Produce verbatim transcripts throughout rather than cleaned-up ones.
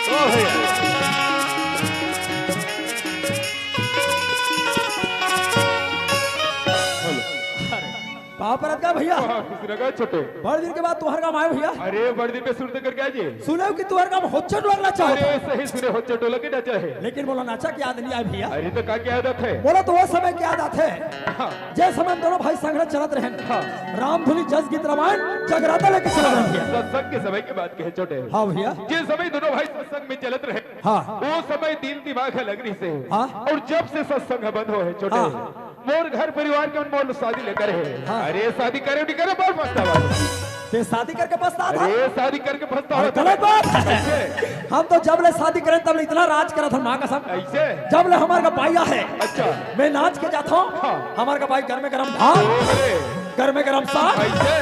ओ भैया। हेलो। पाँव परत का भैया। हाँ, खुश रह छोटे। बड़ दिन के बाद तुहर गाँव आए भैया। अरे, बड़ दिन में सुरते करके आए जी। सुने कि तुहर गाँव होच्चो डोलक नाचा होथे। अरे, सही सुने, होच्चो डोलक के नाचा हे। लेकिन मोला नाचा के याद नइ आय भैया। अरे, त का के याद आथे? मोला तो वो समय के याद आथे। हाँ। जे समय हम दोनों भाई संघरा चलत रहेन। हाँ। रामधुनी, जस गीत, रामायण, जगराता लेके चलत रहेन भैया। सत्संग के समय के बात कहे छोटे। हाँ भैया। जे समय दोनों भाई सत्संग में चलत रहे, हाँ। वो समय दिल दिमाग अलग रहिसे। हाँ। अउ जब से सत्संग बंद होहे छोटे, हाँ। मोर घर परिवार के मन मोर शादी ल करे हे। हाँ। अरे, शादी करे नइ करे, बड़ पछतावा। ते शादी करके पछतात हस? अरे, शादी करके पछतावा। अरे, गलत बात हे। कैसे? हम तो जब ले शादी करेन, तब ले इतना राज करत हन, माँ कसम। ऐसे? जब ले हमर का बाई आहे, अच्छा। मैं नाच के जात हूँ, हाँ। हमर का बाई गरमे गरम भात, अरे। गरमे गरम साग, ऐसे?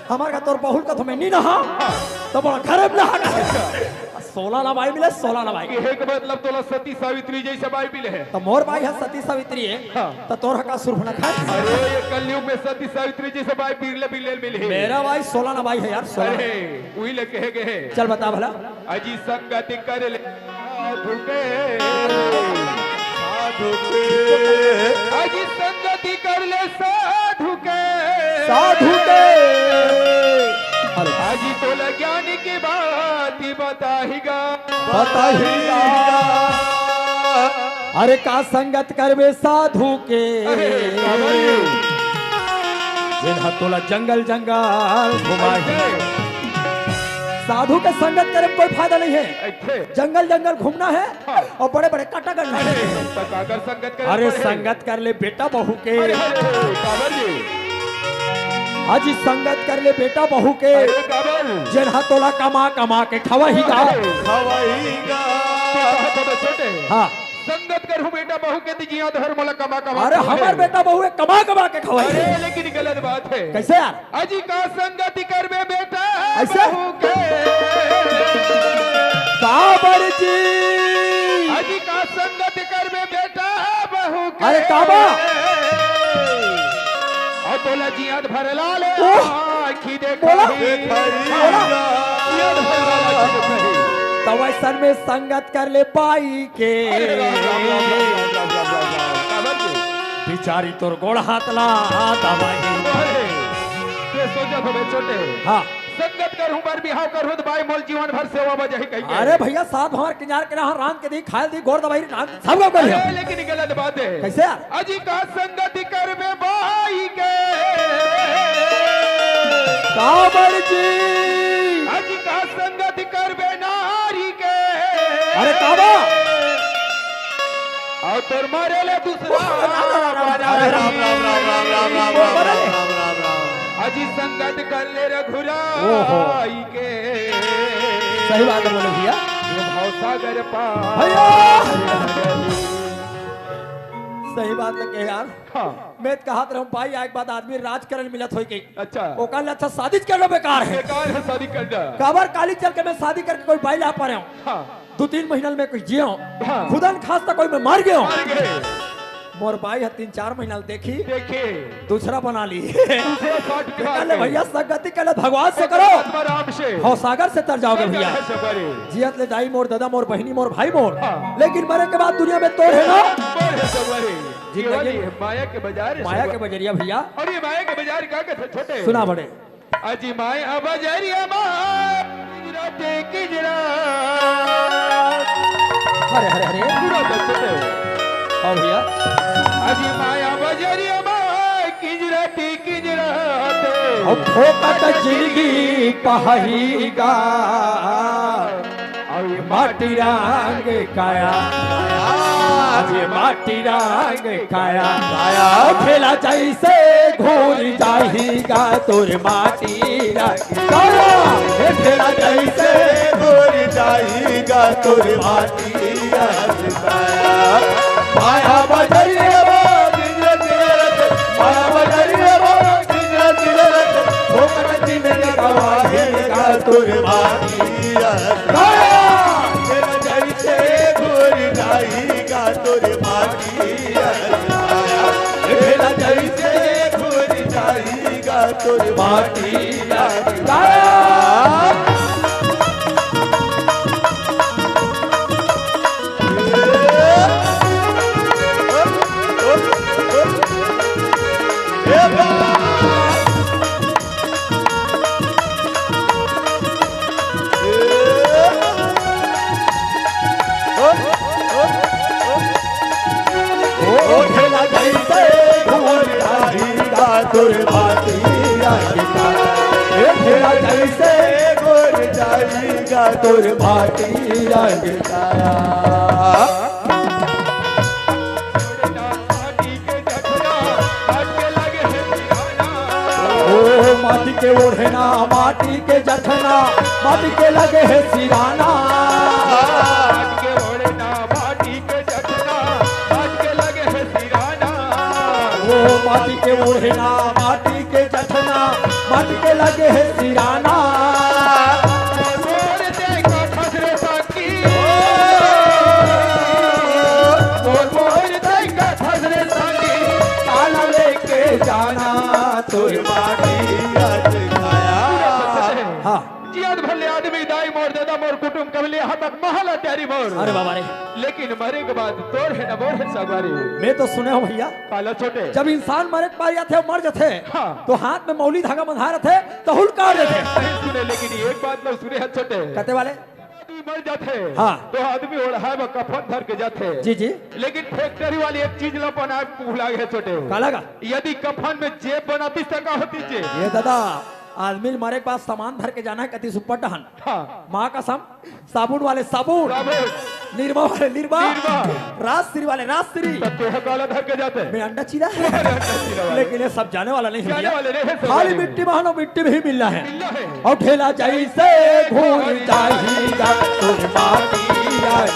हमर का तोर बहू ल कथों मैं नइ नहांव, हाँ। त बोलथे घरे में नहा। अच्छा। सोला ना बाई मिले, सोला ना बाई। कहे के मतलब तोला सती सावित्री जइसे बाई मिले हे। त मोर बाई ह सती सावित्री हे, हाँ। त तोर ह का सुर्पनखा हे? अरे, ये कलयुग में सती सावित्री जइसे बाई बिरले बिरले मिले हे। मेरा बाई सोला ना बाई हे यार, सोला। अरे, उही ल कहे गे हे। चल बता भला। अजी संगति कर ले साधु के। साधु के। अजी संगति कर ले साधु के। साधु के। अरे। अजी तोला ज्ञान की बात बताही गा। बताही गा। अरे का संगत करबे साधु के। अरे, बाबा रे। जेन ह तोला जंगल जंगल घुमाही। अरे। साधु के संगत करे में कोई फायदा नइ हे। अरे। जंगल जंगल घूमना हे। हाँ। अउ बड़े-बड़े कटागन अरे, संगत कर अरे, संगत कर ले बेटा बहू के। अरे, अरे, अरे, काबर जी? अजी संगत कर ले बेटा बहू के। अरे, काबर? जेन ह तोला कमा कमा के खवाही गा। अरे। खवाही गा। तो कहा था छोटे। हाँ। संगत करहूँ बेटा बहू के, त जिया धर मोला कमा कमा अरे, के हमर बेटा बहू हे, कमा कमा के खवाही। अरे, लेकिन गलत बात हे। कैसे यार? अजी का संगति करबे बेटा ऐसे? बहू के। काबर जी? अजी का संगति करबे बेटा बहू के। अरे काबर? अउ तोला जियत भर लाले ओह! आँखी देखाही। बोला। बोला। जियत भर लाले आँखी देखाही। त वैसन में संगत कर ले बाई के। अरे राम, राम, राम। काबर जी? बिचारी तोर गोड़ हाथ ला दबाही। अरे, ते सोचत होबे छोटे। हाँ। संगत करहूँ बर बिहाव करहूँ त बाई मोल जीवन भर सेवा बजाही कहिके। अरे भैया, सात भांवर किनार के रहा, रांध के दी, खाय दी, गोड़ दबाही, रांध, सब काम कर लिया। अरे, लेकिन गलत बात हे। कैसे यार? अजी का संगति करबे बाई के। काबर जी? अजी का संगति करबे नारी के। अरे काबर? अउ तोर मारे ले दूसरा अरे राम, राम, राम, राम, राम, राम, राम, राम, राम, राम, राम, राम, राम, राम। अजी संगत कर ले ओहो। रघुराई के। सही बात हे बोले भैया। ये भवसागर पार। भैया। सही बात हे यार। हाँ। मैं त कहत रहूँ, बाई आय के बाद आदमी राजकरण मिलत होई के। अच्छा। ओकर ले अच्छा शादी करना बेकार हे। बेकार हे शादी करना। काबर काली चल के मैं शादी करके कोई बाई ला पा रहे हूँ। हाँ। दू तीन महीना में कोई जियो। हाँ। खुदन खास त कोई मैं मर गयो। मर गए। मोर बाई ह तीन चार महीना ले देखी। देखे। दूसरा बना ली। दूसरा साथ निकाल निकाल ले ले। भैया, संगति कर ले भगवान से करो। आत्मा राम से। भवसागर से तर जाओगे भैया। संगत है सफरे। जियत ले दाई मोर, दादा मोर, बहिनी मोर, भाई मोर। हाँ। लेकिन मरे के बाद दुनिया में तोर हे ना। मोर हे सफरे। जिंदगी ये वाली है माया के बाजार है माया सफरे। के बजरिया भैया। अउ ये माया के बाजार का कहथे छोटे? सुना बड़े। अजी माया बजरिया मा किंजरा ते किंजरा। हरे, हरे, हरे। पूरा बजते हो। हाँ भैया। अजी माया बजरिया मा किंजरा ते किंजरा ते। अउ फोकट जिंदगी पहाही गा। अउ ये माटी रंग काया, अउ ये माटी रंग काया, काया। अउ फेला जइसे घुर जाही गा तोर माटी रंग काया। हे फेला जइसे घुर जाही गा तोर माटी रंग काया। माया बजरिया बा, माया बजरिया बा, फोकट जिंदगी गवाही गा तोर माटी रंग काया। फेला जइसे घुर जाही गा तोर माटी रंग काया। फेला जइसे घुर जाही तोर माटी लागे काया। ओ ढेला जइसे घूर जाही गा तोर भाटी रंग काया। ए ढेला जइसे घूर जाही गा तोर भाटी रंग काया। ओ माटी के ओढ़ना, माटी के जठना, माटी के लगे हे सिराना। माटी के ओढ़ना, माटी के जठना, माटी के लगे हे सिराना। ओ माटी के ओढ़ना, माटी के जठना, माटी के लगे हे सिराना। मोर देखा खसरे साकी, मोर, मोर देखा खसरे साकी, काला लेके जाना तोर माटी आज खाया। हाँ। जियत भर ले आदमी, दाई मोर, ददा मोर, कुटुम कबले, यहाँ तक महल अटारी मोर। अरे बाबा रे। लेकिन मरे के बाद तोर हे न मोर हे सगवारी। मैं तो सुने हूँ भैया, काला छोटे। जब इंसान मरे के पार जाथे, मर जाथे, हाँ। तो हाथ में मौली धागा बंधा रथे, तो हुल काट देथे। नहीं सुने, लेकिन एक बात न सुने हे छोटे। कते वाले? आदमी मर जाथे, हाँ। तो आदमी ओढ़ाए बर कफन धर के जाथे। जी, जी। लेकिन फैक्ट्री वाले एक चीज ला बनाए भुला गे छोटे। काला का? यदि कफन में जेब बनातिस त का होतिस जेब? ये दादा, आदमी मरे के बाद सामान धर के जाना हे कति सुपर डहन। हाँ। माँ कसम, साबुन वाले साबुन, साबुन। निरमा वाले निरमा, निरमा। राजश्री वाले राजश्री। तब तो यह काला धर के जाते हैं। मैं अंडा चीरा है। अरे अंडा चीरा वाले। लेकिन ये सब जाने वाला नहीं है जाने भैया। वाले नहीं है, सब खाली जाने मिट्टी में, मिट्टी में ही मिलना है। मिलना है। और ढेला जैसे घूर जाएगा तोर माटी आज।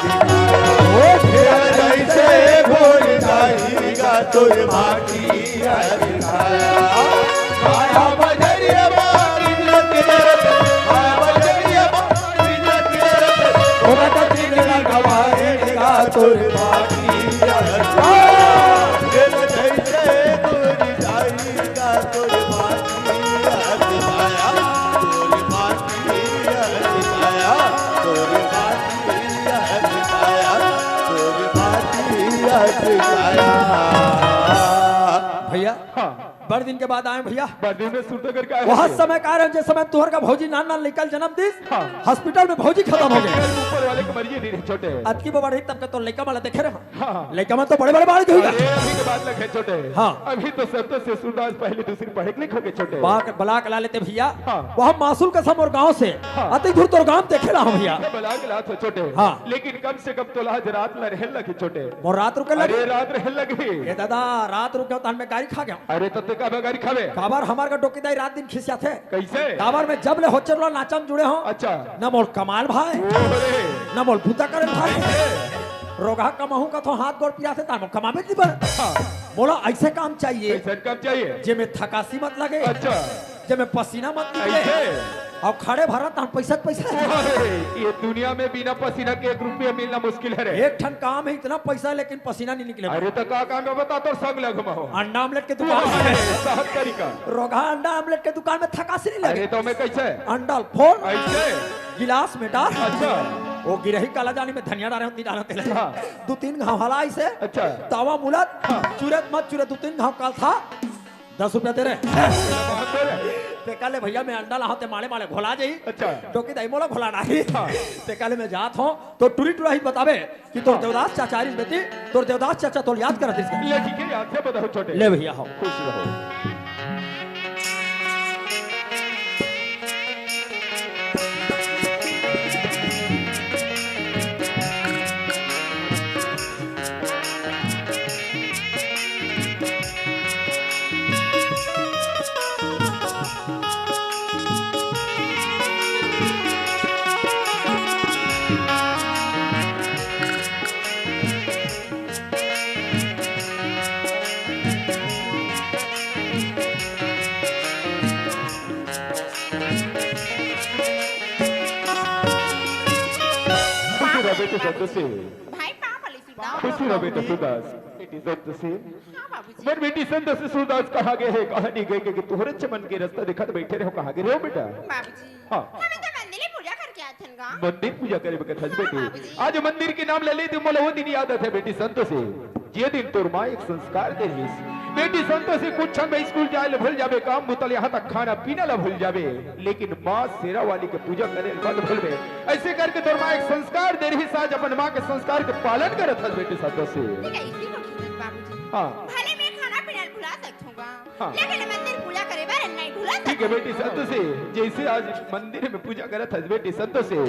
ओ ढेला जैसे घूर जाएगा तोर माटी आज। माया बजरिया मारी जतिया, माया बजरिया मारी जतिया, ओरा का दिन ना गवाएगा तोर माटी आज। ये तो जैसे घूर जाएगा तोर माटी आज। माया तोर माटी आज। माया तोर माटी आज। माया तोर माटी आज। माया। भैया, हाँ। बड़ दिन के बाद आए भैया। बड़ दिन में सुरता करके आए वह भैया। समय का रहे, जिस समय तुहर का भौजी नान नान लइका ल जन्म दिस, हाँ। हॉस्पिटल में भौजी खतम हो गे। ऊपर वाले के मर्जी नहीं रहे छोटे। अतकी बड़ा रही तब के तो लइका मन ला देखे रहे। हाँ। लइका मन तो बड़े बड़े बाढ़ गए। अरे, अभी के बात लगे छोटे। हाँ। अभी तो सब तो ससुरदास पहली दूसरी पढ़े के लिखे के छोटे। बा-, बला के ला लेते भैया। हाँ। वह मासूल कसम मोर गांव से हाँ। अति दूर तोर गांव देखे ला हूँ भैया। ये बला के ला तो छोटे। हाँ। लेकिन कम से कम तोला आज रात ला रहे लगे छोटे। मोर रात रुके लगे। अरे रात रहे लगे। ये दादा, रात रुक गया तो मैं गाड़ी खा गया। अरे तो ते काबर गाड़ी खावे? काबर हमार का डोकी दाई रात दिन खिसियाथे। कैसे? काबर मैं जब ले होचर लो नाचा म जुड़े हो। अच्छा। न मोर कमाल भाई, ओरे। न मोर बूता करे भाई। कैसे? रोगहा कमाहूं कथो हाथ गोड़ पिराथे, तार मोर कमाबे नहीं बर। हाँ। मोला ऐसे काम चाहिए। ऐसे काम चाहिए। जे में थकासी मत लगे। अच्छा। जे में पसीना मत निकले। ऐसे? अउ खड़े भरा तहां पैसा के पैसा। ओए, ये दुनिया में बिना पसीना के एक रुपया मिलना मुश्किल है रे। एक ठन काम है, इतना पैसा लेकिन पसीना नहीं निकले। अरे तो का काम है बता, तोर संग लग में हो। अंडा आमलेट के दुकान ओए, में। सहज तरीका। रोगहा अंडा आमलेट के दुकान में थकासी नहीं लगे। अरे तो मैं कैसे? अंडा फोड़, ऐसे? गिलास में डाल। अच्छा। वो गिरही काला जानी में धनिया डाले होती, डाला तेल। हाँ। दो तीन घाव हला ऐसे। अच्छा। तावा मुलत, हाँ। चुरत मत चुरत, दो तीन घाव काल था। दस रुपया दे रहे। तेका ले भैया, मैं अंडा लाहूं, ते माड़े माड़े घोला जाई। अच्छा। डोकी दाई मोला घोला नाही। हाँ। तेका ले मैं जात हूं, तो टुरी टुरा ही बताबे कि तोर हाँ। देवदास चाचा रिस बेटी, तोर देवदास चाचा तोल याद करत रिस। ले ठीक है, याद से बताओ छोटे। ले भैया, हो। खुश रहो। खुशी रहे बेटे संतोषी। भाई, पाँव पड़ी सीता। खुशी रहे बेटे सुदास। बेटी संतोषी। हाँ बाबू। मोर बेटी संतोषी सूरदास कहाँ गे हे, कहाँ नहीं गे, कि तोहरे चमन के रास्ता देखत बैठे रहे हो, कहाँ गे रहे हो बेटा? बाबूजी, हाँ। हमें तो मंदिर में पूजा करके आए थे गा। मंदिर पूजा करे बखत हस हाँ, बेटी। बाबूजी। आज मंदिर के नाम ले लेते, मोला वो दिन याद आथे बेटी संतोषी, जे दिन तोर माँ एक संस्कार दे रहिस। बेटी संतोषी, कुछ क्षण में स्कूल जाए ले भूल जाबे, काम बुता ले, यहाँ तक खाना पीना ला भूल जाबे, लेकिन माँ शेरा वाली के पूजा करे ले मत भूलबे। ऐसे करके तोर माँ एक संस्कार दे रहिस, आज अपन माँ के संस्कार के पालन करत हस बेटी संतोषी। ठीक है, इसी को खींचत बाबूजी। हाँ। भले मैं खाना पीना भुला सकता हूँ गा, हाँ। लेकिन मंदिर पूजा करे बर नहीं भुला ठीक है सकता। बेटी संतोषी, जैसे आज मंदिर में पूजा करत हस बेटी संतोषी,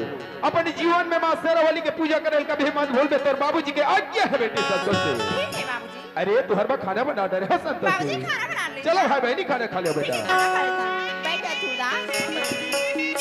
अपन जीवन में माँ शेरा वाली के पूजा करे कभी मत भूलबे, तोर बाबूजी के आज्ञा है बेटी संतोषी। ठीक है बाबूजी। अरे तुहर बा खाना बना डरे हो संतोषी। बाबूजी खाना बना ले। चलो भाई बहनी खाना खा लो ठीक बेटा। है, खाना खा लेता हूँ। बैठो सूरदास।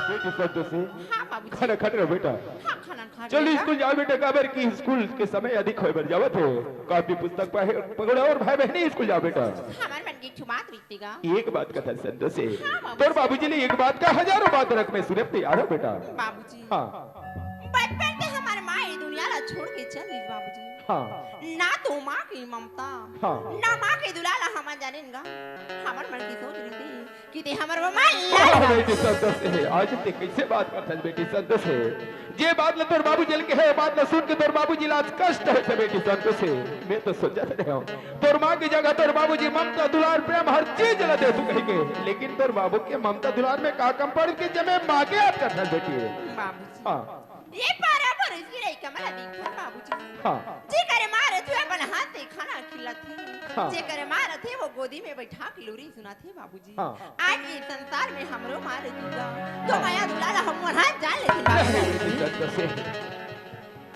बेटी संतोषी, हाँ बाबूजी। खाना खात रहो बेटा। हाँ, खाना खा चल लिया। स्कूल जाओ बेटा, काबर कि स्कूल के समय अधिक होए बर जावत हे। कॉपी पुस्तक पहे-, पकड़ो और भाई बहनी स्कूल जाओ बेटा। हमारे मन की छुमात बीतेगा। एक बात कथा संतोषी, हाँ बाबूजी। तोर बाबूजी ले एक बात का हजारों बात रख में सुने तैयार हो बेटा। बाबूजी। हाँ। बचपन से हमारे माँ ये दुनिया ला छोड़ के चल गई बाबूजी। हाँ। ना तो माँ की ममता, हाँ। ना माँ के दुलार ला हम जानेन गा। हमर मन की सोच रही थी कि ते हमर मा मान ला। अरे बेटी संतोष हे, आज ते कैसे बात करत हस बेटी संतोष हे? जे बात ल तोर बाबूजी ल कहे, बात ल सुन के तोर बाबूजी ल आज कष्ट होथे बेटी संतोष हे। मैं तो सोचत रहे हूँ, तोर माँ की जगह तोर बाबूजी ममता दुलार प्रेम हर चीज ल देथू कहिके, लेकिन तोर बाबू के ममता दुलार में का कम पड़ के जमे माँ के याद करत हस बेटी। बाबूजी। हाँ। ये पारा भरोसी रही कमला दिखत बाबूजी। हाँ। जे करे माँ रथे अपन हाथ से खाना खिलाथे। हाँ। जे करे माँ रथे वो गोदी में बैठा के लोरी सुनाथे बाबूजी। हाँ। आज ये संसार में हमरो माँ रहितेगा, तो हाँ। माया दुलार हमर हाथ जान लेती बाबूजी।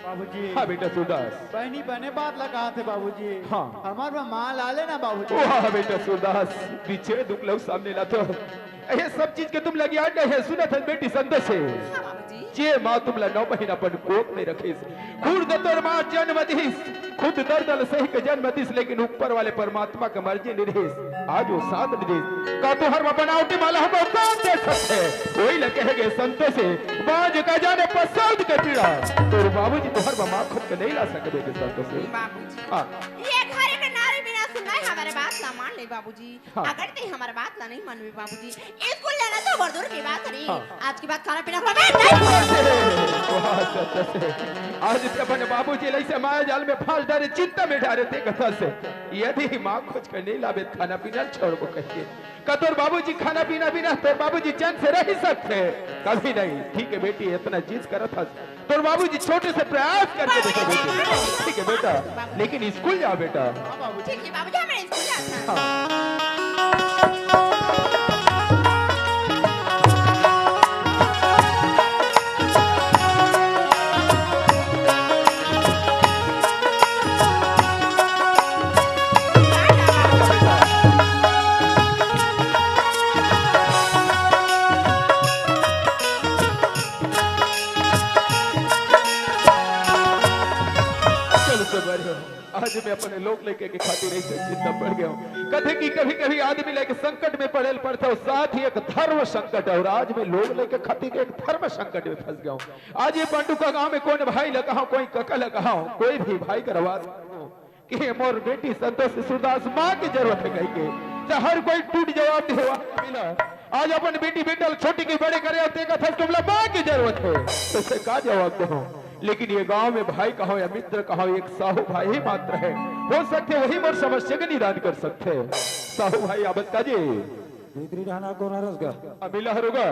बाबूजी। हाँ बेटा सूरदास। बहनी बने बात लगा थे बाबूजी। हाँ। हमार बा माँ ला लेना बाबूजी। वाह बेटा सूरदास, पीछे दुख लोग सामने लाथो। ये सब चीज के तुम लगिया नहीं है, सुनत हस बेटी संतोष हे। हाँ बाबूजी। जे माँ तुमला नौ महीना अपन कोख में रखिस, खुद तोर माँ जन्म दिस, खुद दर्द ल सही के जन्म दिस, लेकिन ऊपर वाले परमात्मा के मर्जी नहीं रहिस, आज वो साथ नहीं दिस। का तुहर मा बनावटी माँ ला हमको कौन दे सकथे? वही ल कहे गे संतोष हे, बाँझ का जाने पसंद के पीड़ा। तोर बाबूजी तुहर मा माँ खुद के नहीं ला सके बेटी संतोष हे। बाबूजी। हाँ। ये घर के नारी बिना सुनाए हमारे बात ना मान ले बाबूजी। हाँ। अगर ते हमार बात ला नहीं मानबे बाबूजी, स्कूल जाना तो बड़ दूर की बात हरे। हाँ। आज के बाद खाना पीना खवाबे नहीं। वाह, सच से। आज ते अपन बाबूजी ल ऐसे माया जाल में फांस डारे, चिंता में डारे ते कथा से। यदि माँ खोज कर नहीं लाबे, खाना पीना छोड़बो कहिके। का तोर बाबूजी खाना पीना बिना तोर बाबूजी चैन से रह सकथे? कभी नहीं। ठीक है बेटी, इतना जिद करत हस, तोर बाबूजी छोटे से प्रयास करके देखो बेटी। ठीक है बेटा, लेकिन स्कूल जाओ बेटा। ठीक है बाबूजी, हम स्कूल जाते हैं। हाँ। चलो, सब बढ़िया। आज मैं अपने लोग लेके के खातिर ऐसे चिंता पड़ गया हूँ। कथे कि कभी-कभी आदमी लेके संकट में पड़े पड़ता हूँ, साथ ही एक धर्म संकट है, और आज मैं लोग लेके खातिर एक धर्म संकट में फंस गया हूँ। आज ये पांडुका गांव में कौन भाई लगा हो, कोई कका लगा हो, कोई भी भाई कर आवाज कि मोर बेटी संतोष सूरदास माँ की जरूरत है कहिके, तो हर कोई टूट जवाब देवा मिला। आज अपन बेटी बेटा ल छोटी की बड़े करे और तेका थस तुमला माँ की जरूरत है, तो इसे का जवाब दे हो? लेकिन ये गांव में भाई कहो या मित्र कहो, एक साहू भाई ही मात्र है, हो सकते वही मोर समस्या के निदान कर सकते हैं। साहू भाई आबत का जी भीतरी रहना कौन हरस का? अमिला हरुगा।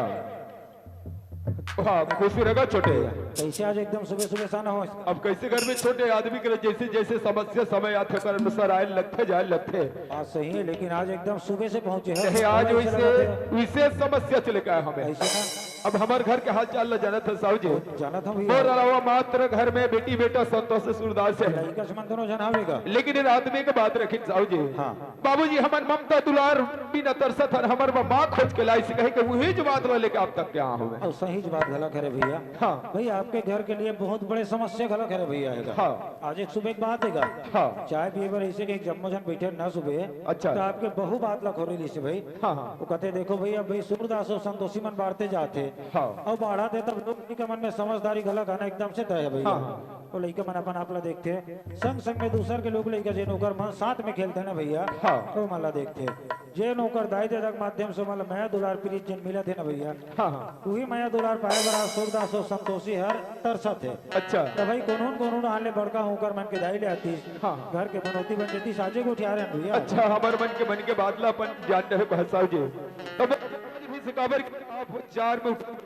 हाँ, खुश रहा छोटे। कैसे आज एकदम सुबह सुबह सा ना हो? अब कैसे घर में छोटे आदमी के जैसे जैसे समस्या समय आथे, ओकर अनुसार आए लगथे, जाए लगथे। बात सही है, लेकिन आज एकदम सुबह से पहुंचे हैं। नहीं, आज वैसे विशेष समस्या चले का हमें। ऐसे ना? अब हमार घर के हाल चाल ला जानत है साहू जी। जानत हूँ भैया। मोर अलावा मात्र घर में बेटी बेटा संतोष सूरदास है। लइका से मन दोनों जन हवे का? लेकिन इन आदमी के बात रखिन साहू जी। हाँ। बाबूजी, हमन ममता दुलार बिना तरसत हन, हमर बर माँ खोज के लाइस, कहे के उही ज बात ला लेके आप तक के आए हवे। अउ सही ज बात घला करे भैया। हाँ। भैया, आपके घर के लिए बहुत बड़े समस्या घला करे भैया है। हाँ। आज एक सुबह एक बात है। हाँ। चाय पिए बर ऐसे के एक जम्मो जन बैठे ना सुबह। अच्छा। तो आपके बहू बात ला खोरे ली से भाई। हाँ, हाँ। वो कहते, "देखो भैया, भाई सूरदास और संतोषी मन बाढ़ते जाते।" हाँ। अउ बाढ़ा दे तब लोग के मन में समझदारी घला आना एकदम से तय है भैया। हाँ, हाँ। तो लइका मन अपन आप ला देखथे, संग संग में दूसर के लोग लइका जेन ओकर मन साथ में खेलथे ना भैया, हाँ। तो मन ला देखथे। जेन ओकर दाई ददा के माध्यम से मन ला मया दुलार प्रीत जेन मिलत हे ना भैया, हाँ, हाँ। उही मया दुलार पाए बर आज सूरदास अउ संतोषी हर तरसत हे। अच्छा। त भाई कोनो न कोनो हाल ले बड़का ओकर मन के दाई ले आतिस, हाँ, हाँ। घर के बनौती बन जतिस, आजे गोठिया रहे भैया। अच्छा, हमर मन के मन के बात ला अपन जान रहे बहसाव जी। तब भी सिकावर के आप चार में उठा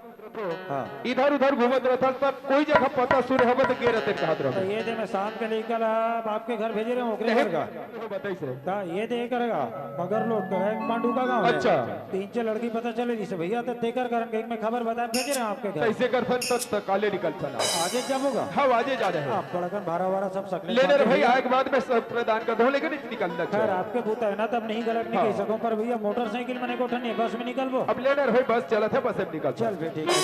हाँ। इधर उधर घूमत रहथस, तब कोई जगह पता सुने हवे त के रहते कहत तो रहबे। ये दे मैं शाम के लेकर आ, आपके घर भेजे रहे हूँ, ओकरे नहीं, घर का। बताइस। ता ये दे करेगा, मगर लोड करेगा, एक पांडू का गाँव है। अच्छा। तीन चार लड़की पता चले जिसे भैया, तो तेकर करन के एक में खबर बता भेजे रहे हैं आपके घर। कैसे करथन तब तक काले निकल चला। आजे जब होगा। हाँ, आजे जा रहे हैं। आप बड़कन भारा वारा सब सकले लेने रे खाते भाई, भैया। आए के बाद में सब प्रदान कर दो, लेकिन निकलना खैर, चाहिए। आपके बूता है ना, तब नहीं गलत नहीं हाँ। कह सकूं, पर भैया मोटरसाइकिल में नहीं गोठन नहीं, बस में निकलबो। अब लेने रे भाई, बस चलत है, बस में निकल। चल बे, ठीक है, चल।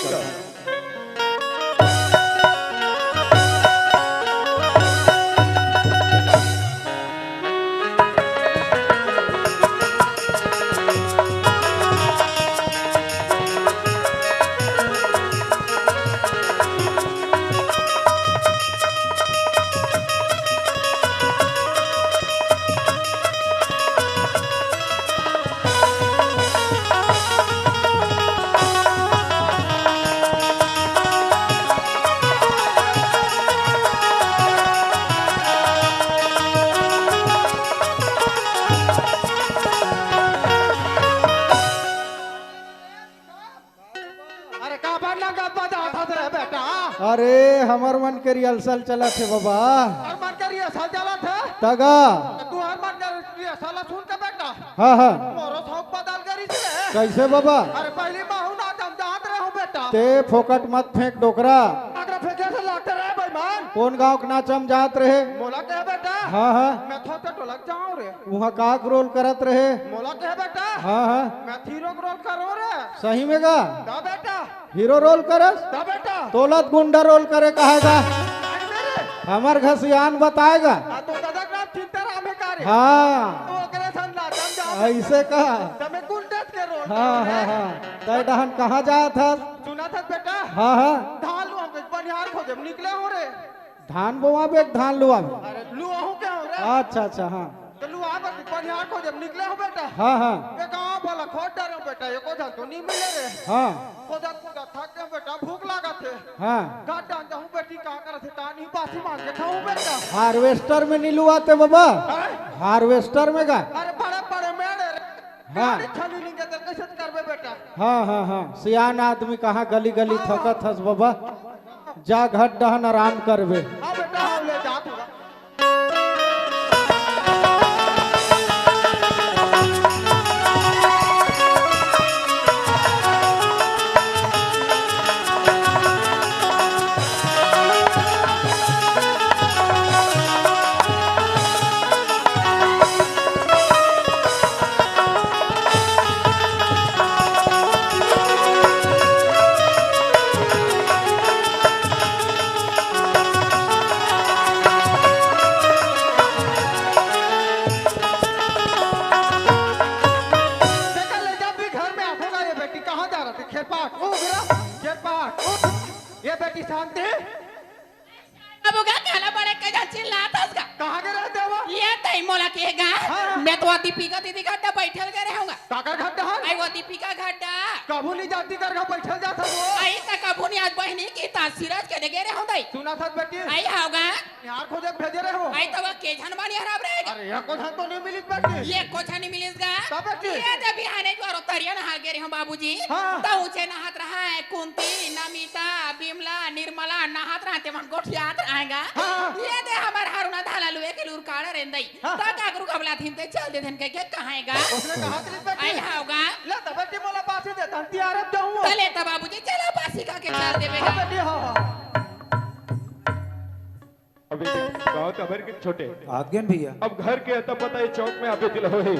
अरे काबर नंगा बजात हस रे बेटा? अरे हमर मन के रिहर्सल चलत हे बाबा। हर मन के रिहर्सल चलत हे? तगा। तू हर मन के रिहर्सल सुन के बेटा। हाँ, हाँ। मोरो शौक बदल गई रे। कैसे बाबा? अरे पहली महू नाचम जात रहे हूँ बेटा। ते फोकट मत फेंक डोकरा। अगर फेंके से लगते रहे बेईमान। कौन गांव के नाचम जात रहे? मोला कहे बेटा। हाँ, हाँ। मैं थोते टोलक जाऊँ रे। वहाँ का रोल करत रहे? मोला कहे बेटा। हाँ, हाँ। मैं हीरो रोल करो रे। सही में गा? दा बेटा। हीरो रोल करस? दा बेटा। तोलत गुंडा रोल करे कहेगा। अरे मेरे। हमर घसियान बताएगा। हाँ, तो दादा का नाम चिंता राम है का रे? हाँ। तो ओकरे संग नाचम जा। ऐसे का? तमे गुंडा के रोल हाँ, करो हाँ, रे। हाँ। तय डहन कहाँ जात हस? सुना था बेटा? हाँ, हाँ। धान लुआ के बनिहार खोजे निकले हो रे। धान बोआबे के धान लुआबे? अरे लुआहू के हो रे? अच्छा, अच्छा, हाँ। तो लुआ बस बनिहार खोजे निकले हो बेटा? हाँ, हाँ। ये गाँव वाला खोज डरे हो बेटा, एको झन तो नहीं मिले रे। हाँ। खोजत खोजत थक गए बेटा, भूख लागत हे। हाँ। गाट डाल जाऊँ बेटी, का करत हे, तानी बासी मांग के खाऊँ बेटा। हार्वेस्टर में नहीं लुआते बाबा? हैं? हार्वेस्टर में का? अरे बड़े बड़े मेड़े रे। हाँ। गाड़ी छानी नहीं देते, कैसे करबे बेटा? हाँ, हाँ, हाँ। सियान आदमी कहाँ गली गली हाँ। थकत हस बाबा? जा घर डहन आराम करबे। हाँ बेटा, हाँ, ले जा तू। देखा ले, जब भी घर में आठों का ये बेटी कहाँ जा रहा था? खेत पाट, ओ गिरा, खेत पाट, ओ। ये बेटी शांति। बाबू का काला बड़े के जा चिल्लात हस का? कहाँ के रहते हो? ये तई मोला के गा। हाँ। मैं तो दीपिका दीदी का अड्डा बैठल के रहूंगा। काकर घड्डा हन? आई वो दीपिका घड्डा। कभू नहीं जाती कर घर बैठल जात हस वो। आई त कभू आज बहिनी के तासीरज के दे गे रहे हों दई। सुनत हस बेटी? आई हव गा। यार खोजे भेजे रहे हों। आई तब के झन बा निहराब रहे गा। अरे, एको झन तो नहीं मिलिस बेटी। एको झन नहीं मिलिस गा। तब बेटी? ये दे बिहाने जुआर तरिया नहा गे रहे हों बाबूजी। हाँ। त ऊंचे नहात रहा है कुंती, नमिता, बिमला, निर्मला नहात रहा, ते मन गोठियात रहा है गा। हाँ। ये दे हमर हरुना धाला लुए के लुरकाड़ा रेंदई। हाँ। त काकरू घबला थिन ते चल दे धन के, के कहाँ है गा? उसने कहा थी बेटी। आई हव गा। ले त बेटी मोला पासी दे धन तियार अब जाऊँ। त ले त बाबूजी चला पासी का के चल देबे हाँ गा। बेटी, हाँ, हाँ। अबे गाँव त भर के छोटे। आत गेन भैया। अब घर के अता पता ये चौक में अबे दिल होही।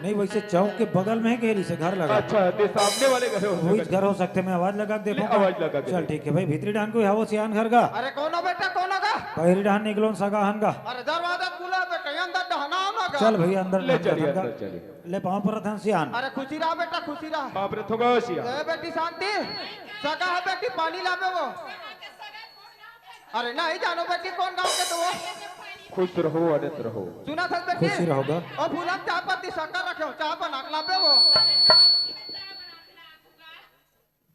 नहीं, वैसे चौक के बगल में है, घेरी से घर लगा। अच्छा, ते सामने वाले घर हो वही सकत घर हो सकथे, मैं आवाज लगा के ले, देखूं का? आवाज लगा के चल देख। ठीक है भाई, भीतरी डहन कोई हवो सियान घर का? अरे कौन हो बेटा, कौन हो गा? बहरी डहन निकलोन सगा हन गा। अरे दरवाजा खुला बेटा, ये अंदर डहना हो ना गा। चल भैया अंदर ले डहन चलिए, घर का। अंदर चलिए। ले पाँव परत हन सियान। अरे खुशी रहा बेटा, खुशी रहा। बाप रे थोगा हो सिया। ए बेटी शांति, सगा है बेटी, पानी लाबे वो। अरे नहीं जानो बेटी कौन गाँव के तो वो। खुश रहो, आनंद रहो। सुनत हस बेटी? खुशी रहो गा। ओ फूलन चाय पत्ती शक्कर रखे हो, चाय बना के लाबे वो।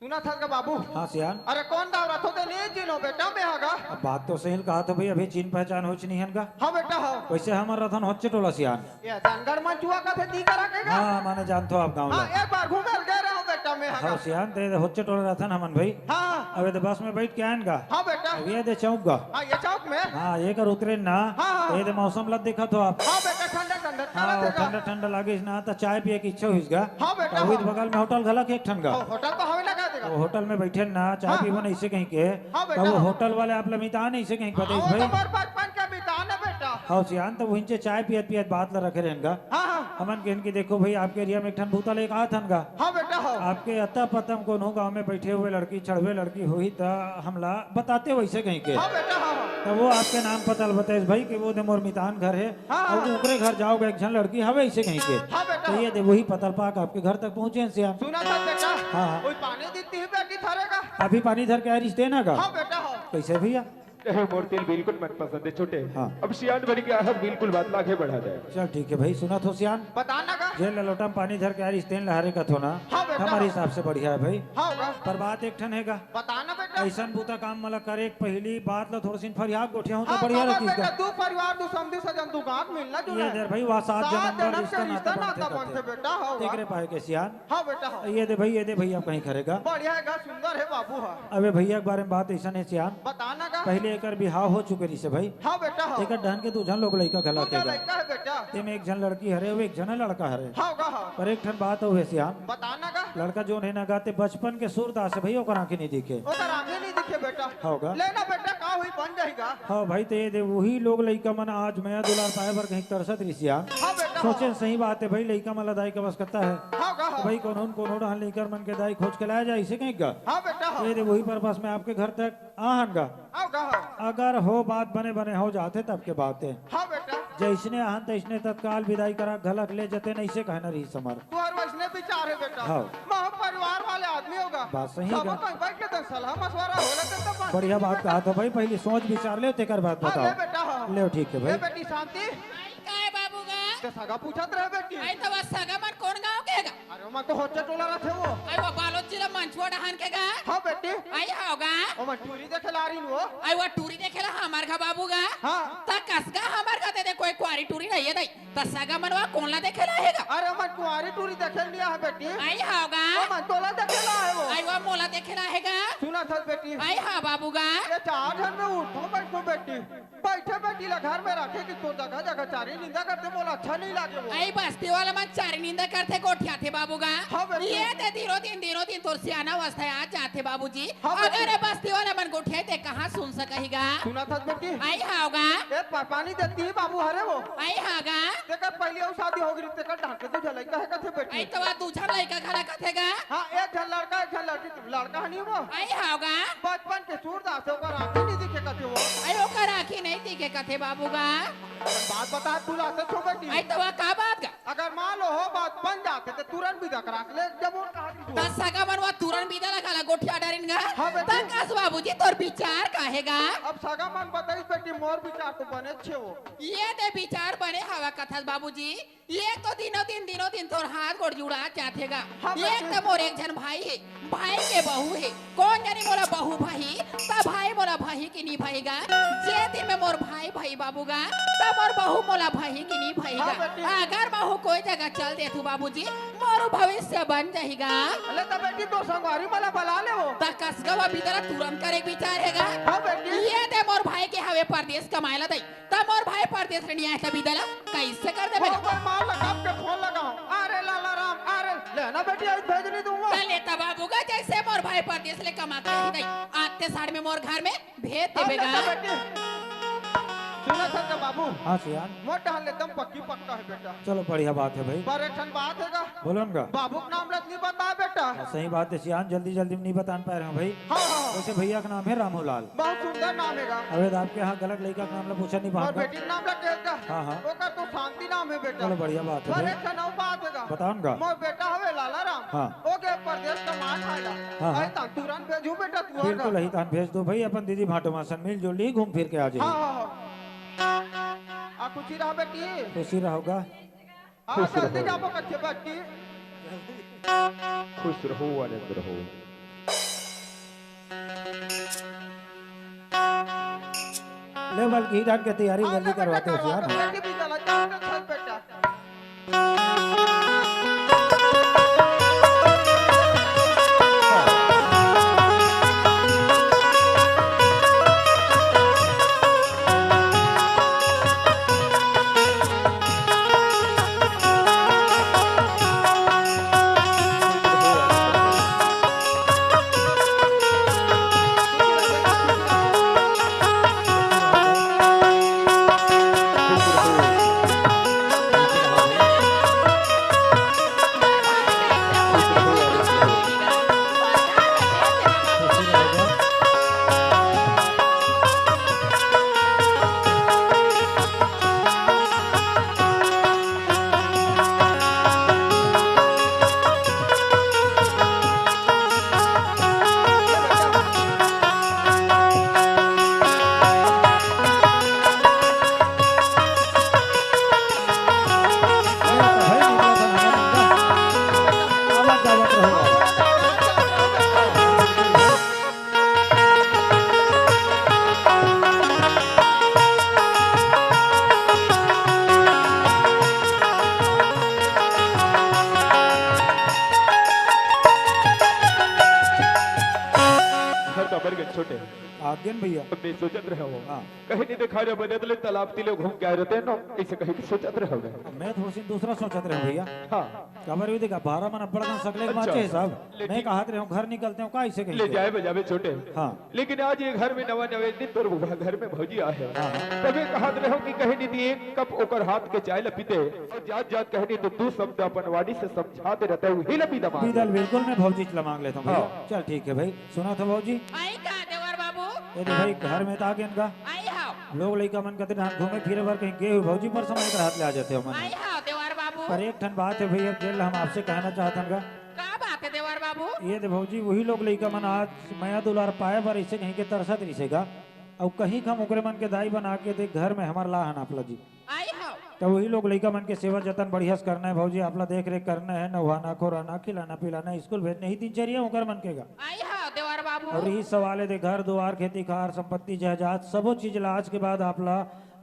सुनत हस गा बाबू? हाँ सियान। अरे कौन गाँव रथो ते नहीं चिन्हो बेटा मैं हा गा। अब बात तो सही कहा तो भाई, अभी चिन्ह पहचान होच नहीं हन गा। हाँ बेटा हाँ। वैसे हमर रथन होच्चे टोला सियान। ये धनगढ़ मंचुआ का थे दी करा के गा? हाँ, माने जानथो आप गाँव हाँ, ला। एक बार घूमे ले गए रहो बेटा मैं हा हाँ गा। सियान, ते होच्चे टोला रथन हमन भाई। हाँ। अब ये दे बस में बैठ के आयन गा। हाँ बेटा। अब ये दे चौक गा। हाँ, ये चौक में। हाँ, ये कर उतरे ना। हाँ, हाँ। ये दे मौसम ला देखत हो आप। हाँ बेटा, ठंडा ठंडा हाँ, चलत है गा। ठंडा ठंडा लागिस ना, त चाय पिए के इच्छा होइस गा। हाँ बेटा, त वही हाँ। बगल में होटल घलक एक ठन गा। हाँ, होटल तो हवे ना का देगा। वो होटल में बैठे ना, चाय हाँ, पीबो हाँ। ना इसे कहीं के। हाँ त बेटा, वो हाँ। होटल वाले आप ला मितान इसे कहीं हाँ, बताइस वो भाई। तो मोर बचपन के मितान है बेटा। हाँ सियान, त वहीं से चाय पियत पियत बात ला रखे रहन गा। हाँ, हाँ। हमन कहन कि देखो भाई, आपके एरिया में एक ठन भूता लेके आत हन गा। हाँ बेटा, हाँ। आपके अता पता म कोनो गाँव में बैठे हुए लड़की, छड़वे लड़की होही त हमला बताते वैसे कहीं के। हाँ बेटा, हाँ, हाँ। त वो आपके नाम पता ल बताइस भाई कि वो दे मोर मितान घर है। हाँ, और हाँ। ओकरे घर जाओ गा, एक झन लड़की हवे ऐसे कहीं के। हाँ बेटा, तो हाँ। ये दे वही पतल पाक आपके घर तक पहुँचे हैं सियान। सुना था बेटा। हाँ, हाँ। कोई पानी देती है बेटी थारे का? अभी पानी धर के आ रही ना गा। हाँ बेटा, हाँ। कैसे भैया? ए, मोर तेल बिल्कुल मनपसंद है छोटे। हाँ। अब सियान बन के आहब बिल्कुल बात ला आगे बढ़ा दे। चल ठीक है भाई, सुनत हो सियान। बता ना गा। जे ललोटा में पानी धर के आ रही तेन लहरे का थो ना। हाँ बेटा। हमारे हिसाब से बढ़िया है भाई। हाँ गा। पर बात एक ठन है गा। बता ना बेटा। ऐसन बूता काम मला करे के पहली बात ला थोड़ा सिन फरियाद गोठिया हो तो हाँ, बढ़िया हाँ, रहती बेटा, इसका। दू परिवार, दू समधी सजन, दू गांठ मिलना जुलना ये है। देर भाई, वह सात सात जन्म का जन्म के रिश्ता रिश्ता नाता नाता बनथे बनथे बेटा। बेटा, हाँ, तेकरे हाँ। पाए के सियान। हाँ बेटा, हाँ। ये दे भाई, ये दे भैया कहीं करेगा। बढ़िया है गा, सुंदर है बाबू, हाँ। अबे भैया के बारे में बात ऐसा नहीं सियान। बता ना गा। पहले एकर बिहाव हो चुके रही से भाई। हाँ बेटा, हाँ। एकर डहन के दू झन लोग लइका घला दू के झन गा। लइका है बेटा। तेमे एक झन लड़की हरे, वो एक झन लड़का हरे। हाँ गा, हाँ। पर एक ठन बात अउ है सियान। बता ना गा। लड़का जोन है ना गा, ते बचपन के सूरदास है भैया, ओकर आंखें नहीं दिखे। ओकर आंखें नहीं दिखे बेटा। हाँ गा। ले ना बेटा, का हुई बन जाएगा। हाँ भाई, ते ये दे वही लोग लइका मन आज मया दुलार पाए बर कहीं तरसत रही सियान। हाँ बेटा, सोचे हाँ। सही बात है भाई, लइका मन ला दाई के बस करता है। हाँ गा, हाँ। भाई कोनो न कोनो डहन लइकर मन के दाई खोज के लाया जाए, इसे कहीं गा। हाँ बेटा, हाँ। ये दे वही पर्पस में आपके घर तक आहन गा। आओ गा, हाँ। अगर हो बात बने बने हो जाथे तब के बात है। हाँ बेटा। जैसने आहन तैसने तत्काल विदाई करा घलक ले जते नहीं से कहना रही समर। तुहर वैसने विचार है बेटा। हाँ। महू परिवार वाले आदमी होगा। बात सही सबो गा। कोई बैठ के तन सलाह मशवरा होला तब तो बात बढ़िया बात कहा तो भाई, पहली सोच विचार ले तेकर बात हाँ, बताओ। ले बेटा, हाँ। ले ठीक है भाई। ए बेटी शांति। काय बाबू गा? ते सगा पूछत रहे बेटी। आई तो बस सगा मन कौन गाँव के गा? अरे ओमा तो होचे टोला रथे वो। आई वो बालोद जिला मंचुआ डहान के गा? हाँ बेटी। आई हाँ गा? ओमा टूरी देखे ला रही वो। आई वो टूरी देखे ला हमार गा बाबू गा? हाँ। त कस गा हमार गा दे दे कोई कुआरी टूरी नहीं है दाई। त सगा मन वा कौन ला देखे ला है गा? अरे ओमा कुआरी टूरी देखे लिया है बेटी। आई हाँ गा? ओमा तोला देखे ला है वो। आई वो मोला देखे ला है गा? सुना था बेटी। आई हाँ बाबू गा? ये चार झन में उठो बैठो बेटी। बैठे बैठी ला घर में रखे कि तो जगह जगह चारी निंदा करते मोला अच्छा नहीं लागे वो। आई बस्ती वाला मन चारी निंदा करथे, गोठियाथे बाबू गा। हाँ बेटी। ये ते दिनों दिन, दिनों दिन तोर सियाना अवस्था आ जाथे बाबूजी। हाँ बेटी। अगर ये बस्ती वाला मन गोठियाथे कहाँ सुन सकही गा? सुना था बेटी। आई हाँ गा। ए पा-, पानी देती है बाबू हरे वो। आई हाँ गा। तेकर पहली अउ शादी हो गई, तेकर ढांके दू झन लइका है कथे बेटी। आई तो आ दू झन लइका घला कथे गा। हाँ, एक झन लड़का, एक झन लड़की, लड़का हनी वो। आई हाँ गा। बचपन के सूरदास ओकर आंखें नहीं के कथे वो? अरे ओकर आँखी नहीं दिखे कथे बाबू गा। बात बता, तू लाते छो बेटी। अरे तो वो का बात गा? अगर मान लो हो बात बन जाथे त तुरंत बिदा करा के ले जबो कहा कि त सगा मन वा तुरंत बिदा ला काला गोठिया डारिन गा। हाँ बेटी। त कस बाबूजी तोर विचार का हे गा? अब सगा मन बताइस बेटी, मोर विचार तो बने छे वो। ये दे विचार बने हवा कथस बाबूजी। एक तो दिनों दिन, दिनों दिन तोर हाथ गोड़ जुड़ा जाथे गा। हाँ, एक बेटी। तो मोर एक झन भाई हे, भाई के बहू हे, कोन जनी मोला बहू भाई, त भाई मोला भाई की नी भाई गा। जे दिन में मोर भाई भाई बाबू गा, त मोर बहू मोला भाई की नी भाई गा। हाँ, बेटी। अगर बहू कोई जगह चल देथू बाबूजी, मोर भविष्य बन जाही गा। अले त बेटी, तो संगवारी मला बला ले वो। त कसगवा बिदा ला तुरंत करे के विचार हे गा। हाँ, बेटी। ये दे मोर भाई के हवे परदेस कमाए ला दई। त मोर भाई परदेस रे निया हे त बिदा ला कइसे कर देबे? ओकर माँ ला कब के फोन लगाओ, "अरे लाला राम, अरे ले ना बेटी, आज भेज नहीं दूंगा।" त ले त बाबू गा, जैसे मोर भाई परदेस ले कमा के ही दई, आते साढ़ में मोर घर में भेज देबे गा। हाँ, बेटी। सुना था ना बाबू? हाँ सियान। मोर डहन ले एकदम पक्की पक्का हे बेटा। चलो बढ़िया बात हे भाई। पर एक ठन बात हे गा। बोलो ना। बाबू के नाम ला नहीं बता बेटा। हाँ, सही बात हे सियान, जल्दी जल्दी में नहीं बता पाए रहे हो भाई। हाँ, हाँ, हाँ। वैसे भैया का नाम हे रामूलाल। बहुत सुंदर नाम हे गा। अबे तो आपके यहाँ गलत लइका के नाम ला पूछा नहीं और बाप का। बेटी के नाम ला कहे गा। हाँ, हाँ। ओकर तो शांति नाम हे बेटा। चलो बढ़िया बात हे पर भाई। एक ठन अउ बात हे गा। बताओ ना। मोर बेटा हवे लाला राम। हाँ। ओके परदेस कमाए खाए ला। हाँ, हाँ। अरे त तुरंत भेजू बेटा तू बिल्कुल। अही तान भेज दो भाई, अपन दीदी भांटो मासन मिलजुल ली, घूम फिर के आ जाई। हाँ, हाँ, हाँ। आ खुशी रहा बेटी। खुशी रहो गा। हाँ, खुश जल्दी रहो। जाबो कच्चे बेटी। खुश रहो, आनंद रहो। ले बल्कि इधर के तैयारी हाँ, जल्दी बेटा, करवाते हो करवा यार। दो, बेटी भी चला, जाओ तो चल बेटा। घर का बरगद छोटे। आज्ञन भैया। मैं सोचत रहे हो। हाँ। कहीं नहीं दिखा रहे, बने तो ले तालाब तिले घूम के आ रहते हैं ना, ऐसे कहीं की सोचत रहे हो। मैं थोड़ी सी दूसरा सोचत रहे भैया। हाँ। काबर भी देखा, भारा मन अब्बड़ कन सकले के अच्छा। बाचे हे साहब। ले मैं ठीक। कहात रहे हूँ, घर निकलते हो, का ऐसे कहीं ले के? जाए बजावे छोटे। हाँ। लेकिन आज ये घर में नवा नवे दिन तोर घर में भौजी आहे। हाँ, हाँ। तबे कहात रहे हूँ कि कहीं नहीं एक कप ओकर हाथ के चाय ल पीते और जात जात कहीं नहीं तो दू शब्द अपन वाणी से समझा दे रहते, वही ल पीदा मार। पीदल बिल्कुल मैं भौजी ला मांग लेता हूँ भैया। हाँ। चल ठीक है भाई, सुना था भौजी। आई का देवर बाबू? ये दे भाई घर में त आ गेन गा। आई हाव। लोग लइका मन कते ढांक घूमे फिरे बर कहीं गे हुए भौजी पर समय कर हाथ ले आ जाते हो मन। आई हाव देवर बाबू। पर एक ठन बात है भैया, जेल हम आपसे कहना चाहत हन गा। का बात है देवर बाबू? ये दे भौजी, वही लोग लइका मन आज मया दुलार पाए बर ऐसे कहीं के तरसत रहिसे गा। अउ कहीं हम ओकरे मन के दाई बना के देख घर में हमार ला हन आप ला जी। आई हाव। त वही लोग लइका मन के सेवा जतन बढ़िया से करना है भौजी, आपला देख रेख करना है, नहवाना, खोराना, खिलाना पिलाना, स्कूल भेजना, ही दिनचर्या ओकर मन के गा। आई हाव देवर बाबू। और यही सवाल है दे घर दुआर, खेती खार, संपत्ति जायदाद, सबो चीज ला आज के बाद आपला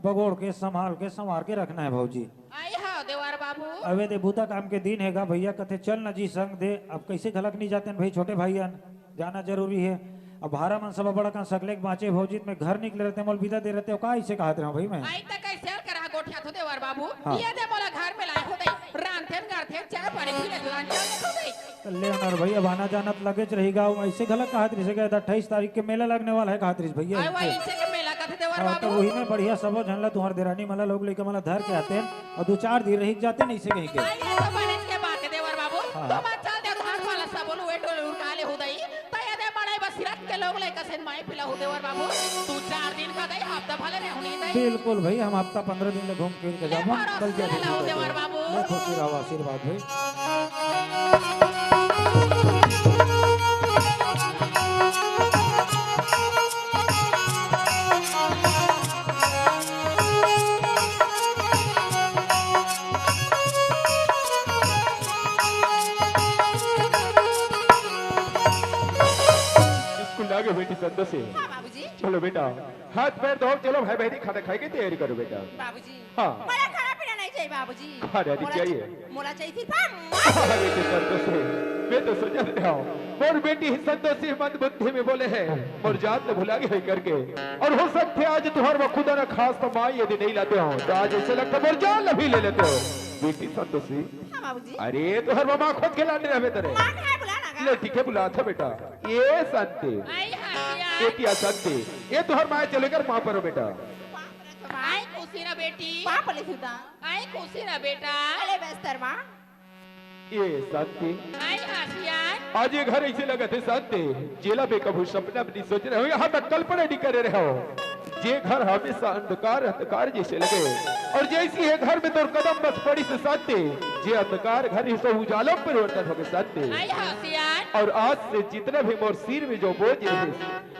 बगोड़ के, संभाल के, संवार के रखना है भौजी। आई हाव देवर बाबू। अबे दे बूता काम के दिन है गा भैया, कथे चल न जी संग दे। अब कैसे घलक नहीं जाते हैं भाई, छोटे भाई अन। जाना जरूरी है। अब भारा मन सब बड़ा कन सकले के बाँचे भौजी, त मैं घर निकले रहते, मोल विदा दे रहते हो, का ऐसे कहत रहे हो भाई मैं? आई त कैसे करा गोठिया थो देवर बाबू? हाँ। ये दे मोला घर में लाए हो दे, रांधेन गढ़थेन चाय पानी पी ले दुरान चल दे हो दे। त ले अनर भाई, अब आना जाना त लगे च रही गा, ऐसे घलक कहत रही से, अट्ठाईस तारीख के मेला लगने वाला है कहत रही भैया। आई वही इनसे के मेला कथे देवर हाँ, त बाबू। वही में बढ़िया सबो झन ला तुम्हार देरानी मला लोग लइका मला धर के आते हैं और दो चार दिन रही जाते नहीं से कहीं के। आई ये तो बड़े के बात है देवर बाबू। हाँ, तो हाँ। मत चल दे हाथ वाला सबो वेट उड़का ले हो दई, त ये दे बड़े बस रख के लोग लइका अइसन माई पिला हो देवर बाबू, दू चार दिन का दई, हफ्ता भर ले रहू नहीं दई। बिल्कुल भाई, हम हफ्ता पंद्रह दिन ले घूम फिर के ले जाबो। भरोसा कल से जाबो ले ला हो देवर बाबू। ले खुशी रहो, आशीर्वाद भाई। स्कूल आ गए बेटी संतोषी। हाँ बाबूजी। चलो बेटा, हाथ पैर धो, चलो भाई बहनी खाना खाए के तैयारी करो बेटा। बाबूजी। हाँ। मोला खाना पीना नहीं चाहिए बाबूजी। खाना नहीं मोला चाहिए? च-, मोला चाहिए सिर्फ अम्मा। अरे बेटी संतोषी, मैं तो सोचत रहा हूँ, मोर बेटी ही संतोषी मंद बुद्धि में बोले है, मोर जात तो भुला गई करके। और हो सकते आज तुहर वो खुदा ना खास तो माँ यदि नहीं लाते हो, तो आज ऐसे लगता मोर जान भी ले लेते हो। बेटी संतोषी। हाँ बाबूजी। अरे तुहर माँ खुद के लाने रहबे तरे। माँ के बुला ना गा। ले ठीक है, बुला था बेटा। ये संती। आई हसिया। बेटिया संती, ये तुहर माँ चले कर माँ पर बेटा। आई खुशी ना बेटी। पाँव पले सुदा। आई खुशी ना बेटा। अले बस्तर माँ। ये संती। आई हसिया। आज ये घर ऐसे लगत है संती, जेला में कभू सपना भी नहीं सोच रहे हो, यहाँ तक कल्पना नहीं करे रहे हो। जे घर हमेशा अंधकार, अंधकार जैसे लगे, और जैसी है घर में तोर कदम बस पड़ी से संती, जे अंधकार घर ही सब उजालों में परिवर्तन हो गए संती। आई हसिया। और आज से जितना भी मोर सिर में जो बोझ है,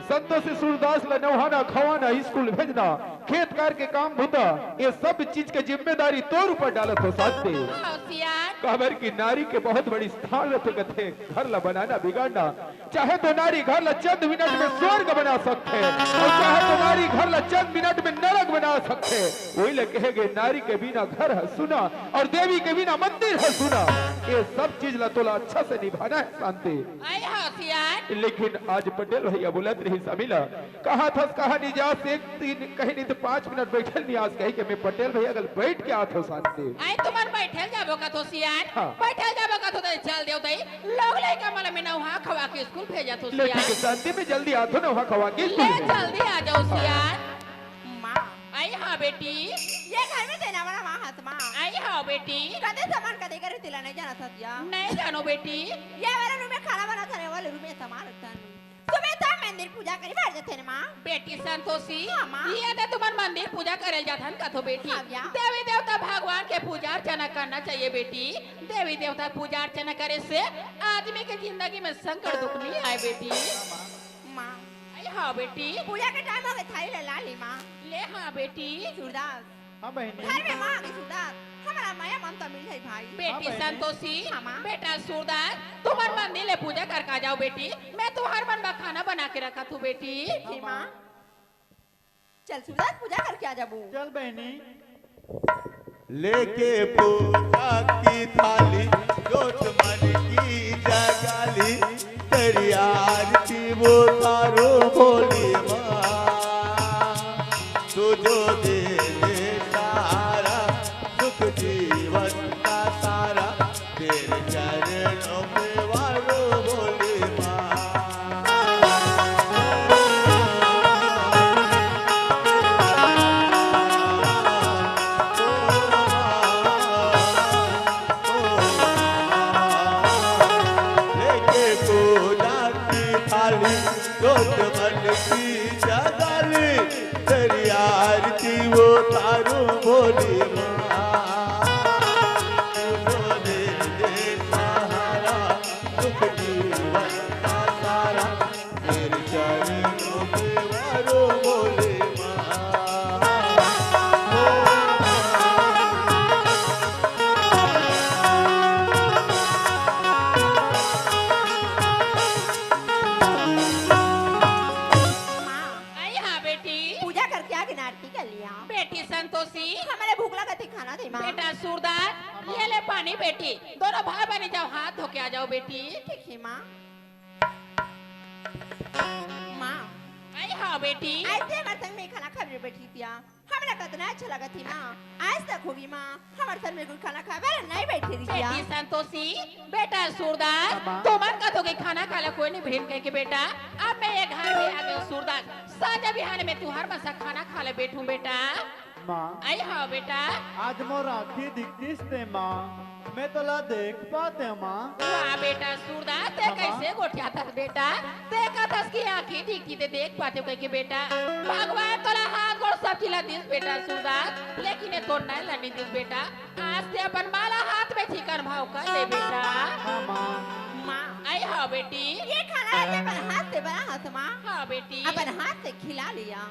संतोषी सूरदास ला नवहाना, खवाना, स्कूल भेजना, खेत कार के काम धंधा, ये सब चीज के जिम्मेदारी तोर ऊपर डालत हो संती। हाँ, होशियार। काबर की नारी के बहुत बड़ी स्थान रहते कथे, घर ला बनाना बिगाड़ना। चाहे तो नारी घर ला चंद मिनट में स्वर्ग बना सकथे, और चाहे तो नारी घर ला चंद मिनट में नरक बना सकथे। वही ले कहे गए, नारी के बिना घर है सुना, और देवी के बिना मंदिर है सुना। ये सब चीज ला तोला अच्छा से निभाना है संती। आई होशियार। लेकिन आज पटेल भैया बोलत रही समीला, कहा थस, कहा नहीं जा से एक दिन कहीं नहीं तो पाँच मिनट बैठल नहीं, आज कही कि मैं पटेल भैया कल बैठ के आत हो संती। आई तुम्हार बैठल जाबो का तो सियान? हाँ। बैठल जाबो का तो चल देव दई। लोग लइका मला में नौहा खवा के स्कूल भेजा तो ले सियान। ठीक है संती, मैं जल्दी आत हो नौहा खवा के ले स्कूल। जल्दी आ जाओ सियान। माँ। आई हाँ बेटी। ये घर में तेना वाला माँ हाथ माँ। आई हाँ बेटी। कदे सामान कदे करे तेला नहीं जाना था दिया। नहीं जानो बेटी। ये वाला रूम में खाना बना था, ये वाले रूम में सामान रखता नहीं। सुबह तो मंदिर पूजा करे बर जथे न माँ। बेटी संतोषी, हाँ, माँ। ये तो तुम्हार मंदिर पूजा करे जाथन कथो बेटी। हाँ, भैया। देवी देवता भगवान के पूजा अर्चना करना चाहिए बेटी। देवी देवता पूजा अर्चना करे से आदमी के जिंदगी में संकट दुख नहीं आए बेटी। माँ। अरे हाँ बेटी। पूजा के टाइम हो गए, थाली ले ला ली माँ। ले हाँ बेटी। सूरदास। हाँ बहिनी। घर में माँ आगे सूरदास, हमारा माया ममता मिल जाए भाई। बेटी हाँ बहिनी। संतोषी, हाँ माँ। बेटा सूरदास, तुम्हार मंदिर ले पूजा करके आ जाओ बेटी। मैं तुम्हार मन बर खाना बना के रखा थू बेटी। ठीक है माँ। चल सूरदास, पूजा करके आ जाबो। चल बहिनी। लेके पूजा की थाली, जोत मन की जगाली, तेरी आरती वो तारो भोली माँ। तू जो दे दे सहारा, सुख जीवन का सारा, तेरे चरणों में वारो भोली माँ। लेके पूजा की थाली, जोत मन की जगाली, तेरी आरती वो तारो भोली माँ। तू दे दे सहारा, सुख जीवन का सारा, तेरे चरणों में वारो भोली माँ। माँ। आई हाँ बेटी। पूजा करके आगे ना आरती कर लिया। बेटी संतोषी। हमारे भूख लगा थे, खाना दे माँ। बेटा सूरदास, ये ले पानी बेटी। दोनों भाई बहनी जाओ, हाथ धो के आ जाओ बेटी। ठीक है माँ। माँ। आई हाँ बेटी। आज से हमारे संग में खाना खा बैठी थी। हमरा कतना अच्छा लगत ही माँ, आज तक होगी माँ, हमर सर में कोई खाना खाए वाला नहीं बैठे रही क्या? बेटी संतोषी, बेटा सूरदास, हाँ, माँ। तुमन का तो के खाना खाला कोई नहीं भेट कह के बेटा, अब मैं ये घर में आ गई सूरदास, साँझ बिहान में तुहर मन सा खाना खाला बैठूं बेटा। माँ, आई हाँ बेटा। आज मोर आँखी दिखतीस ते माँ, मैं तोला देख पातेंव माँ। वाह बेटा सूरदास, ते हाँ, माँ। कइसे गोठियाथस बेटा? ते कहथस कि आँखी दिखती ते देख पातेंव कहिके बेटा। भगवान तोला हाथ गोड़ सब चीज ला दिस बेटा सूरदास, लेकिन ये तोर नैन ला नइ दिस बेटा। आज ते अपन माँ ला हाथ में चिकन भाव कर ले बेटा। हाँ माँ। माँ। आई हाँ बेटी। ये खाना ला अपन हाथ से बनाहस माँ। हाँ बेटी। अपन हाथ से खिला लिया।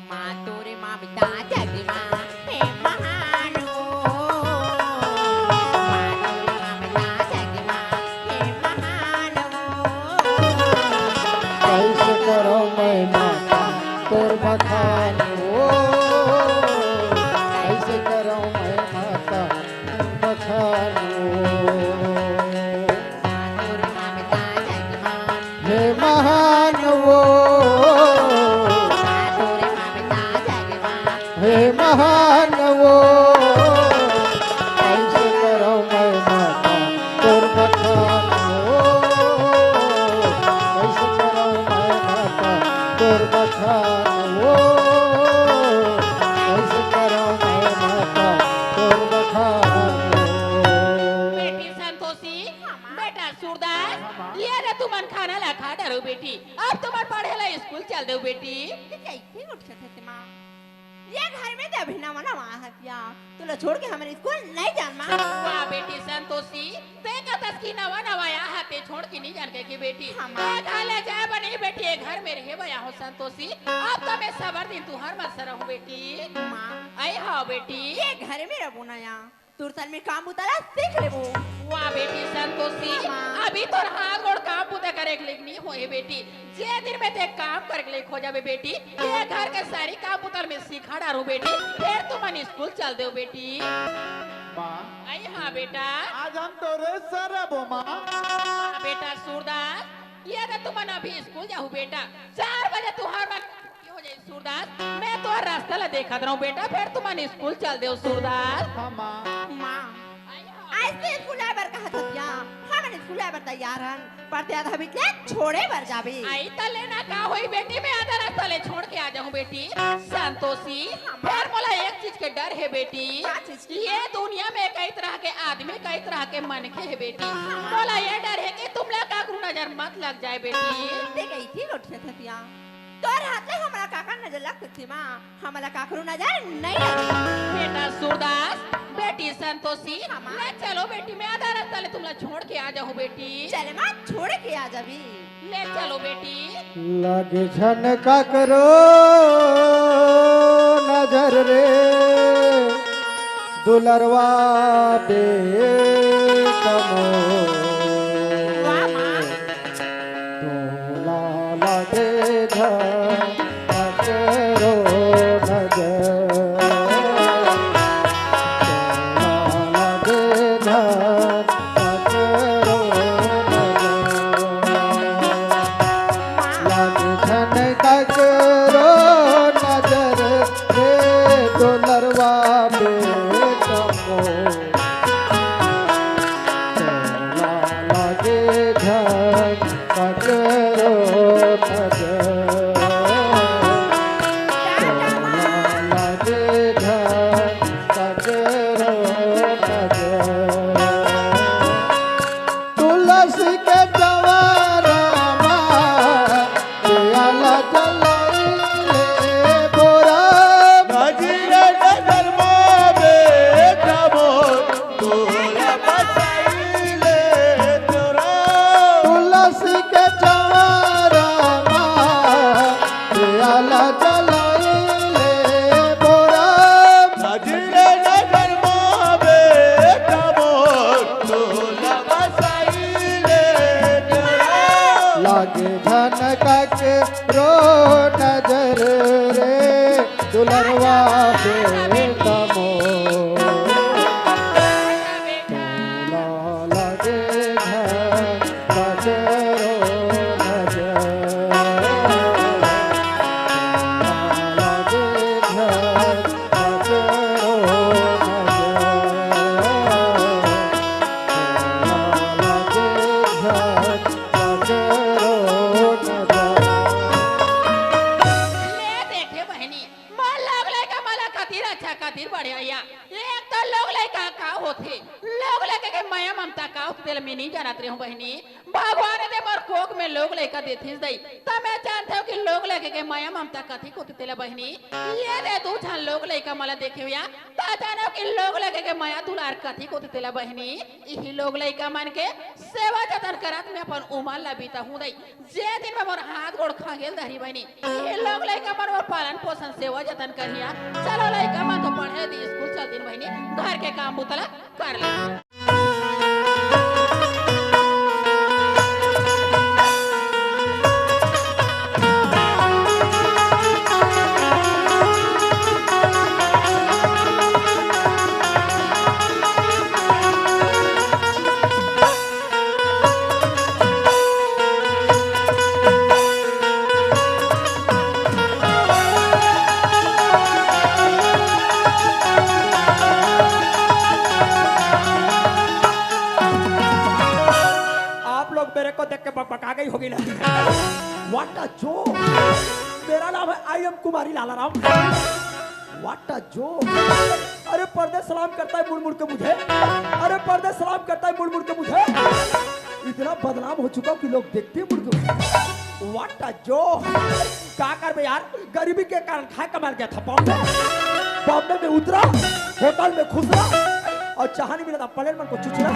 माँ तोरे ममता जग मा हे महान वो। माँ तोरे ममता जग मा हे महान वो। कइसे करँव मैं माता तोर बखान वो। कइसे करँव मैं माता बखान वो। माँ तोरे ममता जग मा हे महान वो। माँ तोरे ममता जग मा हे महान वो। कइसे करँव मैं माता तोर बखान वो। कइसे करँव मैं माता तोर बखान वो। कइसे करँव मैं माता तोर बखान वो। बेटी संतोषी, हाँ, माँ। बेटा सूरदास, हाँ, माँ। ये रे तुमन खाना ला खा डरो बेटी। अब तुमन पढ़े ला स्कूल चल देव बेटी। ते कइसे उठ सकत हे माँ? ये घर में ते अभी नवा नवा आहस या, तोला छोड़ के हमन स्कूल नइ जान माँ। वाह बेटी संतोषी, ते कहथस कि नवा नवा आहस ते छोड़ के नइ जान कहिके बेटी। हाँ, माँ। ये घर ले जाए बर नहीं बेटी, ये घर में रहे बर आहों संतोषी। अब तो मैं सबर दिन तुँहर मन से रहूँ बेटी। माँ। आई हाँ बेटी। ये घर में रबो ना या। तोर सन में काम बुता ला सीख लेबो। वाह बेटी संतोषी, हाँ, माँ। अभी तोर हाथ गोड़ काम बुता करे के लायक नइ होए बेटी। जे दिन में ते काम करे के लायक हो जाबे बेटी, ये घर के सारी काम बुता मैं सिखा डारूँ बेटी, फेर तुमन स्कूल चल देव बेटी। माँ। आई हाँ बेटा। आज हम तोरे सरबो माँ। हाँ बेटा सूरदास, ये तो तुमन अभी स्कूल जाहू बेटा, चार बजे तुँहर मन छुट्टी हो जाही सूरदास, मैं तोर रास्ता ला देखत रहूँ बेटा, फेर तुमन स्कूल चल देव सूरदास। हाँ माँ। माँ, अइसे स्कूल आए बर कहत हस या, हमन स्कूल आए बर तैयार हन, पर ते आधा बीच ले छोड़े बर जाबे। आई त ले ना का होही बेटी, मैं आधा रास्ता ले छोड़ के आ जाहूँ बेटी। संतोषी, हाँ माँ। फेर मोला एक चीज के डर हे बेटी, का चीज के? ये दुनिया में कई तरह के आदमी, कई तरह के मनखे हे बेटी। हाँ। मोला ये डर हे कि तुमला काकरो नजर मत लग जाए बेटी। ते कइसे गोठियाथस या? तोर हाथ ले हमला काकर नजर लग सकथे माँ, हमला काकरो नजर नइ लगे। बेटा सूरदास, बेटी संतोषी, हाँ, माँ। ले चलो बेटी, मैं आधा रास्ता ले तुमला छोड़ के आ जाहूँ बेटी। चले माँ, छोड़ के आ जाबे। ले चलो बेटी। लगे झन काकरो नजर रे, दुलरवा बेटा मोर। वाह माँ। तोला लगे झन काकरो नजर। तोला लगे झन काकरो नजर। लगे झन काकरो नजर रे, दुलरवा बेटा मोर। तोला लगे झन काकरो नजर। तोला लगे झन काकरो नजर। तुलसी के चंवरा मा, दिया ला जलाई ले बोरा। नजर नजर मा बेटा मोर, तोला बचाई ले तोरा। तुलसी के चंवरा मा, दिया ला जलाई ले बोरा। नजर नजर मा बेटा मोर, तोला बचाई ले तोरा। लागे झन काकरो नजर रे, दुलरवा बेटा मोर। तोला लगे झन काकरो नजर। तोला लगे झन काकरो नजर। होथे। लोग लइका के मया ममता का होथे तेला मैं नइ जानत रहेंव बहिनी। भगवान दे मोर कोख में लोग लइका देथिस दई, त मैं जानथंव कि लोग लइका के मया ममता कथी होथे तेला बहिनी। ये दे दू झन लोग लइका मन ला देखेंव या, त जानंव कि लोग लइका के मया दुलार कथी होथे तेला बहिनी। इही लोग लइका मन के सेवा जतन करत मैं अपन उमर ला बिताहूं दई। जे दिन में मोर हाथ गोड़ खंगेल दही बहिनी, ये लोग लइका मन मोर पालन पोषण सेवा जतन करिया। चलो लइका मन तो पढ़े दी, स्कूल चल दिन बहिनी, घर के काम बुतला कर ले। आप लोग मेरे को देख के बकबका गई होगी ना? What a joke! मेरा नाम है I am Kumari Lala Ram. What a joke! अरे पर्दे सलाम करता है मुड़ मुड़ के मुझे। अरे पर्दे सलाम करता है मुड़ मुड़ के मुझे। इतना बदनाम हो चुका हूँ कि लोग देखते हैं मुड़ के मुझे। What a joke! का करबे यार, गरीबी के कारण खाए कमाए ल गया था बॉम्बे। बॉम्बे में उतरा, होटल में खुसरा और चाहा नइ मिला त प्लेन मन को चुचरा।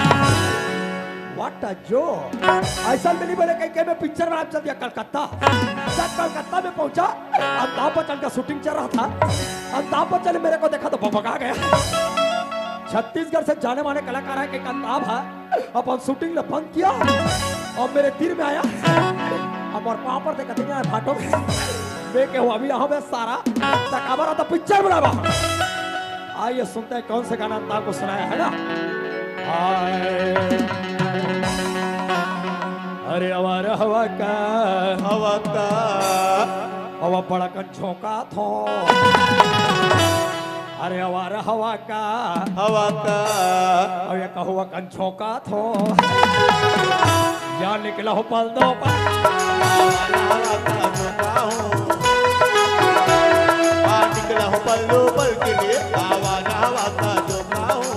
What a joke! अइसन मिली बोले कहीं के मैं पिक्चर बनाए चल दिया कलकत्ता। जब कलकत्ता में पहुंचा, अमिताभ बच्चन का शूटिंग चल रहा था। अमिताभ बच्चन ने मेरे को देखा तो बकबका गया। छत्तीसगढ़ से जाने माने कलाकार है कि अमिताभ है, अपन शूटिंग ला बंद किया और मेरे तीर में आया। अब मोर पाँव पर देखा, देखा, फाटो। मैं कहूँ, अभी यहाँ बे सारा, त काबर आता पिक्चर बनावा। आइए सुनते हैं कौन से गाना अमिताभ को सुनाया है ना। हाय। अरे आवारा हवा का, हवा का। हवा बड़ा कन झोंका थो। अरे आवारा हवा का, हवा का। अउ ये कहुआ कन झोंका थो। या निकला हो पल दो पल। आवारा हवा का झोंका हूँ। आ निकला हो पल दो पल के लिए। आवारा हवा का झोंका हूँ।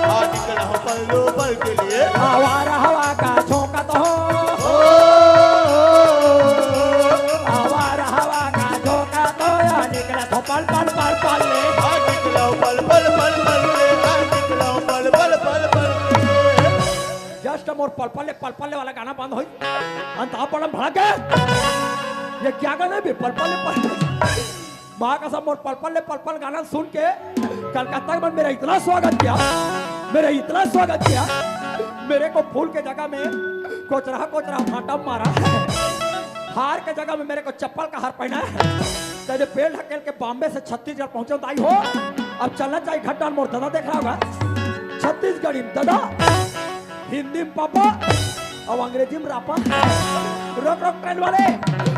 आ निकला हो पल दो पल के लिए। आवारा हवा का झोंका तो हो। ओ, आवारा हवा का झोंका तो या निकला तो पल पल पल पल ले। आ निकला हो पल पल पल पल ले। आ निकला हो पल पल पल पल ले। Just मोर पल पल ले पल पल ले वाला गाना बंद होई। अंत आप पड़म भड़क गए। ये क्या गाना है बे? पल पल ले पल पल। माँ कसम, मोर पल पल ले पल पल गाना सुन के कलकत्ता के मन मेरा इतना स्वागत किया, मेरा इतना स्वागत किया। मेरे को फूल के जगह में कोचरा कोचरा भाटा मारा, हार के जगह में मेरे को चप्पल का हार पहना। तेरे बेल ढकेल के बॉम्बे से छत्तीसगढ़ पहुंचो दाई हो। अब चलना चाहिए घर डाल, मोर दादा देख रहा होगा। छत्तीसगढ़ी में दादा, हिंदी में पापा, अब अंग्रेजी में रापा। रोक रोक ट्रेन वाले।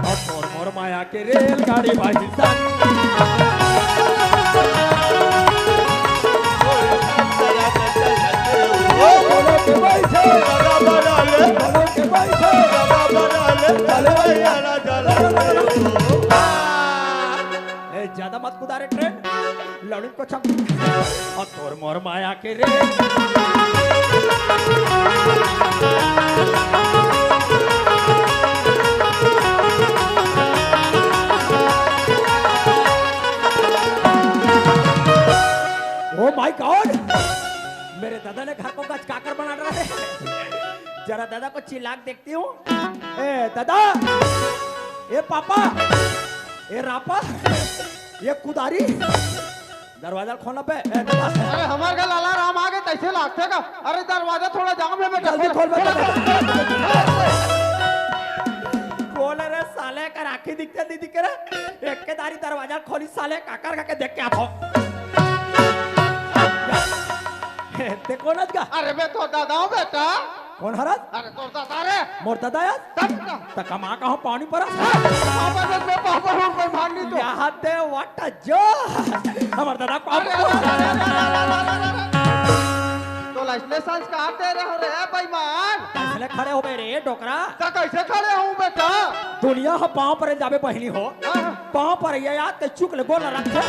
और मोर मोर माया के रेलगाड़ी भाई सन। बोलो के बैठे, बोलो के बैठे। ए, ज्यादा मत कुदारे ट्रेन। लड़न को छम। और तोर मोर माया के रे। Oh my God! मेरे दादा ने घर को गच काकर बना रहा है। जरा दादा को चिल्ला के देखती हूँ। ए दादा, ए पापा, ए रापा, ये कुदारी, दरवाजा खोलना बे। ए, दरवाजा। अरे, हमर घर लाला राम आ गे, तइसे लागथे का? अरे, दरवाजा थोड़ा जाम हे बेटा, जल्दी खोल बे, थोड़ा दरवाजा। खोल रे साले, कर आँखी दिखथे, नइ दिखे रे? एक के दारी दरवाजा खोली साले, काकर का के देख के आथो। ए, ते कोन अस गा? अरे, मैं तो दादा हूँ बेटा। कोन हरस? अरे, तोर दादा रे। मोर दादा अस? तब का? त कमा कहाँ पानी परस? पापा ने, मैं पापा हूँ, मैं भाग नहीं तो। यहाँ ते what a joke। हमर दादा पापा। अरे, अरे, अरे। तो लाइसले संस्कार दे रहे हो रे, ए बेईमान। इसलिए खड़े हो बे रे, डोकरा। त कइसे खड़े हूँ बेटा? दुनिया ह पाँव परे जाबे बहिनी हो। हाँ। पाँव परे ये याद ते चुक ले गोड़ रखे।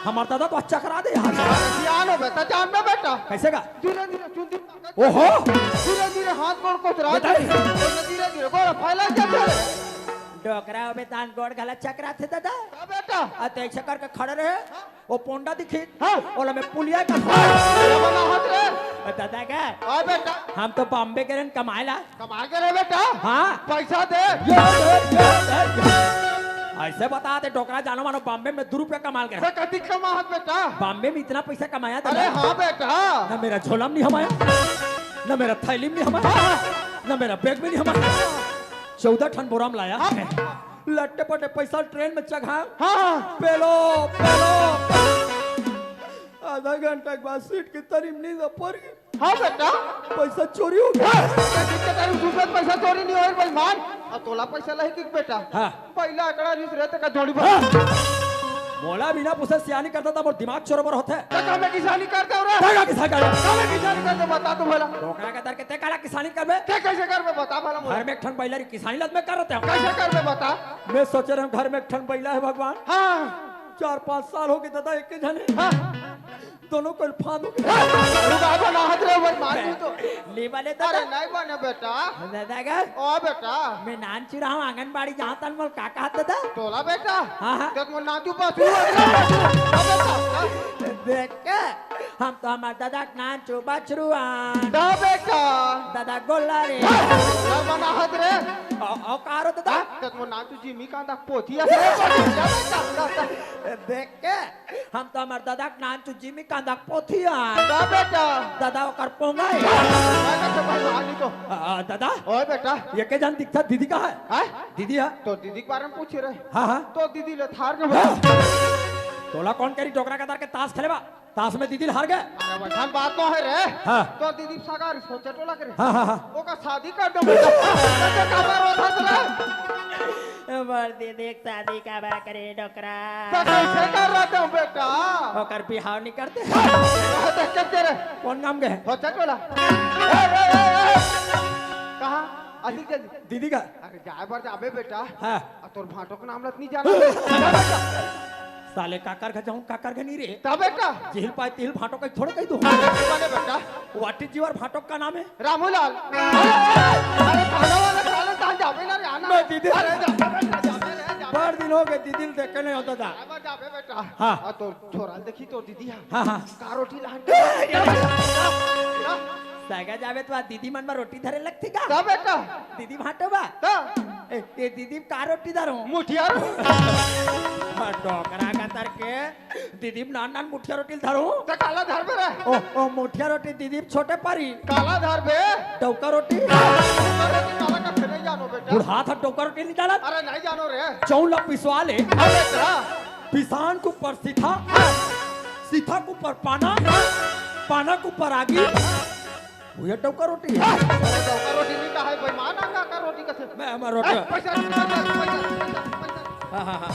हमर दादा तो चकरा दे यार। अरे सियान हो बेटा, जान ना बेटा। कैसे का? धीरे धीरे चुंदी ताकत ओहो। धीरे धीरे हाथ गोड़ कोतरा बेटा। धीरे धीरे गोड़ फैला जाथे। डोकरा हो बेटा, गोड़ गला चकरा थे दादा। हाँ बेटा। आ तो ऐसे करके खड़े रहे। हाँ। वो पोंडा दिखी। हाँ। ओला मैं पुलिया का अरे बना हाथ रे। दादा का? हाँ बेटा। हम तो बॉम्बे के रहन कमाए ला। कमा के रे बेटा। हाँ। पैसा दे। ये, ये, ये, ये, ये। ऐसे बता दे, डोकरा जानो मानो बॉम्बे में दो रुपया कमा के। तो कति कमा हाथ बेटा? बॉम्बे में इतना पैसा कमाया था अरे ना। हाँ बेटा। ना मेरा झोला में नहीं हमाया, ना मेरा थैली में नहीं हमाया, ना मेरा बैग में नहीं हमाया। चौदह ठन बोरा में लाया। हाँ। लट्टे पट्टे पैसा ट्रेन में चघा। हाँ, हाँ। पेलो, पेलो। आधा घंटा के बाद सीट की तरी में नींद पड़ गई। हाँ बेटा। पैसा चोरी हो गया। बेटा, कितने तारीख सुबह पैसा चोरी नहीं होए बेईमान। और तोला पैसा लही कि बेटा? हाँ। पहला एकड़ा रिस रहते का जोड़ी भर। हाँ। मोला बिना पूछे सियानी करता था, मोर दिमाग चोरबर होते। तो कामे किसानी करते हो रे? तेरा किसान कर। कामे किसानी करते बता तू भला। डोकरा के दर के ते काला किसानी करबे? ते कैसे करबे बता भला मोला। घर में एक ठन बैलरी किसानी लद में कर रहते हो। कैसे करबे बता? मैं सोचे रहे घर में एक ठन बैला है भगवान। हाँ। चार पाँच साल हो गए दादा, एक के जने। हाँ। दोनों को फांद हो गया। रुका बना हाथ रे, भाई, मार दी तो। ले वाले दादा। अरे, नहीं बने बेटा। दादा का? ओ बेटा। मैं नान चुराऊं आंगनबाड़ी जाऊं तन मोल का कहा दादा? तोला बेटा। हाँ, हाँ। देख मोर नातू पास हुआ। ओ बेटा। देख के, हम तो हमार दादा के नान चो बछरुआन। दा बेटा। दादा गोला रे। घर बना हाथ रे। ओ, ओ, का रो दादा? हाँ, देख मोर नातू जिमी कांदा पोथिया। दा बेटा, दा, दा। देख के, हम तो हमार दादा के नान चो जिमी कांदा पोथिया। दा बेटा। दादा ओकर पोंगा है। दादा के भाई आनी तो। आ, दादा। ओए बेटा। ये के जान दिखता दीदी का है? हैं? दीदी है? तो दीदी के बारे में पूछ रहे। हाँ, हाँ। तो दीदी ले थार के हाँ। तोला कौन करी डोकरा के दर के ताश खेले बा? ताश में दीदी हार गए। अरे वैसन बात तो है रे। हाँ। तो दीदी सगा रिस होचे टोला करे। हाँ, हाँ, हाँ। ओकर शादी कर दो बेटा। तो काबर रोत हस रे? मोर दीदी के शादी काबर करे डोकरा? तो कैसे कर रहा था बेटा? ओकर बिहाव नहीं करते। हाँ, तो करते रे। कौन गांव गए? होचे टोला। ए, ए, ए, ए। कहाँ? अली गली। दीदी का? अरे जाए बर जाबे बेटा। हाँ। आ तोर भांटो के नाम लत नहीं जाना। साले काकर घर जाऊं, काकर घर नहीं रे। तब बेटा। जिहिल पाए तिहिल भांटो कहीं थोड़े कहीं दूं। माने बेटा। What is your भांटो का नाम है? रामूलाल। अरे, अरे, अरे, थाना वाला साले तहां जाबे ना रे, आना। मैं दीदी। अरे, जाबे बेटा, जाबे रे, जाबे। बड़ दिन हो गए दीदी ल देखे नहीं होता था। जाबे, जाबे बेटा। हाँ। आ तोर छोरा ल देखी तोर दीदी हा। हाँ, हाँ। का रोटी लान के। सगा जाबे तो दीदी मन में रोटी धरे लगती का? तब बेटा। दीदी भांटो बा। तब। ए, ए दीदी का रोटी धरो? मुठिया रोटी। हाँ, डोकरा का तर के दीदी नान नान मुठिया रोटी धरो। तो काला धरबे रे। ओ, ओ, मुठिया रोटी दीदी छोटे पारी। काला धरबे। डौका रोटी। डौका रोटी काला का फिर नहीं जानो बेटा। बुढ़ा था डौका रोटी नहीं जाना। अरे नहीं जानो रे। चौला पिसवा ले। अरे बेटा। पिसान के ऊपर सीथा, सीथा के ऊपर पाना, पाना के ऊपर आगी। वो ये डौका रोटी है। अरे डौका रोटी नहीं कहा है, बेईमान आ का, का रोटी कथे? मैं हमारा रोटी। ए, पैसा, पैसा, पैसा, पैसा, पैसा। हाँ, हाँ, हाँ।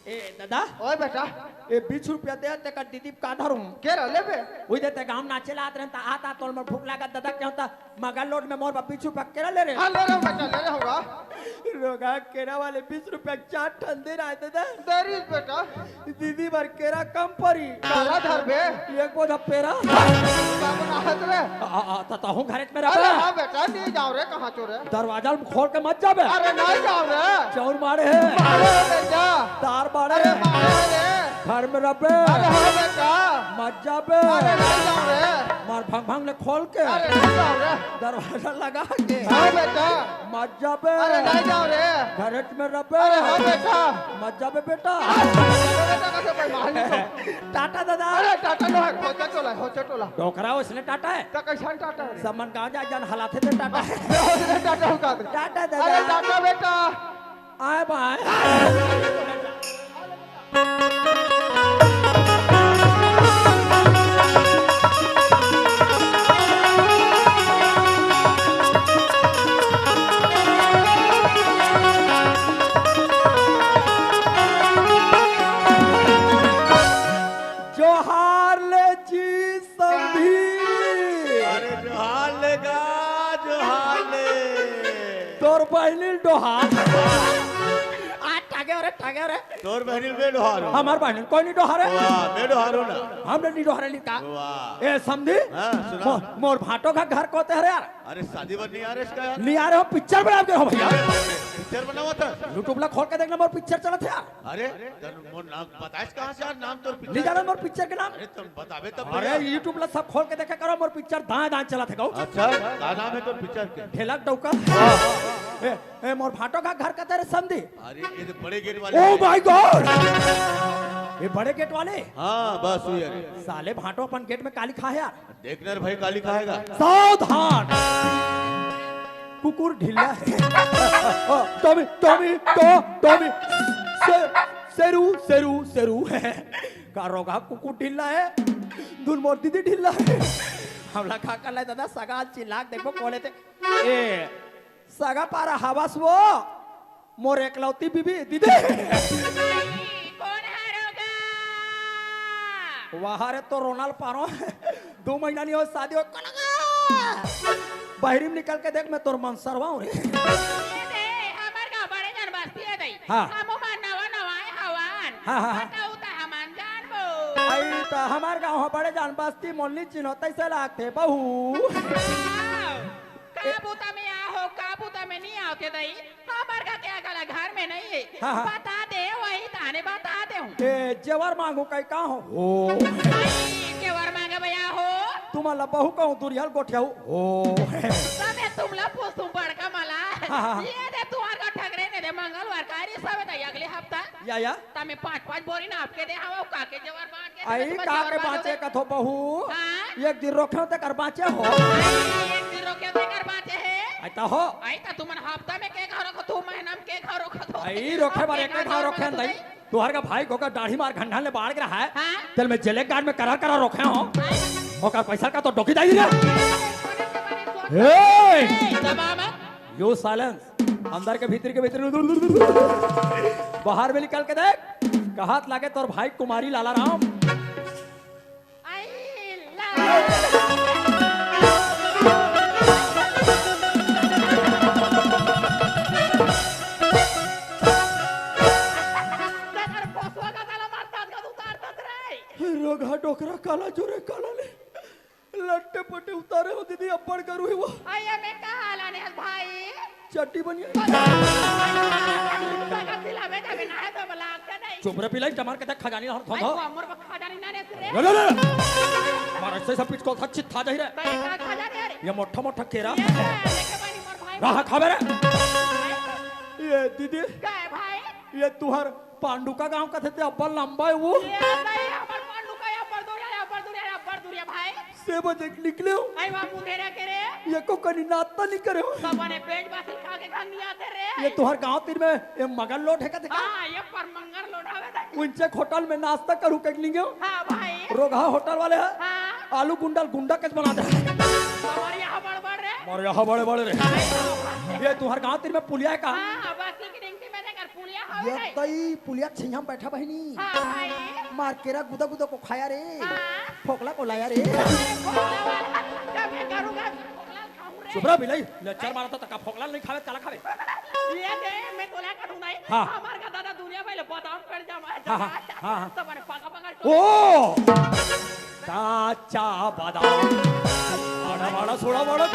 ए, दादा। ओए बेटा। ए, बीस रुपया दे, ते का दीदी का धरूं। के रह लेबे? वही देते गांव नाचे ला आत रहता, आता तोल में भूख लागत, दादा, क्यों ता? मगर लोड में मोर बा बीस रुपया केरा ले रे। हाँ, ले रहा हूँ बेटा, ले रहा हूँ। रोगा केरा वाले बीस रुपया चार ठन दे रहा है दादा। दे रही बेटा। दीदी बर केरा कम परी। काला धरबे। एक बोझा पेरा। बाबू ना हाथ रे। आ, आ, आ, त तहूँ घरे में अरे रहबे। हाँ बेटा, नहीं जाओ रे, कहाँ चो रे? दरवाजा में खोल के मत जाबे। अरे नहीं जाओ रे। चौर मारे है। मारे है बेटा। तार मारे अरे है। मारे है रे। घर में रहबे। अरे हाँ बेटा। मत जाबे। अरे नहीं जाओ रे। मार भंग भंग ले खोल के। अरे नहीं जाओ रे। दरवाजा लगा के। हाँ बेटा। मत जाबे। अरे नहीं जाओ रे। घरेट में रहबे। अरे हाँ बेटा। मत जाबे बेटा। अरे बेटा का से भाई मान लो। टाटा दादा। अरे टाटा नो है, होचे टोला, होचे टोला। डोकरा उसने टाटा है। तो कैसन टाटा है? समन गाँव जा जान हलाथे थे टाटा है। मैं उसने टाटा हूँ का। टाटा दादा। अरे टाटा बेटा। आए बाय। जोहार ले जी समधी। अरे जोहार ले गा, जोहार ले। तोर बहिनी डोहार। आटा अरे, टागे रे। तोर बहिनी ल मैं डोहारंव। हमर बहिनी ल कोई नहीं डोहारे। वाह, मैं डोहारंव ना। हमने नहीं डोहारे लिखा। वाह। ए, समधी? हाँ, सुना। मो-, मोर भांटो का घर कोते हरे यार? अरे, शादी बर नहीं आ रहे इसका यार। नहीं आ रहे हो, पिक्चर बनावत हो भैया। पिक्चर बनावत हस? YouTube ला खोल के देखना, मोर पिक्चर चलत हे यार। अरे, तन मोर नाम बताइस कहाँ से यार, नाम तोर पिक्चर? नहीं जाना मोर पिक्चर के नाम? अरे, तुम बताबे तब अरे, भैया। YouTube ला सब खोल के देखे करो, मोर पिक्चर दाएं दाएं चलत हे कहूँ। अच्छा, का नाम हे तोर पिक्चर के? ढेलक डौका। हाँ। ए, ए, मोर भांटो का घर कते रे समधी? अरे, ये तो बड़े गेट वाले Oh हैं। My God! ये बड़े गेट वाले? हाँ, बस वही है। साले भांटो अपन गेट में काली खा है यार। देखना रे भाई, काली खाएगा। सावधान! कुकुर ढीला है। टॉमी, टॉमी, टॉ-, टॉमी। से-, सेरू, सेरू, सेरू। का रोगा कुकुर ढीला है? दुन मोर दीदी ढीला है। हमला का कर ले दादा, सगा चिल्ला के देखो कोले ते। ए, सगा पारा हवस वो, मोर एकलौती बीबी, दीदी। कोन हरो गा? वाह रे, तो रोनाल पारो। दो महीना नहीं हो, शादी हो, कोन गा? बहिरी में निकल के देख, मैं तोर मन सरवाऊं रे। ये दे, हमर गाँव बड़े जान बस्ती है दई। हाँ। हमू मन नवा नवा आए हवन। हाँ, हाँ, हाँ। बताऊ त हमन जानबो। आई त हमर गाँव ह बड़े जान बस्ती, मोलनी चिन्हो तैसे लागथे बहू। हाँ। का बूता में आ हो, का बूता में नहीं आवते दई? हमर का क्या गला घर में नहीं है? हाँ, हाँ। बता दे, वही ताने बता दे हूँ। ए, जेवर मांगू कई का हो? हो। आई, जेवर मांगे भैया हो। तुमन ला बहू कहूँ, दुरिहल गोठियाऊ हो। तबे तुमला पूछूं बड़का मला। हाँ, हाँ, हाँ। ये दे तुहार का ठगरे ने दे मंगलवार का री सब दे अगले हफ्ता। या, या। तमे पाँच पाँच बोरी नाप के दे हवा, का के जेवर बांट के आई दे, का जेवर के बांट बांचे दे। कथो बहू? हाँ? एक दिन रोखे तेकर बांचे हो। आई, एक दिन रोखे तेकर बांचे है। आई त हो। आई त तुमन हफ्ता में के घरो को, तू महीना में के घरो को तो। आई रोखे बर एक घाव रोखे नहीं। तुहार का भाई को का दाढ़ी मार घंटा ले बाढ़ के रहा है। हाँ? तेल में जेले गार्ड में करा करा रोखे हो। आई। ओकर पैसा का तो डोकी दाई रे। ए, ए, दबा मत। You silence। अंदर के भीतर के भीतर बाहर में निकल के देख, कहत लागे तोर भाई कुमारी लाला राम। आई ला। तेकर पोसवा का ताला मारतात का उतारतात रे। रोगहा डोकरा काला जोरे काला ले। लट्टे पट्टे उतारे हो दीदी, अब्बड़ गरू हे वो। आया में कहा लाने हस भाई? चट्टी बनिया। सगा सिलावे जावे ना है तो बला के नहीं। चुप रे पिलाई, जमार के तक खजानी हर थोंधो। आई, वो मोर खजानी ना रे रे। ले, ले, ले। मार ऐसे सब पिचको था, चित था जाही रे। भाई का खजानी रे? ये मोटा मोटा केरा। ये लेके बनी मोर भाई। रहा खावे रे। ये दीदी। का है भाई? ये तुहार पांडुका गांव कथे ते अब्बड़ लंबा हे वो। ये नहीं, अब्बड़ पांडुका, अब्बड़ दूरिया, अब्बड़ दूरिया, अब्बड़ दूरिया भाई। से बजे के निकले हो। आई वहाँ मुंधेरा के रे। ये को कनी नाश्ता नहीं करे हो। सब ने पेट बासिल खा के घर नहीं आते रे। ये तुहार गांव तीर में ये मगर लोट हे का देखा? हाँ, ये पर मंगर लोट हवे दाई। उनचे होटल में नाश्ता करू के निकले हो। हाँ भाई। रोगहा होटल वाले हैं। हाँ। आलू गुंडल गुंडा के बना दे। हमारे यहाँ बड़ बड़ रे। हमारे यहाँ बड़े बड़े रे। ये तुहार गांव तीर में पुलिया हे का? हाँ, बस एक रिंग ये तई पुलिया के छैया में बैठा बहिनी। हाँ भाई। मार केरा गुदा गुदा को खाया रे। हाँ। फोकला को लाया रे। अरे फोकला वाला, कभी करूँगा, फोकला खाऊँ रे। चुप रह बिलाई, लेक्चर मारत हे त का फोकला नहीं खावे, काला खावे? ये दे, मैं तोला करूँ नहीं। हाँ। हमार का दादा दुनिया में ले बादाम पेड़ जमा है, हाँ, हाँ, जमा है। हाँ, हाँ। सब ने पाका पाका ओ! काचा बादाम। बड़ा, बड़ा, सोड़ा, बड़ा।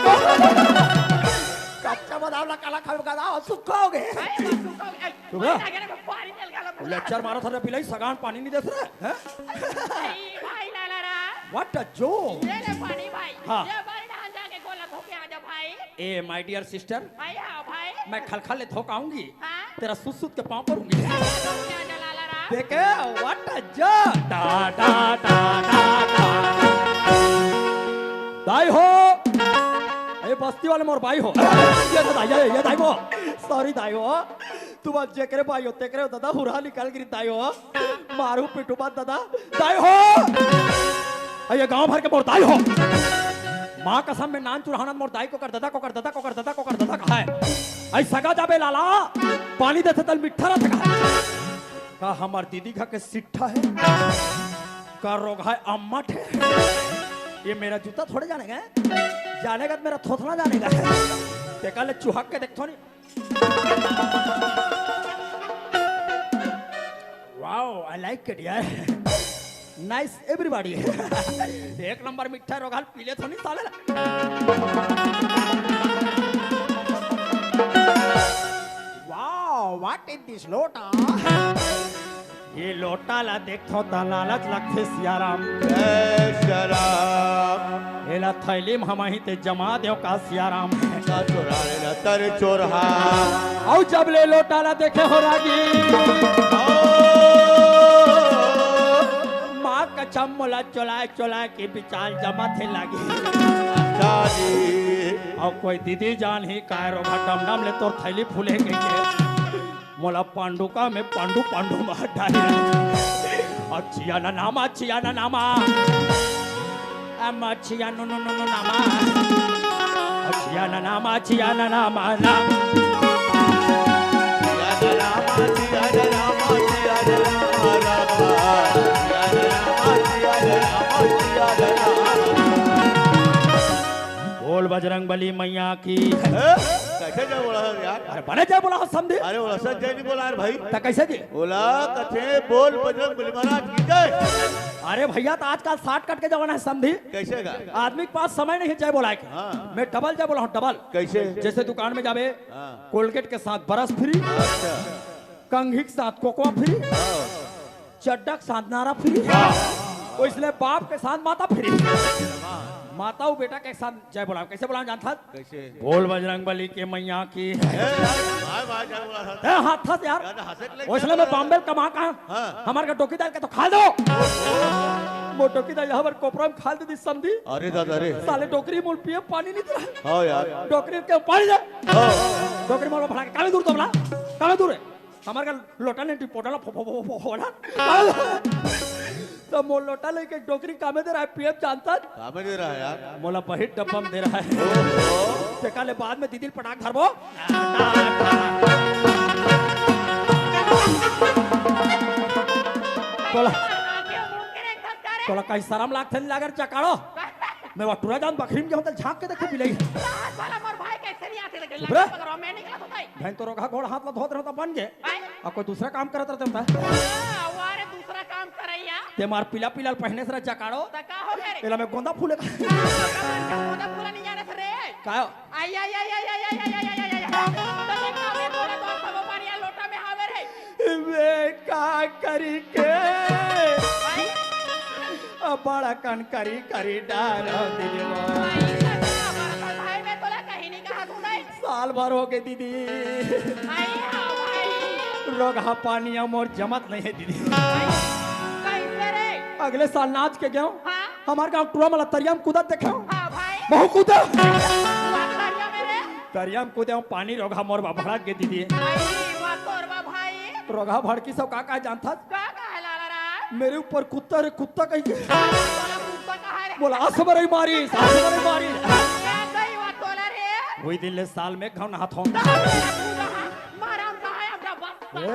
कच्चा बादाम ला काला खावे का दादा, सुखा हो गए। अरे, बस सुखा हो गए। चुप रह। भाई, लगे ना, पानी चल गया, पूरा। लेक्चर मारत हे रे पिलाई, सगा पानी नहीं देत रे, हैं? भाई, भाई, लाला रा। What a joke। ये ले पानी भाई। हाँ। ये भाई, धान जाके गोला धोके आ जा भाई। ए, my dear sister, भाई, हाँ, भाई। मैं खलखल ले धोक आऊंगी। हाँ। तेरा सूत सूत के पाँव पड़ूंगी। क्या जलाला राम? देखे, what a joke। टा, टा, टा, टा, टा। दाई हो। ए, बस्ती वाले मोर भाई हो। ये तो दाई, ये, ये दाई हो। Sorry दाई हो। तुम आज जेकरे भाई हो, तेकरे हो दादा, हुरा निकाल गिरी दाई हो। मारू पीटू बात दादा। दाई हो। अरे ये गांव भर के मोर दाई हो। माँ कसम में नान चुराहना मोर दाई को कर दादा को कर दादा को कर दादा को कर दादा कहा है। आई सगा जाबे लाला, पानी देथे तल मिठा रहथे कहा है। का हमार दीदी घर के सिट्ठा है? का रोग है अम्मट है? ये मेरा जूता थोड़े जानेगा है? जानेगा तो मेरा थोथना जानेगा है। देखा ले चुहक के देखथो नहीं। Wow, I like it, यार। Nice, everybody। एक नंबर मीठा रोगहा ल, पी ले तो नहीं साले ला। Wow, what is this लोटा? ये लोटा ला देखथो त लालच लगथे सियाराम। ए सियाराम। एला थैली म हमही ते जमा देव का सियाराम। का चोरा रे ना तर चोरहा। अउ जब ले लोटा ला देखे हो रागी। माँ कसम मोला चोलाय चोलाय के बिचाल जमा थे लागी। अच्छा जी। अउ कोई दीदी जान ही काय रोगहा डमडम ले तोर थैली फूले के, के। मोला पांडुका में पांडु पांडु मार डाले। अछिया ना नामा, अछिया ना नामा। अम अछिया नु नु नु नु नामा। अछिया ना नामा, अछिया ना नामा ना। बोल बजरंग बली मैया की। ए, कैसे जय बोला हस यार? अरे बने जय बोला हस समधी। अरे बोला सच जय नहीं बोला यार भाई। त कैसे जी? बोला कथे बोल बजरंग बली महाराज की जय। अरे भैया, त आजकल shortcut के जमाना हे समधी। कैसे का? आदमी के पास समय नहीं हे जय बोलाय के। हाँ। मैं double जय बोला हूँ, double। कैसे? जैसे दुकान में जाबे, हाँ। Colgate के साथ brush free, अच्छा। कंघी के साथ Cocoa free, हाँ। चड्डा के साथ नारा free, हाँ। वैसने बाप के साथ माता free। माता अउ बेटा के साथ जय बोला, कैसे बोला जानत हस? कैसे? बोल बजरंग बली के मैया की। ए, भाई, भाई, जय बोला हस। ए, हाथ हस यार। यार, हंसे के लग वैसने गया। मैं बॉम्बे कमा कहा? हाँ। हमारे का डोकी दाल के तो खा दो। मोर डोकी दाल हमारे कोपरा में खा दे दी समधी। अरे दादा रे। साले डोकरी मोल पिए पानी नहीं दिला। हाँ यार। डोकरी के पानी दे। हाँ। डोकरी मोल भड़ा के कामे दूर तो बोला। कामे दूर है। हमारे का लोटा नहीं टिपोटा ला फो, फो, फो, फो, फो, ना। तो मोर लोटा लेके डोकरी कामे दे रहा है, पिए जानत हस? कामे दे रहा है यार। मोला बहिर डब्बा में दे रहा है। ओहो। तेका ले बाद में दीदी ल पटाक धरबो। तोला, तोला कहीं शरम लागथे नहीं लागे रे चकाड़ो? मैं वो टुरा जान बखरी में गेहूं तल झांक के देखे बिलाई। रात वाला मोर भाई कैसे नहीं आते लेकिन चुप रे। लगा पकड़ो, मैं निकला तो भाई। बहन तो रोगहा गोड़ हाथ ला धोत रहता बन गे। भाई। अब कोई दूसरा काम करत रहते होता। हाँ, वारे दूसरा काम करैया। ते मार पीला पीला पहने से रह चकाड़ो। त का हो गए रे? एला मैं गोंदा फूले का। गोंदा फूला नहीं जाने से रे। का हो? आई, आई, आई। तो देखा, मैं बोला तो सब पानी आ लोटा में हावे रे। वे का करी के? आई। अब बड़ा कन करी करी डार दिलवा। भाई, भाई, मैं तोला कहीं नहीं कहा तू नहीं। साल भर हो गए दीदी। भाई, हाँ, भाई। रोगहा पानी मोर जमत नहीं है दीदी। भाई, कैसे रे? अगले साल नाच के गयो। हाँ। हमारे गांव टुरा मला तरिया में कूदत देखे। हाँ, भाई। महू कूदा। वाह, तरिया में रे। तरिया में कूदे हूँ, पानी रोगहा मोर बा भड़क गे दीदी। भाई, वाह, तोर बा भाई। रोगहा भड़की सब का का जानत हस? का का है लाला राम? मेरे ऊपर कुत्ता रे कुत्ता कही के। बोला कुत्ता कहा रे? बोला आसमरई मारी, आसमरई मारी। ए, गई वाह तोला रे। वही दिन ले साल में घाव नहात हूँ। मारा हम कहा है अपना बस। ए,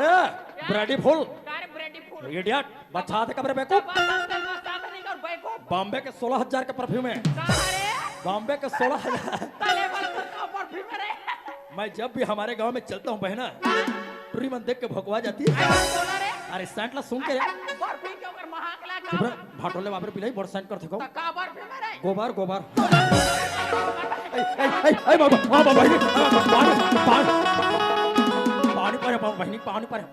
ब्रेडी फुल। का रे ब्रेडी फुल? Idiot। बच्चा आते कब रे बेवकूफ? बच्चा आते, बच्चा आते नहीं कर बेवकूफ। बॉम्बे के सोलह हजार के परफ्यूम है। का रे? बॉम्बे के सोलह हजार। तले वाला तो का परफ्यूम है रे? मैं जब भी हमारे गांव में चलता हूँ बहना, हाँ? टुरी मन देख के भौंकवा जाती है। अरे बोला रे। अरे सेंट ला सूंघ के रे। परफ्यूम के ओकर महक ला चुप रे, का? भाटोले बाप रे पिलाई बड़ सेंट करथे को। त का परफ्यूम है रे? गोबर, गोबर। ए, ए, ए, ए, बाबा, बाबा, बहिनी, पानी, पानी, पानी परे, बाबा, बहिनी, पानी परे।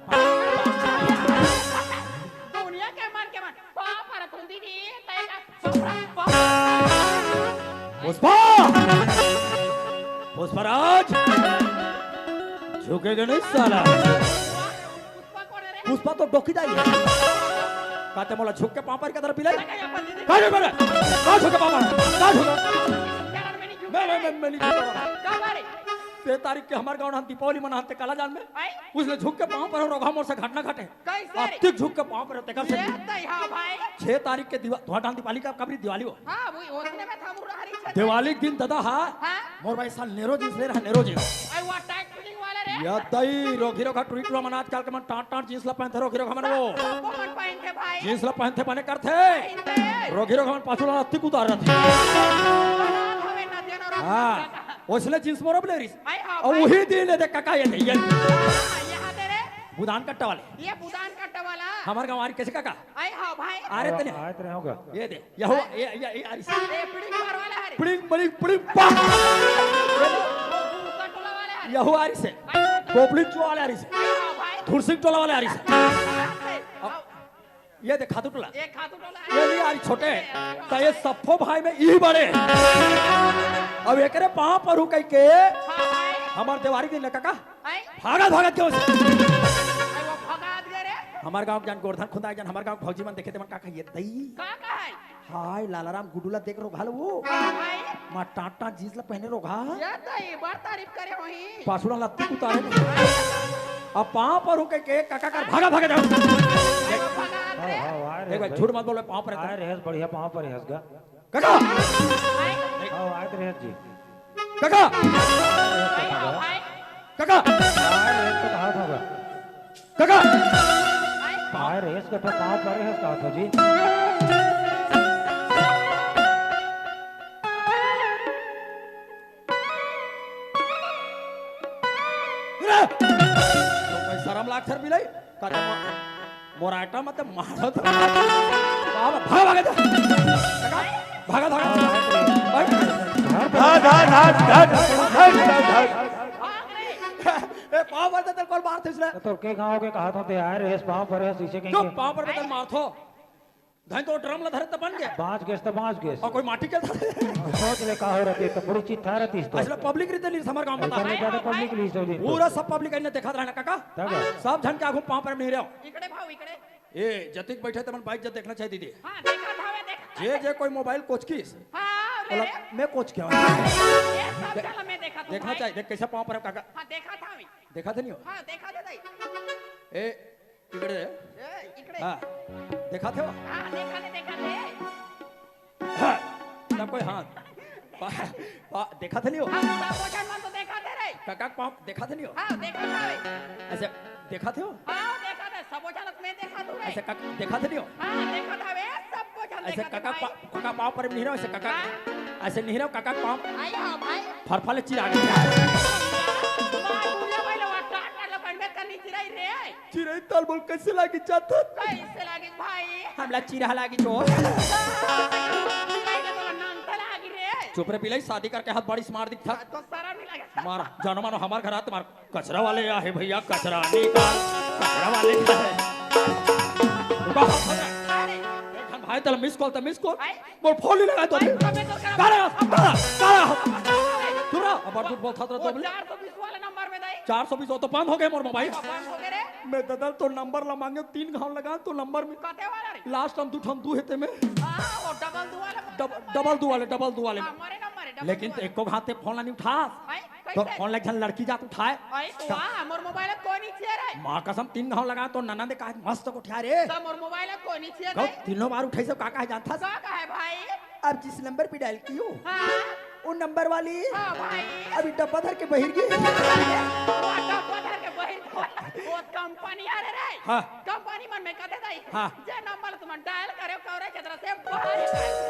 दुनिया के मन के मन, पाप हर तुंदी दी, तय का, पुष्पा! पुष्पराज! झुकेगा नहीं साला। पुष्पा कौन है रे? पुष्पा तो डोकी दाई है। कहते मोला झुक के पाँव पर के तरफ पिलाई। का झुक के? का झुक के पाँव पर? का झुक के? मैं, मैं, मैं, मैं नहीं झुकूंगा। का बारे? छह तारीख के हमारे गांव में दीपावली मनाते काला जान में। आई? उसने झुक के पाँव पर रोगहा मोर से घटना घटे। कैसे रे? अतिक झुक के पाँव पर तेकर से। ये तय हाँ भाई। छह तारीख के दिवा-, धुआं डाल दीपावली का कबरी दिवाली हो। हाँ, वो ओतने में था मुरहरी छे। दिवाली के दिन दादा हा। हाँ? मोर भाई साल नेरो जींस ले रहा, नेरो जींस। आई वो टाइट फिटिंग वाला रे। या दई रोगी रोगा टुरी टुरा मन आजकल के मन टाट टाट जींस ला पहनथे रोगी रोगा मन वो। वो मन पहनथे भाई। जींस ला पहनथे बने करथे। पहनथे। रोगी रोगा मन पाछू ला अतिक उतार रहथे। बनात हवे ना देना रोग हाँ। का। ओसले जींस मोर अब ले रहीस। आई हाँ अउ भाई। वही दिन ले देख काका ये नहीं ये। हाँ, यहाँ दे रे। बुदान कट्टा वाले। ये बुदान कट्टा वाला। हमर गाँव आरी कइसे काका? आए हव भाई। अरे तने। आए तने होगा। ये दे। यहो, ये, ये, ये आरी से। ए, पिड़िंग पार वाला हरे। पिड़िंग, पिड़िंग, पिड़िंग, पा। दूसरा टोला वाला हरे। यहो आरी से। आए, गोपली चो वाले आरी से। आए हव भाई। धुरसिंग टोला वाले आरी से। आए, आए, आए। ये दे खातू टोला। ये खातू टोला। ये नहीं आरी छोटे। तो ये सप्पो भाई में ई बड़े। अब एकरे पाँव परहूँ कहिके हाँ भाई। हमर देवारी दिन काका। आए। भागत भागत क्यों से? आए, वो भगात गए रे। हमर गाँव के जान गोरधन खुंदा जान हमर गाँव के भौजी मन देखे ते मन का कहिए दई। का कहे? हाय लालाराम गुडू ला देख रोघा लो वो। हाँ भाई। माँ टाटा जींस ला पहने रोघा। ये तो ये बार तारीफ करे वही। पाछुड़ा लत्ती उतारे। अब पाँव परहूँ कहिके काका कर भागा भागा जाओ। आए, वो भगात हाँ, रे। हाँ, वाह रे, देख भाई, भाई। झूठ मत बोलो, पाँव पर आए रहता। रे, हंस बढ़िया पाँव पर हंस गा। काका! आए। हाँ, आए रे हंस जी। काका! आए, आए। काका! आए रे हंस तो कहा था बा? काका! आए। आए रे हंस के तो पाँव पर हंस कहा था जी। रे! तो कोई शरम लाग सर बिलाई? कदम मोर आटा मत मारो तो। बाबा, भाग, भाग, जा। भाग, भाग, भाग। भाग। धा, धा, धा, धा, धा, धा, धा। ए, पाँव पर तो तेरे को मारते इसलिए। तो के गाँव के कहा था ते आए रे, इस पाँव पर है, शीशे के चुप, के। पाँव पर तो मार थो। धन तो ड्रम ला धरे त बन गया। बाँच गेस त बाँच गेस। और कोई माटी के धरे। सोच ले का हो रहती तो बड़ी चिट्ठा रहती तो। असला पब्लिक रीते नहीं समर गाँव बता। इतने ज्यादा पब्लिक ली सो दिन। पूरा सब पब्लिक इन्हें देखा रहा ना काका। तब? सब झन के आगू पाँव पर नहीं रहो। इकड़े भाव, इकड़े। ए, जतिक बैठे तमन बाइक जब देखना चाहिए दीदी। हाँ, देखा था, वे देखा था। जे, जे कोई मोबाइल कोचकीस। हाँ, ले बोला, रे। मैं कोच क्या हूँ? ये सब दे-, चला मैं देखा था, देखना भाई। चाहिए, देख कैसे पाँव पर है काका। हाँ, देखा था मैं। देखा था नहीं हो? हाँ, देखा था भाई। ए, इकड़े। ए, इकड़े। हाँ, देखा थे वो? हाँ, देखा थे, देखा थे। हाँ, ना कोई हाथ। पा, पा, देखा थे नहीं हो? हाँ, सब वजन मन तो देखा थे रे। काका पाँव देखा थे नहीं हो? हाँ, देखा था रे। ऐसे देखा थे हो? हाँ, देखा था, सब वजन मैं देखा तू रे। ऐसे काका देखा थे नहीं हो? हाँ, देखा था रे, सब वजन ऐसे देखा था काका भाई। पा, काका पाँव पर नहीं रहो, ऐसे काका, हाँ। ऐसे नहीं रहो, काका पाँव। आई हाँ भाई। फरफले चिरा गया। मार दूंगा भाई, लोग टाट कर लो, पर मैं तो नहीं चिराई रे। चिरई ताल बोल कैसे लागी जात? कैसे लागी भाई? हमला चिरहा लागी तो। चिरई के तो नंग तो लागी रे। चुप रे बिलाई, शादी करके हाथ बारिश मार दिखता। तो शरम नहीं लगे। मार, जानो मानो हमार घर आते मार। कचरा वाले या है भैया, कचरा निकाल। कचरा वाले का है। रुका। अरे। एक हम भाई तल मिस कॉल, तल मिस कॉल। भाई। बोल फोन नहीं लगा तो भाई, अभी। कब है तो कब? काला, काला, काला। चुप रहा। अब झूठ बोलता था वो तो अभी। चार सौ बीस वाले नंबर में दाई। चार सौ बीस वो तो बंद हो गए मोर मोबाइल। बंद हो गए रे। मैं ददल तो नंबर ला मांगे, तीन घाव लगा तो नंबर में। कते वाला रे? लास्ट हम दू ठम दू हेते में। हाँ, वो डबल दू वाला। डब-, डबल दू वाले, डबल दू वाले में। हाँ, हमारे नंबर है, डबल लेकिन दू तो वाला। एको घाते फोन ला नहीं उठा। भाई, तो कैसे? फोन ला एक झन लड़की जात उठाए। भाई, तो वाह, मोर मोबाइल कोई नहीं छे रे। माँ कसम तीन घाव लगा तो ननद का मस्त को उठा रे। तो मोर मोबाइल कोई नहीं छे गौ रे। तीनों बार उठाई से का कहे जानता? का कहे भाई? अब जिस नंबर पे डायल की हो, हाँ। वो नंबर वाली हाँ भाई। अभी डब्बा धर के बहिर गई। वो डब्बा धर के बहिर गई। वो कंपनी आ रे रे। हाँ। कंपनी मन में कथे दाई। हाँ। जे नंबर तुमन डायल करे कौरे क्षेत्र से बाहर।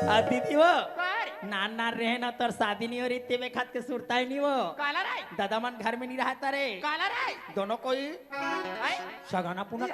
आ दीदी वो। कर। नान नान रहे ना तोर शादी नहीं हो रही ते में खात के सुरता ही नहीं वो। काला रे। दादा मन घर में नहीं रहता रे। काला रे। दोनों कोई आए? सगाना पुना। बड़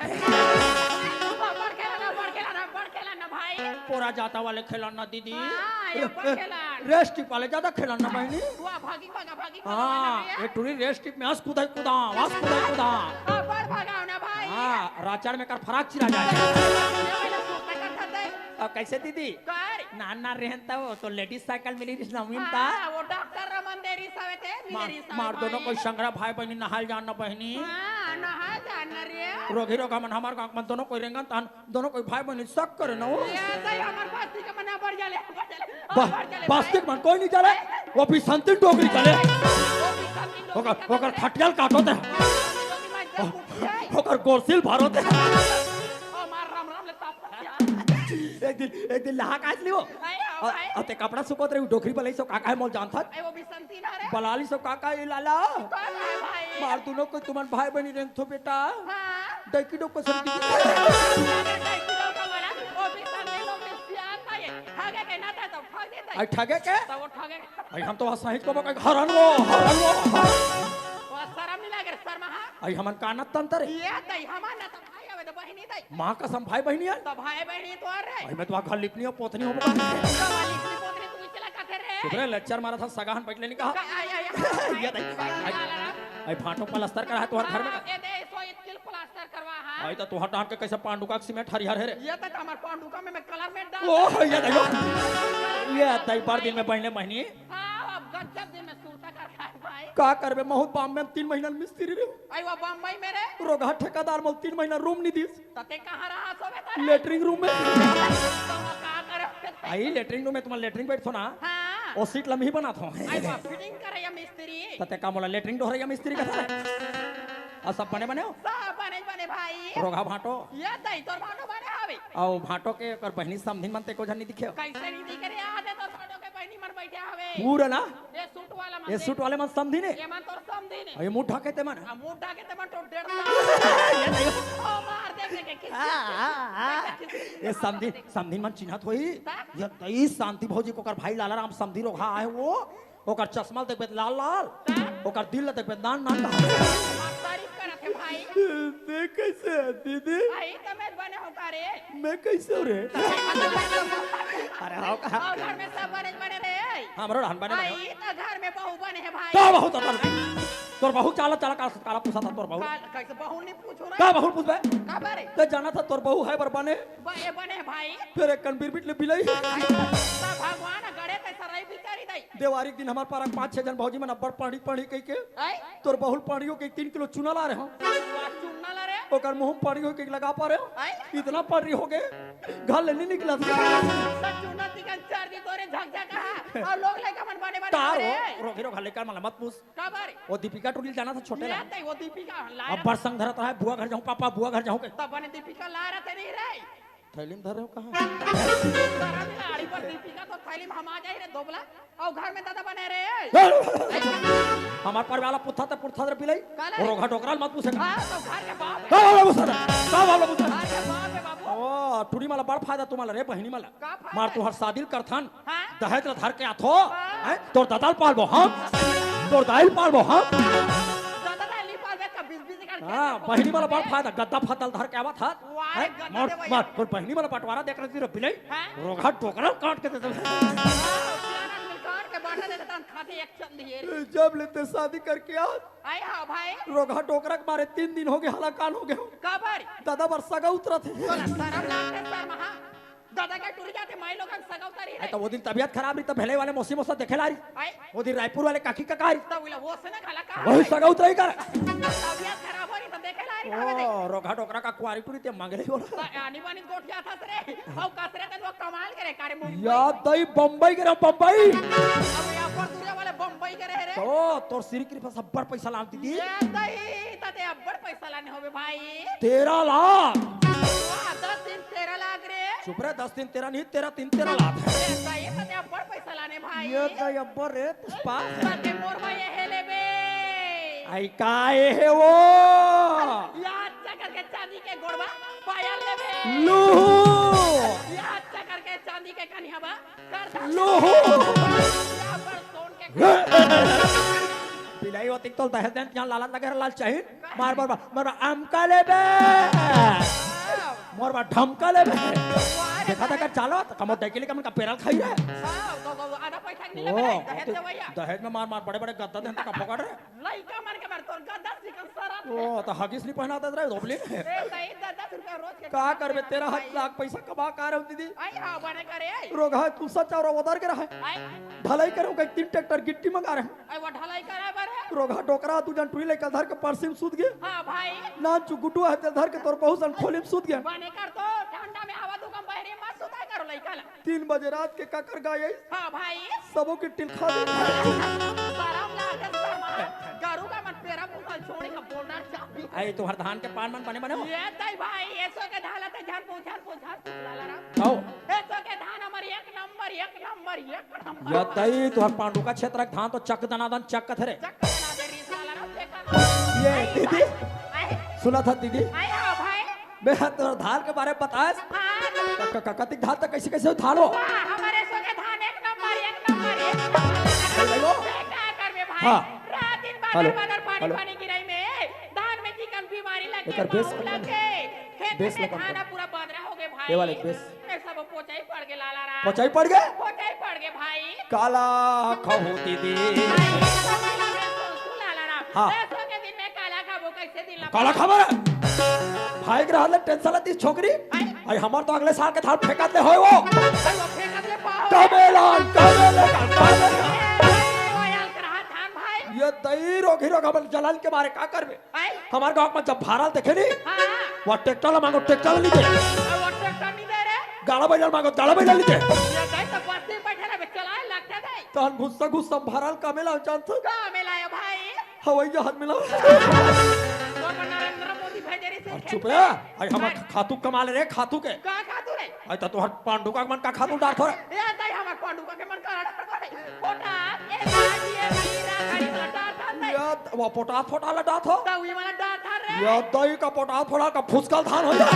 खेला ना, बड़ खेला ना, बड़ खेला ना भाई। पोरा जाता वाले खेलन ना दीदी। हाँ, ये बड़ खेला। रेस टिप वाले ज्यादा खेलन ना बहनी। वाह, भागी, भागा, भागी, भागा, हाँ, भागा, ये टूरी रेस टिप में हंस कूदा कूदा, हंस कूदा कूदा। हाँ, बड़ भागा ना भाई। हाँ, राचड़ में कर फराक चिरा जाए। ये वाला सोता करता था। अब कैसे दीदी? कर। नान नान रहन त वो तो लेडीज साइकिल मिली रिस नवीन ता। हाँ, वो डॉक्टर रमन देरी सवे थे, मार, मिलेरी सवे मार दोनों भाई। कोई संगरा भाई बहनी नहाल जान न बहनी। हाँ, नहाल जान न रे। रोगी रोगा मन हमार गाँव मन दोनों कोई रेंगन तान दोनों कोई भाई बहनी शक करे न हो। ये तो हमार बस्ती के मना बढ़ जाले, बढ़ जाले, बस, बढ़ जाले बस्ती भाई। के मन कोई नहीं चले, वो भी संतिन डोगरी चले। वो भी संतिन डोगरी ओकर, चले। ओकर खटियाल काटो ते। वो भी संतिन डोगरी मत जाओ, उठ जाए। ओकर गोरसिल भरो ते। ओ मार राम राम ले ताप ताप यार। एक दिन, एक दिन लहा काट लियो। अरे, हाँ, और, भाई। और ते कपड़ा सुकोत रही, डोकरी बलाई सो काका है मोल जानथत। अरे, वो भी संती ना रे। बलाली सो काका है लाला। कौन है भाई? मार दोनों को तुमन भाई बहनी रेंग थो बेटा। हाँ। डैकी डोको सर दी। डैकी डोको वाला, वो भी संती लोग के सियान था ये। भागे के ना था तो भाग देता है। आई ठगे के? तो वो ठगे के। आई हम तो वहाँ सही को बका हरन वो, हरन वो। वो शर्म नहीं लगे रे, शर्मा, हाँ? आई हमन का नत तंतर है? ये दई, हमार ना तो भाई, अबे तो बहिनी दई। माँ कसम, भाई बहिनी आय। त भाई बहिनी तो आ रे। भाई, मैं तो घर लिपनी अउ पोतनी होबो। त लिपनी पोतनी तू इचला कथे रे। चुप रे, लेक्चर मारत हस, सगा हन बइठ ले नहीं कहा। का-, आय, आय, आय। ये देख, आय, आय, भाटो प्लास्टर करा हे तुहर घर में का? हाँ, ये दे, सौ इतकिल प्लास्टर करवा, हाँ। भाई, त तुहर डांट के कइसे पांडुका के सीमेंट हरिहर हे रे? ये त हमर पांडुका में, में कलर में डाल ओ, ये देखो। ये तई पर दिन में बहिने बहिनी। हाँ, अब गजब दिन में सुरता कर खाए भाई। का करबे, महूँ बाम्बे में तीन महीना मिस्त्री रहे। आई वो बम्बई में रे। रोगहा ठेकेदार मोल तीन महीना रूम नहीं दिस। त ते कहाँ रहा सोबे तारे? लेटरिन रूम में। तो वो का करे? आई लेटरिन रूम में तुम्हार लेटरिन बैठथो ना। हाँ। ओ सीट लम्ही बनाथो। आई वो फिटिंग करे या मिस्त्री? त ते का मोला लेटरिन डोहरे या मिस्त्री कथे? अउ सब बने बने हो? सब बने बने भाई। रोगहा भाटो। ये दई तोर भाटो बने हवे। अउ भाटो के ओकर बहिनी समधिन मन ते एको झन नहीं दिखे हो? कइसे नहीं दिखे रे? यहाँ दे तोर भाटो के बहिनी मन बइठे हवे। पूरा ना? ये सूट वाला मन ये दे। सूट वाले मन समधिन हे? ये मन तोर समधिन हे। अउ ये मुंह ढाके ते मन? हाँ, मुंह ढाके ते मन तो डेढ़ साल। ये नहीं। ओ मार दे, दे, दे, किस, हाँ, किस, हाँ, हाँ। किस, किस, ये समधिन, समधिन मन चिन्हत होही। ता? ये दई शांति भौजी के ओकर भाई लाला राम समधिन रोगहा आय हे वो। ओकर चश्मा ल देखबे त लाल लाल, ता? ओकर दिल ल देखबे त नान नान। तारीफ करत हे भाई। ते कइसे हे दीदी? भाई, त मैं बने हो का रे? मैं कइसे हो रे? अरे हो का? अउ घर में सब बने बने रे। हमरो रहन बने बने। भाई, त घर में बहू बने हे भाई। का बहू त बने? तोर बहू चाला चाला का, काला पूछा था तोर बहू। का, कइसे बहू नहीं पूछो रे? का बहू पूछबे? का बारे? ते जाना था तोर बहू हे बर बने। ब-, ये बने हे भाई। फिर एक कन बिरबिट ले बिलई। भाई, त भगवान गड़े ते सरई बिचारी दई। देवारी के दिन हमर पारा पाँच छह जन भौजी मन अब्बड़ पढ़ी पढ़ी कहि के आई? तोर बहुल पढ़ी हो के तीन किलो चूना ला रहे हो। वाह, चूना ला रहे? ओकर मुंह पढ़ी हो के लगा पा रहे हो। आई? इतना पढ़ी हो गए, घर ले नहीं निकला। त चूना तिकन चार दिन तोरे झकझक हा। अउ लोग लइका मन बने बने तार हो, रे। रोगी रोग हल्ले कर मला मत पूछ। का बारे? वो दीपिका टुरी ल जाना था छोटे ये ला। तई वो दीपिका ला रहा। अब्बड़ संग धरत रहा, बुआ घर जाऊं पापा, बुआ घर जाऊं के। तब बने दीपिका ला रहा थे नहीं रे। थैली में धरे हो कहाँ? सरम लाड़ी पर दीपिका तो थैली में हम आ जाए रे दोबला। अउ घर में दादा बने रे। हमार परिवार ला पुत्था ते पुरथा रे बिलई। का ला रे? रोगहा डोकरा ल मत पूछे का? हाँ, तो घर के बाप है। का वाला पूछे? का वाला पूछे? घर के बाप है बाबू। ओ, टुरी मला बड़ फायदा तुम्हाला रे, बहिनी मला। का फायदा? मार तुहर शादी ल करथन। हाँ? दहेज ला धर के आथो, हाँ। हैं? तोर ददा ल पालबो हम, तोर दाई ल पालबो हम। ददा दाई ल पालबे त बीस बीस एकड़ खेत हाँ, में बहिनी मला बड़ फायदा, गद्दा फद्दा ल धर के आवत हस, वाह, हैं? गद्दा मार, दे भैया। मार, तोर बहिनी मला बंटवारा देख रही थी रे बिलई, हाँ? रोगहा डोकरा ल काट के दे दे। हाँ, चार आदमी काट के बांटा देते तन खाते एक चंद ये। जब ले ते शादी करके आ, आए हाँ भाई। रोगहा डोकरा के मारे तीन दिन हो गए, हलाकान हो गए। काबर? दादा बर सगा उतरत हे। तोला सरम लागथे शर्मा, हाँ? दादा के टूरी जाथे, माई लोगन सगा उतारी अरे रे। तो वो दिन तबियत खराब रही, तब भेले वाले मौसी मौसा देखे ला रही। आए? वो दिन रायपुर वाले काकी का कहा रही। तब बोला, वो से ना खाला कहा वही रही। सगा उतराई कर। तबियत खराब हो रही, तो देखे ला रही, कहाँ देखे? ओ, रोगहा डोकरा का कुआरी टूरी ते मांगे रही बोला। तो आनी बानी गोठिया था रे। अब कसरे तन वो कमाल करे, कारे मुंबई। याद दई बम्बई के रहे, बम्बई। अब ये अपर दूरिया वाले बम्बई के रहे रे। तो तोर सिरी कृपा सब्बर पैसा लान दीदी। ये दई, तते अब्बड़ पैसा लाने होबे भाई। तेरह लाख। वाह, दस दिन तेरह लाख रे। चुप रे, दस दिन तेरह नहीं, तेरह तीन तेरह लाख। ए, सही बात है, अब्बड़ पैसा लाने भाई। ये तो अब्बड़ रे, पुष्पा। बाकी मोर भाई ये हेले बे। आई का ये हे वो? याद चकर के चांदी के गोड़वा पायल लेबे। लू। याद चकर के चांदी के कनियाबा। कर दे। लू। या पर सोन के बिलाई होती तो दहेज देन, यहाँ लालच लगे, लालच चाहिए। मार, मार, मार, मार, आमका लेबे। मोर बा ढमका लेबे। वाह रे देखा था का चालो, त कमो देखी लेके मन का पेरल खाई रे। हाँ, तो, तो आधा पैसा नहीं ओ, लेबे रे, दहेज ते देवैया। दहेज में मार, मार, बड़े, बड़े गद्दा देन का पकड़ रे। लइका मन के मार, तोर गद्दा सिकन सरत हे। ओ, तो हगिस नहीं पहनाता रे, धोबली। ए, सही, दस, दस रुपया रोज के का कमाते करबे, हैं तेरह भाई। लाख पैसा कमा का रहे हो दीदी? आई हाँ, बने करे, आई। रोगहा तू सच और उधर के रहे। आई। ढलाई करूँ, कहीं तीन ट्रैक्टर गिट्टी मंगा रहे हैं। आई, वो ढलाई करे बर है। रोगहा डोकरा, तू जन टुरी लेकर धर के परसी में सूत गए। हाँ भाई। नान चु गुटुआ है, ते धर के तोर बहुत जन खोली में सूत गए। बने कर तो, ठंडा में हवा दुकान बहरी मत सुता करो लइका ला। तीन बजे रात के काकर गाय आई। हाँ भाई। सबो के टिल खा दे। शरम लागे शर्मा। गरु का मन पेरा मुखल छोड़ी का बोलना चाहती। आई, तुम्हार धान के पान मन बने बने हो? ये तई भाई, एसो के धान ते झान पो, झान पो, झान पो, लाला राम। आओ। एसो के धान हमर एक नंबर, एक नंबर, एक नंबर। या तई, तुहर पांडुका क्षेत्र के धान तो चक दनादन चक कथे रे। चक दनादन रीस लाला राम, देखा। ये आई, दीदी, आई, आई। सुना था दीदी? आई, हाँ, भाई। मैं तोर धान के बारे में बतास। हाँ। क-, क-, क-, कतिक धान तक कैसे, कैसे धान हो? वाह, हमर एसो के धान एक नंबर, एक नंबर, एक नंबर। हेलो। देखा कर में भाई, हाँ। रात दिन बादर, हेलो। बादर, पानी, हेलो। पानी गिराई में, धान में चिकन बीमारी लगे, एकर बेस बाऊ लगे, खेत बेस ले कम धान कर। पूरा बदरा हो गे भाई। ये वाले बेस। ए सब पोचाई पड़ गे लाला राम। पोचाई पड़ गे? पोचाई पड़ गे भाई। काला खाहू दीदी। भाई, ये सब मिला के सुन, सुन लाला राम। हाँ। ए सो के दिन में काला खाबो, कैसे दिन ला काला खाबो रे? भाई के रहत ले टेंशन लेती छोकरी। भाई। आई हमार तो अगले साल के धान फेंकत ले होय वो। अरे वो फेंकत ले पाहो। कबे लान, कबे ले, कबे ले। ए, वो यार रहा धान भाई। ये दई रोगी रोग हमन जलन के मारे का करबे? आय? हमार गांव में जब भारल देखे नी, हाँ। वो ट्रैक्टर ला मांगो, ट्रैक्टर ला लीजे। अरे वो ट्रैक्टर नहीं दे रे। गाड़ा बैल ला मांगो, गाड़ा बैल ला लीजे। ये दाई तो बस्ती में बैठे रहे, चलाए लगते दाई। तो हम गुस्सा गुस्सा में भारल का मेला जानत हो? का मेला है भाई? हवाई जहाज मेला। तो अपन नरेंद्र मोदी भेजे रही से और खेत चुप में। रह, आई हमार हाँ। खातू कमा ले रे, खातू के। का खातू रे? आई तो तोहर पांडुका मन का खातू डारथो रे। ए दाई हमार पांडुका के मन का डारथो रे। पोटास, ए दाई, ए दाई, रा, गाड़ी में डारथो रे। या, वो पोटास फोटा ला डारथो। तो ये वाला डारथो रे। या दाई का पोटास फोटा का फुसकल धान हो जाए।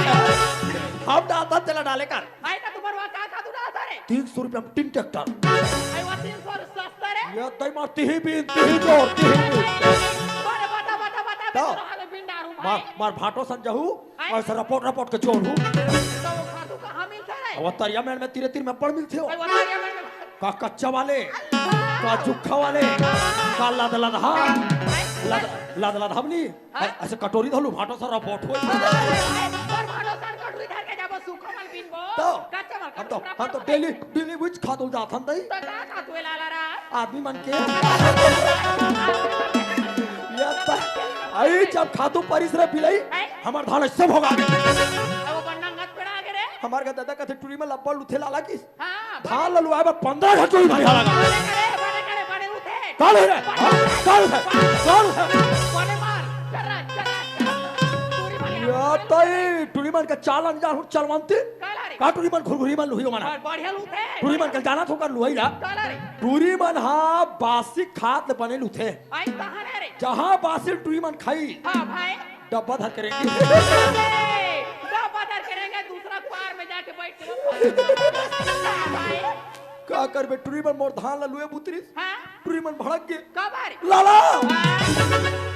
हम डालता चला डाले कर। आई तो तुम्हार वहाँ का खातू डारथो रे? तीन सौ रुपया में तीन ट्रैक्टर। आई वो तीन सौ सस्ता रे। या दाई मार तिही बीन, तिही जोर, तिही बीन। अरे बता, बता, बता, तो? बता, हालो बिन डारू मार, भाई। मार भाटो सन जहू, आय? और से रपोट, रपोट के जोड़ू। तो वो खातू कहाँ मिलता रे? वो तरिया में, में तीरे तीर में पड़ मिलते हो। अरे वो तरिया में, में का कच्चा वाले, का जुखा वाले, का लद लदहा, लद, लद लदहा बनी। हाँ? ऐसे कटोरी धलू, भाटो सन रपोट होई। अरे, अरे, पर भाटो सन कटोरी धर के जाबो, सूखो मल बीनबो। तो? कच्चा मल हम तो, कटोरी हम तो रपोट डेली, डेली बुझ खातू जाथन दई। तो का खातू है लाला रा? आदमी मन के। ये त-, आई जब खातू परिस रे बिलई, हैं? हमार धान ऐसे भोगा गे। अब वो बन्ना नंगत पड़ा आगे रे। हमार का दादा कथे टूरी में लब्बा लुथे लाला किस। हाँ, धान ललुआ बा पंद्रह घंटे में भाई हालागा। बड़े करे, बड़े करे, बड़े उठे। काल है रे? बड़े हाँ? काल है? काल है? बड़े मार, चला, चला, चला। टूरी मार। या तई टूरी मन का चाल अनजान हूँ चलवंती। काला रे। का टूरी मन घुरघुरी मन लुही हो मना। और बढ़िया लुथे। टूरी मन का जाना थोकर लुही ला। काला रे। टूरी मन हा बासी खात बने लुथे। आई कहाँ रे रे? जहाँ बासी टूरी मन खाई। हाँ भाई। डब्बा धर के रेंगी। डब्बा धर के रेंगे, दूसरा कुआर में जाके बैठ के। भाई। का करबे टूरी मन मोर धान ला लुए बुतरिस। हाँ। टूरी मन भड़क गे। का बारे? लाला। हाँ।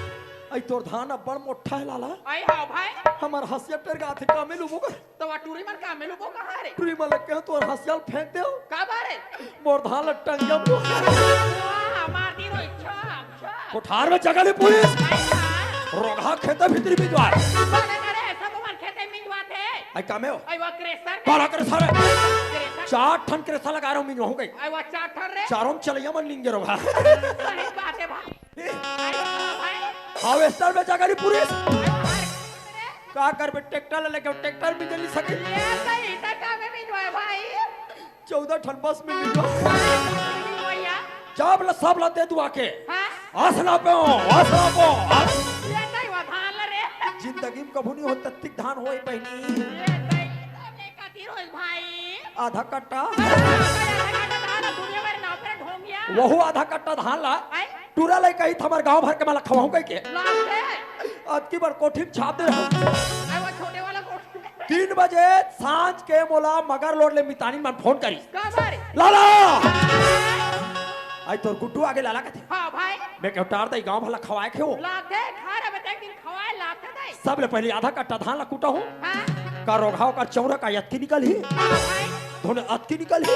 आई तोर धान अब्बड़ मोट्ठा है लाला। आई हाँ भाई। हमार हंसिया टेर गा थे, कामे लुबो कर। तो वा टूरी मन कामे लुबो कहाँ रे? टूरी मन लग के तोर हंसिया ल फेंक दे। का बारे? मोर धान ल टंगिया में। वाह, मार दी रोई, छाप, छाप। कोठार में जगह नहीं पुलिस। आई हाँ। रोगहा खेते भीतरी मिंजवाए। बोले करे, सब मन खेते मिंजवाते। आई कामे हो? आई वा क्रेशर में। काला क्रेशर है। क्रेशर। चार ठन क्रेशर लगा रहा हूँ, मिंजवाहूँ कहीं। आई वा चार ठन रे। चारों में चलैया मन निंगे रोगहा। सही बात है भाई। ए। आई वा भाई। हार्वेस्टर में जगह नहीं पुलिस। आई वा हार्वेस्टर में। का करबे, ट्रैक्टर ला लेके ट्रैक्टर में मिंज सके। ये सही, त कामे मिंजवाए भाई। चौदह ठन बस में मिंजवा। भैया। जब ला सब ला दे दुआ के। हाँ? आस ना पे हो, आस ना पे हो, आस। ये नहीं हुआ धान ला रे। जिंदगी में कभू नहीं हो तत्तिक धान होए बहनी। ये नहीं, तब ले कथी रोज भाई। आधा कट्टा। आधा कट्टा धान ला दुनिया भर नाव पर ढोंगिया। वहू आधा कट्टा धान ला। आए? टूरा लइका ही त हमर गांव भर के मला खवाहूं कहिके। लाल है। अतकी बार कोठी में छाप दे रहा। आए वो छोटे वाला कोठी में। तीन बजे सांझ के मोला मगर लोड ले मितानी मन फोन करी। का बारे? लाला! आई तोर गुड्डू आगे लाला कथे। हाँ भाई। मैं कहूं टार दई गांव भला खवाए के हो। लाग दे, खा रे बता एक दिन खवाए लाग दे। सब ले पहले आधा कट्टा धान ला कूटा हूं। हाँ। का रोगहा ओकर चौरा का यतकी निकल ही। हाँ भाई। धोने अतकी निकल ही।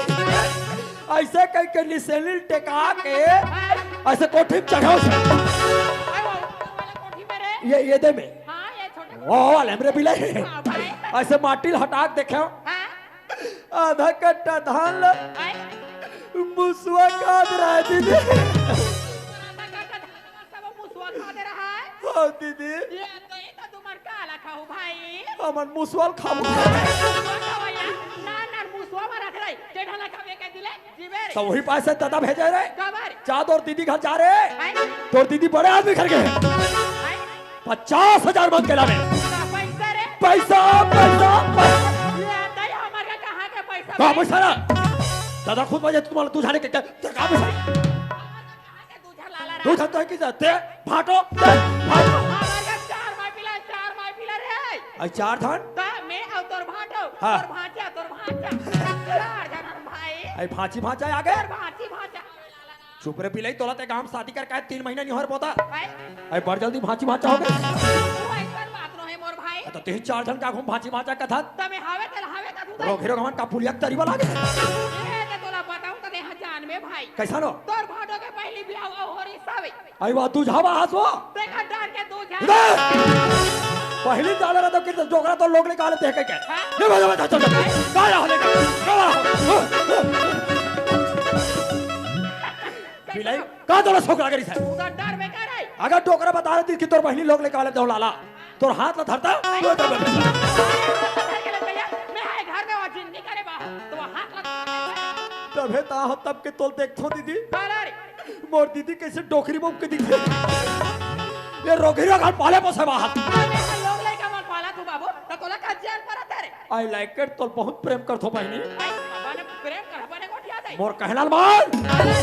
ऐसे कह के निसेलिल टेका के ऐसे कोठी में चढ़ाओ से। अरे वो ऊपर वाला कोठी में रे। ये, ये दे में। हाँ, ये छोटे वो वाले हमरे बिलाई। हाँ, भाई। ऐसे माटी ल हटा के देखे। हाँ। आधा कट्टा धान ल आए। मुसवा खात रहा दीदी। आधा कट्टा धान ल सब मुसवा खा दे रहा है। हाँ दीदी। ये तो, ये तो तुमन काला खाहू भाई। हमन मुसवा ल खाबो। मुसवा खावैया। ना, ना, मुसवा मारत रही। जेठा ना खावे के दिले, जीवे रे। तो वही पास से दादा भेजे रे। काबर? जा तोर दीदी घर जा रे। आए? तोर दीदी बड़े आदमी घर के है। आए? पचास हजार मांग के लावे। का पैसा रे? पैसा, पैसा, पैसा। ये दाई हमार का कहाँ के पैसा का भाई? पैसा ना? दादा खुद बजे तुम्हारा तू जाने के क्या? तेरा का पैसा? कहाँ के दूध लाला रे? तू जानता है कि जाते? भाटो, भाटो। हमार का चार माई पिला, चार माई पिला रे। आई चार धान? त मैं अउ तोर भाटो, हाँ। तोर भांचा, तोर भांचा। चार जन हम भाई। आई भांची भांचा आगे? तोर भांची भांचा। चुप रे बिलाई, तोला ते गांव शादी कर काहे तीन महीना नहीं हो रहा पोता। भाई। आई बड़ जल्दी भांची भांचा हो गए। तू ऐसा बात नो है मोर भाई। तो तीन चार झन का घूम भांची भांचा कथत। तमे हावे तेला हावे कथू तई। रोगही रोगहा मन का पुलिया के तरी वाला गे। ए, ते तोला बताऊं त देहा जान में भाई। कैसा नो? तोर भाटो के पहली बियाह अउ होरी सावे। आई वा, दूझा वा हंसवा। देखा डर के दूझा। इधर। पहली जाने रहा तो कि डोकरा तो लोग निकाले देख के। हाँ? ये बजा, बजा, चल, चल। काला हो देखा। काला हो। बिलाई, का तोला शौक लागे रिस हे? तू तो डर में का रही? अगर डोकरा बता रही कि तोर बहिनी लोग निकाले दो लाला, तोर हाथ ला धरता। मैं हाय घर में और जिंदगी करे बाहर, तो वो हाथ ला तभे ता हो तब के तोल देखथो दीदी। काला रे। मोर दीदी कैसे डोकरी बम के दिखे। ये रोगही रोगहा पाले पोसे बाहर। अरे, तो लोग लइका मन पाला तू बाबू, तो तोला का जान पड़ा तेरे? I like it, तोल बहुत प्रेम करथो बहिनी। आई, बाबा ने प्रेम कर, बाबा ने गोठिया दे। मोर कहना ल मान। काला रे।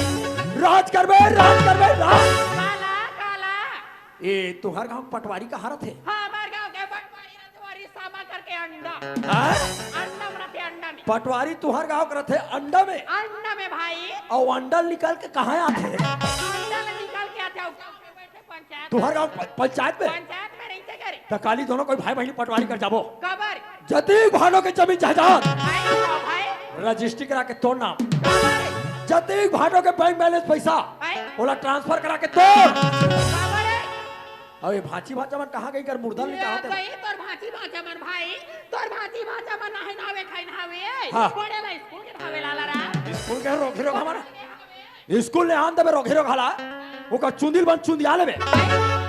राज करबे, राज करबे, राज। काला, काला। ए, तुहर गांव पटवारी कहाँ रथे? हाँ, हमार गांव के पटवारी रथे, वही सामा करके अंडा। हाँ? अंडा में रथे, अंडा में। पटवारी तुहर गांव के रथे अंडा में? अंडा में भाई। अउ अंडा निकल के कहाँ आथे? अंडा में निकल के आथे, अउ गांव में बैठे पंचायत। तुहर गांव प-, पंचायत में? पंचायत में रहिथे करे। त काली दोनों कोई भाई बहिनी पटवारी कर जाबो। काबर? जतीक भाटो के जमीन जायदाद। भाई, भाई। रजिस्ट्री करा के तोर नाम। काबर? जतीक भाटो के बैंक बैलेंस पैसा। भाई। ओला ट्रांसफर करा के तोर। काबर? अबे भांची भांचा मन कहाँ गई कर मुर्दा ले निकालत हे? गई तोर भांची भांचा मन भाई, तोर भांची भांचा मन नहाए नहावे खाए नहावे। हाँ। पढ़े ला स्कूल के धावे लाला रा। स्कूल के रोगही रोगहा मन। स्कूल ले आन देबे रोगही रोगहा ला। ओकर चुंदी ल बन चुंदिया लेबे।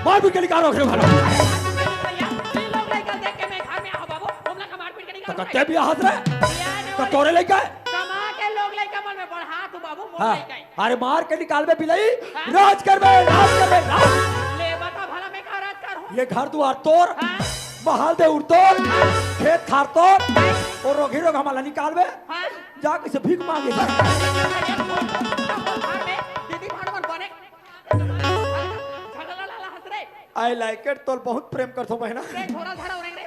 मारपीट के निकाल रोगही रोगहा ला। भैया, ये लोग लइका देख के मैं घर में आओ बाबू, हम लोग का मारपीट के निकाल तो कत्ते भी आहत रे? भैया, ने तो वाले तोरे लइका हे? समा के लोग लइका मन में बढ़ा तू बाबू, मोर हाँ। लइका हे। अरे मार के निकालबे बिलाई, हाँ। राज करबे, राज करबे, राज। ले बता भला मैं का राज करूं? ये घर दुआर तोर, हाँ। महल देउर तोर, हाँ। खेत खार तोर, हाँ। अउ रोगही रोगहा मन ला निकालबे, हाँ। जा कइसे भीख मांगे। अरे, घर में दीदी भाड़ मन बने, झगड़ा लाला हंस रे। I like it, तोल बहुत प्रेम करथो बहिना। रे, झोरा झाड़ा उरेंग रे।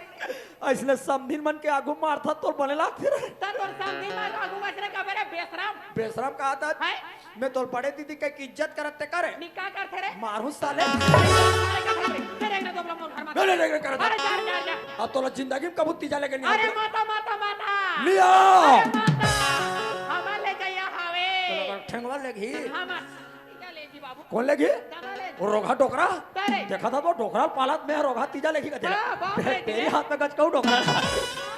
अइसने समधिन मन के आगू मारथा तोल बने लागथे रे। त तोर समधिन मन आगू मारथे रे, कबे रे बेशरम। बेशरम कहा था? हैं? मैं तोर बड़े दीदी के इज्जत करत ते करे। नी का करथे रे? मारू साले। साले का करथे रे? रे, रे, रे, दोबला मोर घर में। रे, रे, रे, रे, करत अरे, जा, जा, जा। अब तोला जिंदगी में कबू तीजा लेके नहीं अरे, आते। माता, माता, माता। लिया। अरे, माता। हमार ले जाइया हावे। तोला ठेंगवा लेगी। हमार तीजा ले जी बाबू। कौन लेगी? दादा ले। वो रोगहा डोकरा? अरे। देखा था तो डोकरा पालत में रोगहा तीजा लेगी का तेरा? हाँ, बाप रे, तेरे तेरे। हाथ में गच कहूँ डोकरा।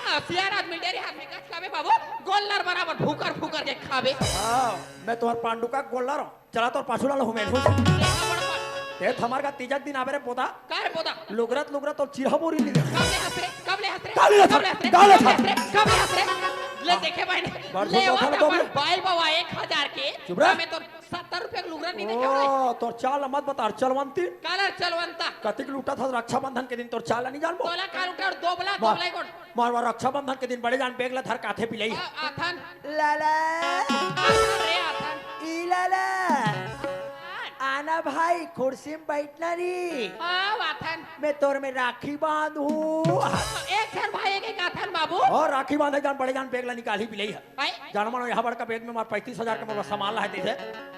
हाँ, सियार आदमी तेरे हाथ में गच काबे बाबू, गोल्लर बराबर फूकर फूकर के खाबे। हाँ, मैं तुम्हार पांडू का गोल्लर हूँ। चला तोर पाछू ला लहू मैं घुस। तेरा बड़ बड़। ते थमार का तीजा के दिन आबे रे पोता। का रे पोता? लुगरत लुगरत तोर चिरहा बोरी ली दे। कब ले हंस रे? कब ले हंस रे? कब ले हंस रे? कब ले हंस रे? कब ले हंस रे? कब ले हंस रे? ले देखे बहिनी। बड़ ले जोर वो बोल तो रहा बोल। बाइल बाबा एक हजार के। चुप रह। मैं तो सत्तर रुपया के लुगरा नहीं देखे हो रे। ओ, तोर चाल मत बता, चलवंती। काला चलवंता। कतिक लूटा था रक्षाबंधन के दिन, तोर चाल नहीं जानबो। तोला का लूटा और दोबला, वाह। दोबला ही कोन। मार, मार, रक्षाबंधन के दिन बड़े जान बेग ला धर काथे पिलई। आ, आथन। लाला। आथन रे, आथन। ई लाला। आथन। आना भाई, कुर्सी में बैठना री। आ, आथन। मैं तोर में राखी बांधू। एक ठन भाई, एक, एक आथन बाबू। और राखी बांधे जान बड़े जान बेग ला निकाली पिलई है। भाई। जान मानो, यहाँ बड़का बैग में मार पैंतीस हजार के मोला सामान ला है दे दे।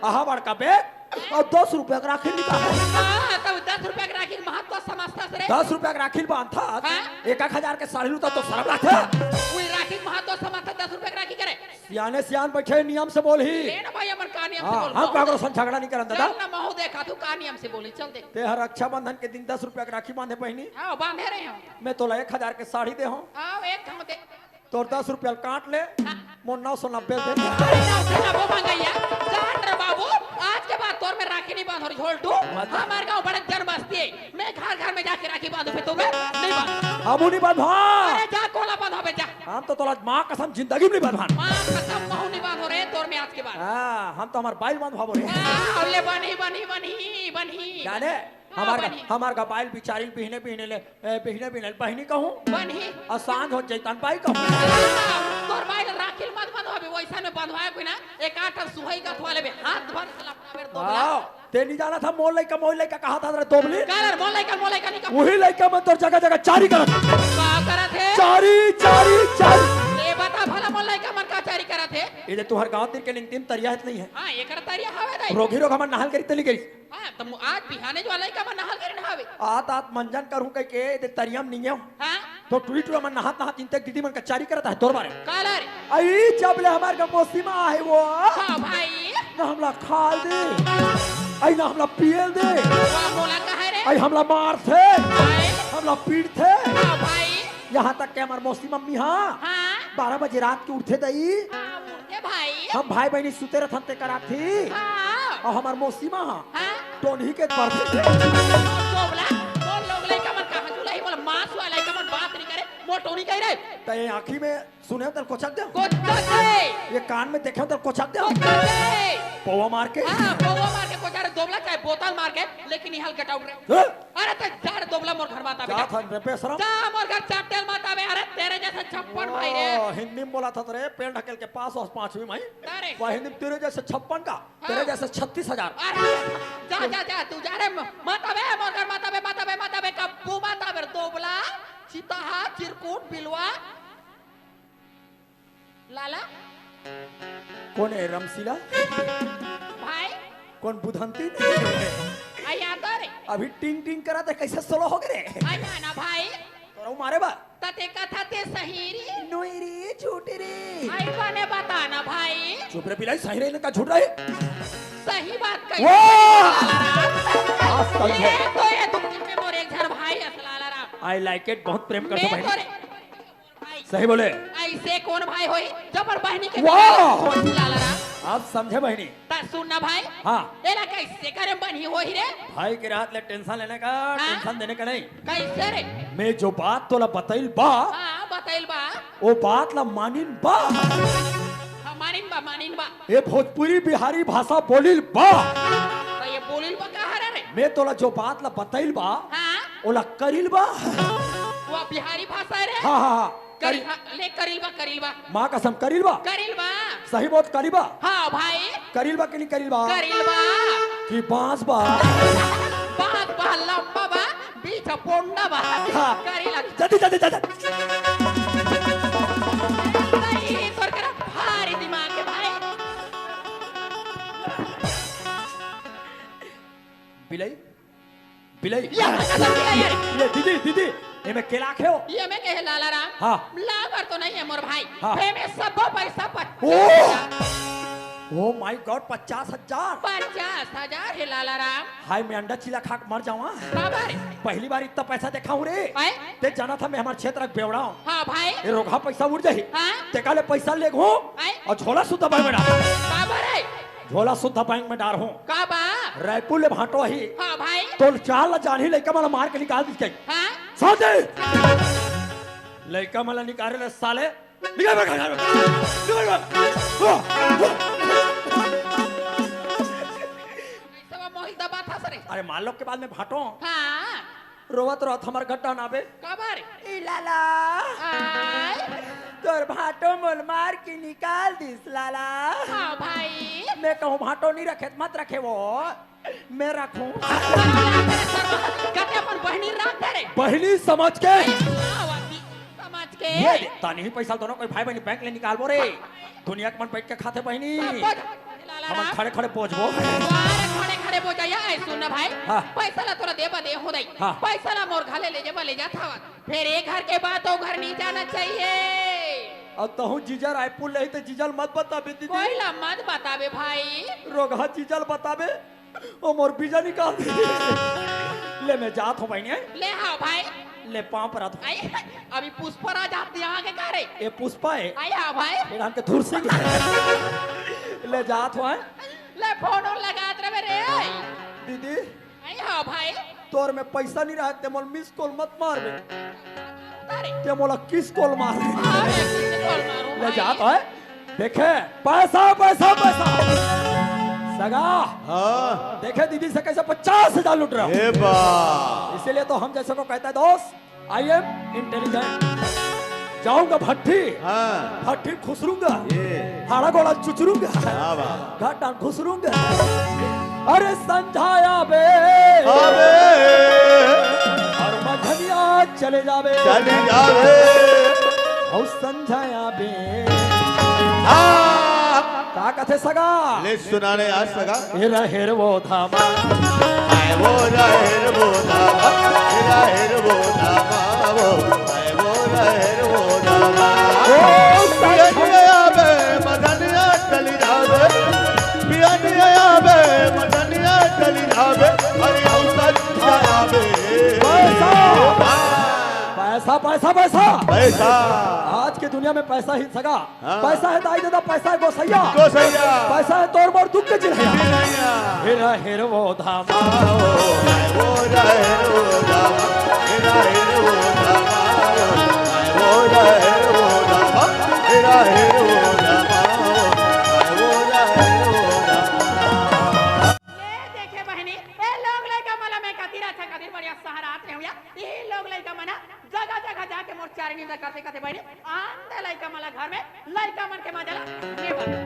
आहा बड़का बैग और दस रुपया के राखी निकाल। हाँ, तो दस रुपया के राखी के महत्व समझता से रे। दस रुपया के राखी बांधता, हाँ? एक एक हजार के साड़ी लूटा तो शर्म लागथे। वही राखी के महत्व समझता, दस रुपया के राखी करे। सियाने सियान बैठे नियम से बोल ही। ले ना भाई, हमर का नियम से हाँ, बोल, हम बहुत काकरो संग झगड़ा नहीं करन दादा। चल ना, महू देखा तू का नियम से बोली, चल देख। ते हर रक्षाबंधन के दिन दस रुपया के राखी बांधे बहिनी। हाँ, बांधे रहे हो। मैं तोला एक हजार के साड़ी दे हूँ। आओ, एक हम दे। तोर दस रुपया काट ले, हाँ। मोर नौ सौ नब्बे दे। अरे, नौ सौ नब्बे मंगैया। जान रे बाबू, आज के बाद तोर में राखी नहीं बांधो रे, झोलटू। मत। हमार गांव बड़े जन बस्ती है, मैं घर घर में जाके राखी बांधू पे तोर में नहीं बांध। हमू नहीं बांधो। अरे, जा कोला बांधो बे, जा। हम तो तोला माँ कसम जिंदगी में नहीं बांधो। माँ कसम महू नहीं बांधो रे, तोर में आज के बाद। हाँ, हम तो हमार बाइल बांधो रे। हाँ, ले बनी, बनी, बनी, बनी। जाने? हाँ, हमार का, बनी। हमार का बाइल बिचारी बिहने बिहने ले, ए, बिहने बिहने ले, बहिनी कहूँ? बनी। और सांझ हो जाई तन बाई कहूँ? हाँ, तोर बाई ला राखी ल मत बंधवाबे, वैसा में बंधवाए कोई ना, एक आठ सुहई का थवा लेबे, हाथ भर साला पावेर दोगला। हाँ, ते नहीं जाना था, मोर लइका, मोर लइका कहा था रे दोबली? का रे, मोर लइका, मोर लइका नहीं कहा। वही लइका मन तोर जगह जगह चारी करत। का करत है? चारी, चारी, चारी। ये बता भला मोर लइका मन का चारी करत है? ये जे तुहर गांव तीर के निंगतिम तरिया है नहीं है? हाँ, एकर तरिया हवे दाई। रोगही रोगहा मन नहाल करी तली गई। हाँ, त मु-, आज बिहाने जो लइका मन नहाल गे नहावे। आत आत मंजन करहूं कहिके, एदे तरिया म निंगेंव। हाँ? त टूरी टूरा मन नहात नहात इंते दीदी मन कचहरी करत हे तोर बारे। काला रे? अई, जब ले हमर घर मौसी मा आहे वो, हाँ भाई। ना हमला खाल दे, अई ना हमला पियल दे, वाह, मोला कहे रे? अई हमला मारथे, हाय। हमला पीटथे, हाँ भाई। यहाँ तक के हमर मौसी मम्मी हा हाँ। बारह बजे रात के उठथे दई। हाँ, उठथे भाई। हम भाई बहिनी सुते रथन ते कराथी। हाँ। अउ हमर मौसी मा हा हाँ। टोनही के परथे। दोगला, मोर लोग लइका मन कहाँ जुलाही, मोला मास वाला लइका मन बात नहीं करे, मोर टोनी कही रे। त ये आँखी में सुने तल कोचक दे। कोचक दे। ये कान में देखे तल कोचक दे। कोचक दे। पौवा मार के। हाँ, पौवा मार के कोचक रे, दोगला चाहे बोतल मार के, लेकिन यहाँ get out रे। हाँ? अरे त जा रे दोगला मोर घर माता बेटा। जात हन रे बेशरम। जा मोर घर चट्टेल माता बे, अरे तेरे जैसे छप्पन भाई रे। ओ, हिंदी में बोला था तो रे, पेड़ ढकेल के पास और पांचवी माई। अरे। वह हिंदी में तेरे जैसे छप्पन का, हाँ। तेरे जैसे छत्तीस हजार। अरे, जा, जा, जा, तू जा रे, म-, माता बे, मोर घर माता बे, माता बे, माता बे, कब्बू माता बे, दोगला, चिताहा, चिरकुट, बिलवा। लाला? कोन हे रमशीला? भाई? कोन बुधंती? अई आता रे। अभी टिंग टिंग करा त कइसे स्लो हो गे रे? अई ना ना भाई। तोरा मारे बा? त ते कथा ते सही रे। नोई रे, झूठ रे। अई बने बता ना भाई। चुप रे बिलाई, सही रहे ना का झूठ रहे? सही बात कही। वाह! आज समझे। ये तो ये तुम में मोर एक झन भाई अस लाला राम। I like it, बहुत प्रेम करथों मैं बहिनी। तो रे भाई। सही बोले। अइसे कोन भाई होही, जबर बहिनी के वाह! बिना होही लाला राम। आप समझे बहिनी। त सुन ना भाई। हाँ। एला कइसे करे बहिनी होही रे? भाई के रहत ले tension लेने का, हाँ? Tension देने का नहीं। कइसे रे? मैं जो बात तोला बतइल बा, हाँ, बतइल बा। वो बात ला मानिन बा। हाँ, मानिन बा, मानिन बा। ये भोजपुरी बिहारी भाषा बोलिल बा। त ये बोलिल बा का हरे रे? मैं तोला जो बात ला बतइल बा, हाँ। ओला करिल बा। वो बिहारी भाषा रे? हाँ, हाँ, हाँ। करिल, करिल। हाँ, ले करिल बा, करिल बा। माँ कसम करिल बा। करिल बा। सही बात करिल बा। हाँ भाई। करिल बा कि नहीं करिल बा? करिल बा। कि बांस बा? बांस बा, लंबा बा, बीच पोंडा बा। हाँ। करिल बा। जल्दी, जल्दी, जल्दी। नहीं, तोर करा भारी दिमाग है भाई। बिलाई? बिलाई? ये हल्का सा बिलाई है। ये दीदी, दीदी, ये में केला खेओ? ये में के है लाला राम? हाँ। लाबर तो नहीं है मोर भाई। हाँ। फे में सब पैसा पच-, ओ! Oh my God, पचास हजार? पचास हजार है लाला राम। हाय, मैं अंडा चीला खा के मर जावा। बाबा रे। पहली बार इतना पैसा देखा हूँ रे। आए? ते जाना था मैं हमारे क्षेत्र के बेवड़ा हूँ। हाँ भाई। ये रोगहा पैसा उड़ जाही। हाँ। ते काले पैसा ले घूम आए? और झोला सुद्धा भर में डाल। बाबा रे। झोला सुद्धा बैंक में डारहूं। का बा? रायपुर ले भांटो आही। हाँ भाई। तोर चाल ला जानही, लइका मन ला मार के निकाल दिस कही। हाँ? साथे! लइका मन ला निकाले ले साले। निकल बे घर में। निकल बे। सब मोहित दबा था सरे। अरे मार लो के बाद में भांटो। हाँ। रोवत रोवत हमर घर डाहन आबे। काबर? ए लाला। आय। तोर भांटो मोला मार के निकाल दिस लाला। हाँ भाई। मैं कहूँ भांटो नहीं रखे त मत रखे वो। मैं रखूं। कते अपन बहिनी राख दे रे। बहिनी समझ के। हाँ, वही समझ के। ये दे, तानी ही पैसा दोनों कोई भाई बहिनी बैंक ले निकालबो रे। दुनिया के मन बैठ के खाथे बहिनी। सब बोझ, लाला हमन राम। खड़े खड़े बोझबो। अरे खड़े खड़े बोझ या, ऐ सुन ना भाई। हाँ। पैसा ला तोला देबा दे हो दई। हाँ। पैसा ला मोर घले ले जेबा ले जात हवा। फिर एक घर के बात ओ घर नहीं जाना चाहिए। अब तहु जीजा रायपुर ले ही तो जीजल मत बताबे दीदी। कोई ला मत बताबे भाई। रोगहा जीजल बताबे। ओ मोर बीजा निकाल दे। ले मैं जात हूँ बहिनी। ले हाँ भाई। ले पाँव परत हूँ। आई, अभी पुष्पा राज आते यहाँ के का रे? ए पुष्पा है। आई हाँ भाई। ए नाम के धुर सिंह। ले जात हूँ, हैं? ले फोन और लगात रहे रे। दीदी। आई हाँ भाई। तोर में पैसा नहीं रहते, मोल मिस कॉल मत मार बे। अरे। ते मोला किस कॉल मार। हाँ, मैं किस कॉल मारूं ले भाई? जात है। देखे, पैसा, पैसा, पैसा। सगा। हाँ। देखे दीदी से कैसे पचास हजार लूट रहा हूँ। ए बा। इसीलिए तो हम जैसे को कहता है दोस्त, I am intelligent। जाऊंगा भट्टी, हाँ। भट्टी खुसरूंगा, ये। हाड़ा गोड़ा चुचरूंगा, क्या बात। घाटा खुसरूंगा। अरे संझाया बे, अबे। और मझनिया चले जाबे, चले जाबे। और संझाया बे, हाँ। का कथे सगा? ले सुना रे आज सगा। हेरा हेर वो धामा। हाय वो रा हेर वो धामा, हेरा हेर वो धामा वो। हाय वो रा हेर वो धामा। ओ, पिया नहीं आवे, मदनिया चली जावे। पिया नहीं आवे, मदनिया चली जावे। अरे हम सच जावे। पैसा। पैसा, पैसा, पैसा। पैसा। आज के दुनिया में पैसा ही सगा। हाँ। पैसा है दाई ददा, पैसा है गोसैया। गोसैया। पैसा है तोर मोर दुख के चिन्हैया। चिन्हैया। हेरा हेर वो धामा। आओ, वो रा हेर वो धामा। हेरा हेर वो धामा। वो रा हेर वो धामा। हेरा हेर वो धामा। वो रा हेर वो धामा। ले देखे बहिनी, ए लोग लइका मन ला मैं कति रथे, कति बढ़िया सहर आत रहे हुआ। ई लोग लइका मन जगह जगह जाके मोर चारिनी ला करथे, कथे बहिनी, आन दे लइका मन ला घर में, लइका मन के मजा ला लेवा दे।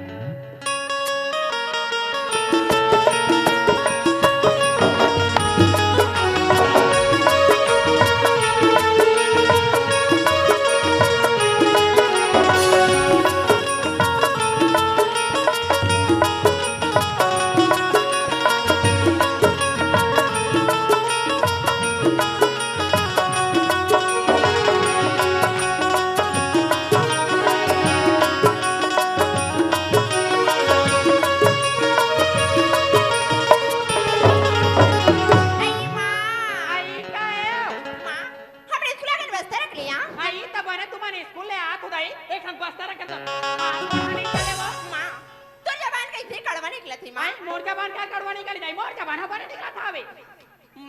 नहीं, माँ। आई का है? माँ, हमरे स्कूल के बस्ता रख लिया। आई तब ने तुमन स्कूल ले आत हो दाई, एक ठन बस्ता रख के तो। हाँ, पढ़ा नहीं चले वो। माँ, तोर जबान कइसे कड़वा निकलत हे, माँ? आई, मोर जबान का कड़वा निकल जाई? मोर जबान ह बने निकलत हवे।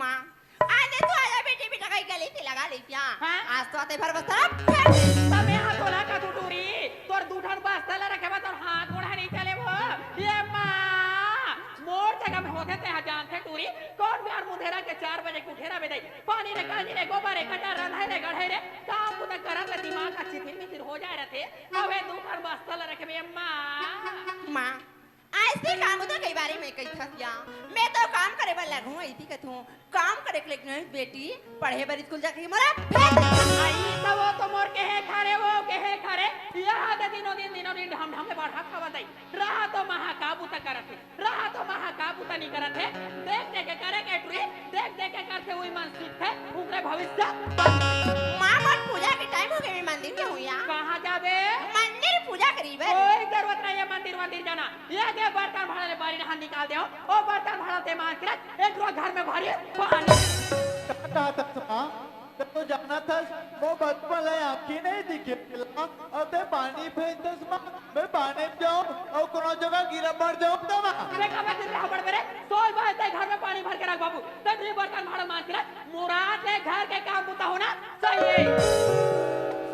माँ, आने तो आया बेटी, बेटा कहीं गले से लगा ले क्या? हाँ? आज तो आते भर बस्ता फेंक दे। तब मैं हाथ तोला का तू टूरी, तोर दू ठन बस्ता ला रखे बा, तोर हाथ गोड़ ह नहीं चले वो। ये माँ, मोर जगह में होते ते हा जानते टूरी, कौन बिहार मुंधेरा के चार बजे के उठे रहे दे? पानी रे, कांजी रे, गोबर रे, कटा रंधाई रे, गढ़ाई रे, काम बुता करत ले दिमाग ह चिथिर मिथिर हो जाए रथे। अबे दू ठन बस्ता ला रखे बे, माँ। माँ, अइसे काम तो कई बारी मैं कहिथस या, मैं तो काम करे बर लगहूँ, अइसे कथूँ, काम करे के लेकिन बेटी, पढ़े बर स्कूल जाके मोला भेज दे। आई, त वो तो मोर कहे खारे, वो कहे खारे, यहाँ दे दिनों दिन, दिनों दिन ढम ढम ले बढ़ा खावा दई। रहा तो महा का बुता करत हे, रहा तो महा का बुता नहीं करत हे। देख देख के करे के टुरी, देख देख के करथे, उही मन सीखथे, उनके भविष्य बन। माँ, मोर पूजा के टाइम हो गए, मैं मंदिर जाहूँ या। कहाँ जाबे? मंदिर पूजा करी बर। कोई जरूरत नहीं है मंदिर वंदिर जाना। ये दे बर्तन भाड़ा ले बारी नहा निकाल दे हो। ओ बर्तन भाड़ा ते मान के रख, एक ठो घर में भरी पानी। का कहत हस माँ? ते तो जानत हस, वो बचपन ले आँखी नहीं दिखे ला, अउ ते पानी फेंकत हस माँ, मैं पानी में जाऊँ, अउ कोनो जगह गिरा पड़ जाऊँ त माँ। अबे कबे गिर रहा पड़ मेरे? सोल बजे ते घर में पानी भर के रख बाबू, ते भी बर्तन भाड़ा मान के रख, मुराद ले घर के काम बुता होना चाहिए।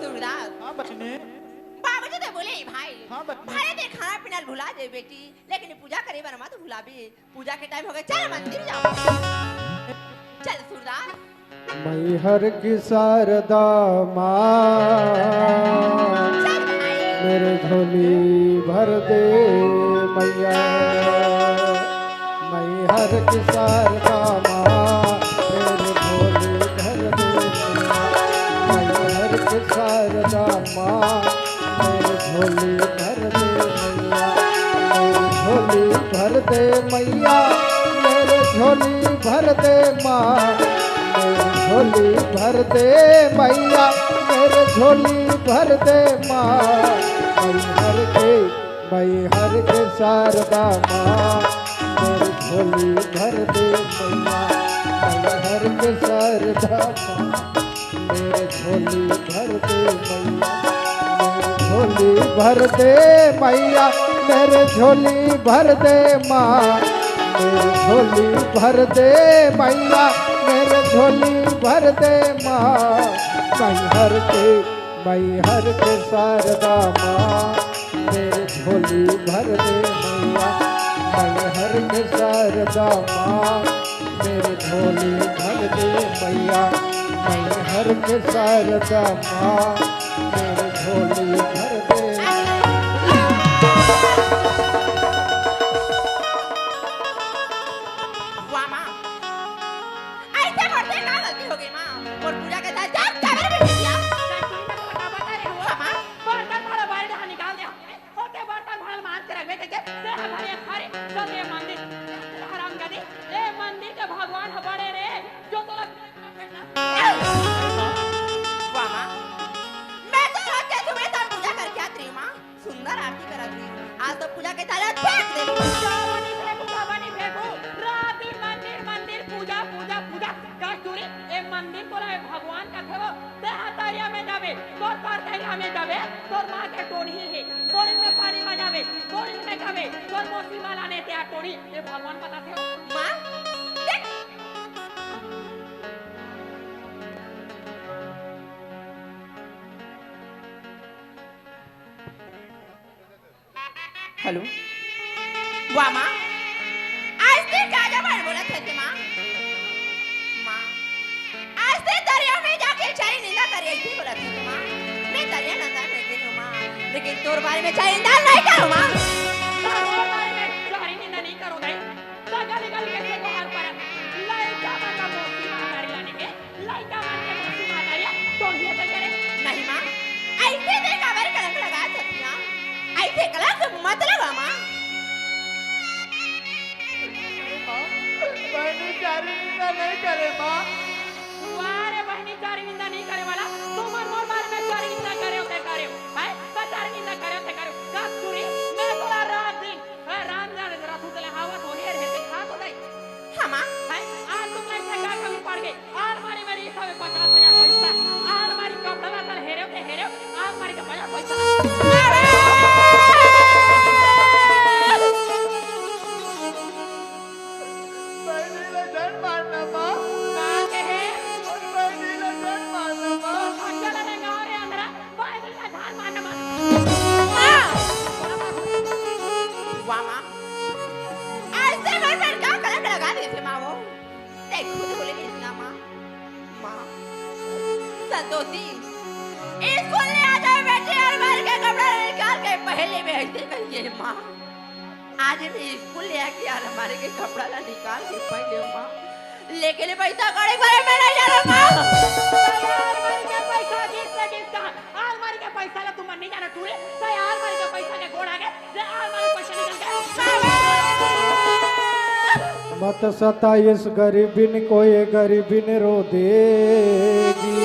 सूरदास। हाँ बहिनी। बाबूजी तो बोले ही भाई, हाँ बहिनी। भले ते खाना पीना भुला जाए बेटी, लेकिन पूजा करे बर मत भुलाबे। पूजा के टाइम हो गए, चल मंदिर जाओ। चल सूरदास। मैहर की शारदा माँ, चल भाई। मेरे झोली भर दे मैया। मैहर की शारदा माँ, मेरे झोली भर दे मैया। मैहर की शारदा माँ, मेरे झोली भर दे मैया, मेरी झोली भर दे मैया, मेरे झोली भर दे माँ, मेरी झोली भर दे मैया, मेरे झोली भर दे माँ। मैहर के, मैहर के शारदा माँ, मेरी झोली भर दे मैया, मैहर के शारदा माँ। मेरे झोली भर दे मैया, मेरे झोली भर दे मैया, मेरे झोली भर दे माँ, मेरे झोली भर दे मैया, मेरे झोली भर दे माँ। मैहर के, मैहर के शारदा माँ, मेरे झोली भर दे मैया, मैहर के शारदा माँ। मेरे झोली भर दे मैया, मैहर के शारदा माँ, मेरे झोली भर दे। वाह माँ, ऐसे बढ़ते का गलती हो गई माँ? और पूजा के साथ जा, कमरे में घुस जा। हाँ माँ। बर्तन भाड़ा बाहर यहाँ निकाल दे। होते बर्तन भाड़ा मांज के रख दे, थोड़ी, ये भगवान बताथे। माँ, देख। हेलो। वाह माँ, आज ते का जबान बोलत हे ते माँ? माँ, आज ते दरिया में जाके चारी निंदा करे, ऐसे बोलत हे ते माँ। मैं दरिया नंदा नहीं करूँ माँ, लेकिन तोर बारे में चारी निंदा नहीं करूँ माँ। तोर बारे में चारी निंदा नहीं करूँ नहीं। तो गली गली कैसे गोहार पर लइका मन का मोती माँ नारी लाने के लइका मन के मौसी माता या तोहिए तै करे। नहीं माँ, ऐसे ते काबर कलंक लगा सकती माँ? ऐसे कलंक मत लगा माँ। बहनी चारी निंदा नहीं करे माँ। वाह रे बहनी चारी निंदा नहीं करे वाला, तुम मोर बारे में चारी निंदा करे होते करे, हैं? तो चारी निंदा करे होते करे। कस्तूरी, मैं तोला रात दिन ए, राम जाने जरा तू तले हवा तो हेर हेर के खा तो दई। हमा? हैं? आज तुम ऐसे का कमी पड़ गई? आलमारी में रही था पचास हजार पैसा। आलमारी कपड़ा ला तल हेरे के हेरे, आलमारी का बड़ा पैसा। अरे! बहनी ला जन मारना माँ। का कहे? बहनी ला जन मारना माँ। तो खर्चा लगे गाँव रे अंधरा। वाह माँ। आज ते मोर पर का कलंक लगा देथे माँ वो। ते खुद बोले इतना माँ। माँ। संतोषी। स्कूल ले आ जाए बेटी, अलमारी के कपड़ा निकाल के पहले में ऐसे कहिए माँ। आज मैं स्कूल ले आके अलमारी के कपड़ा ला निकाल के पहले माँ। लेकिन पैसा कौड़ी बारे में नहीं जाना माँ। अलमारी के पैसा जिस पे जिस कहा अलमारी के पैसा ला तुम नहीं जाना टूरे, तो अलमारी के पैसा के गोड़ आगे, जे अलमारी पैसा निकल के। मत सताइस गरीबिन को, ये गरीबिन रो देगी।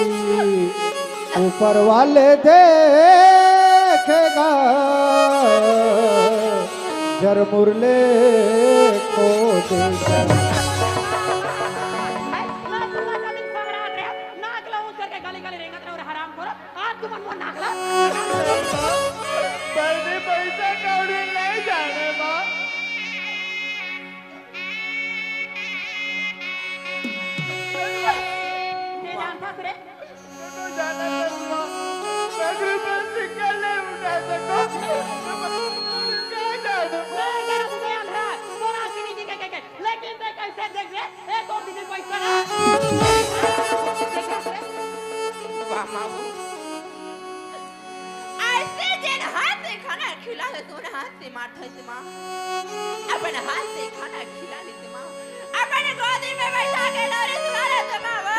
ऊपर वाले देखेगा, जर मुरले को देखेगा। नाक ला ऊंच करके गली गली रेंगत रहो रे हरामखोर। आज तुमन मोर नाक ला। बहनी पैसा कौड़ी नहीं जाने माँ। ये जानता रे? तो जाना था माँ। मैं भी बस सिक्का नहीं उठा सको। मैं जानू। मैं जरा तुझे अंधा, तोरा सिनी जी के, के, के। लेकिन ते कैसे देख रे? एक और दिन पैसा ना। वाह, माँ। ऐसे जेन हाथ से खाना खिला दे, तोर हाथ से मार दे, माँ। अपन हाथ से खाना खिला दे, माँ। अपन गोदी में बैठा के लोरी सुना दे, माँ, वो।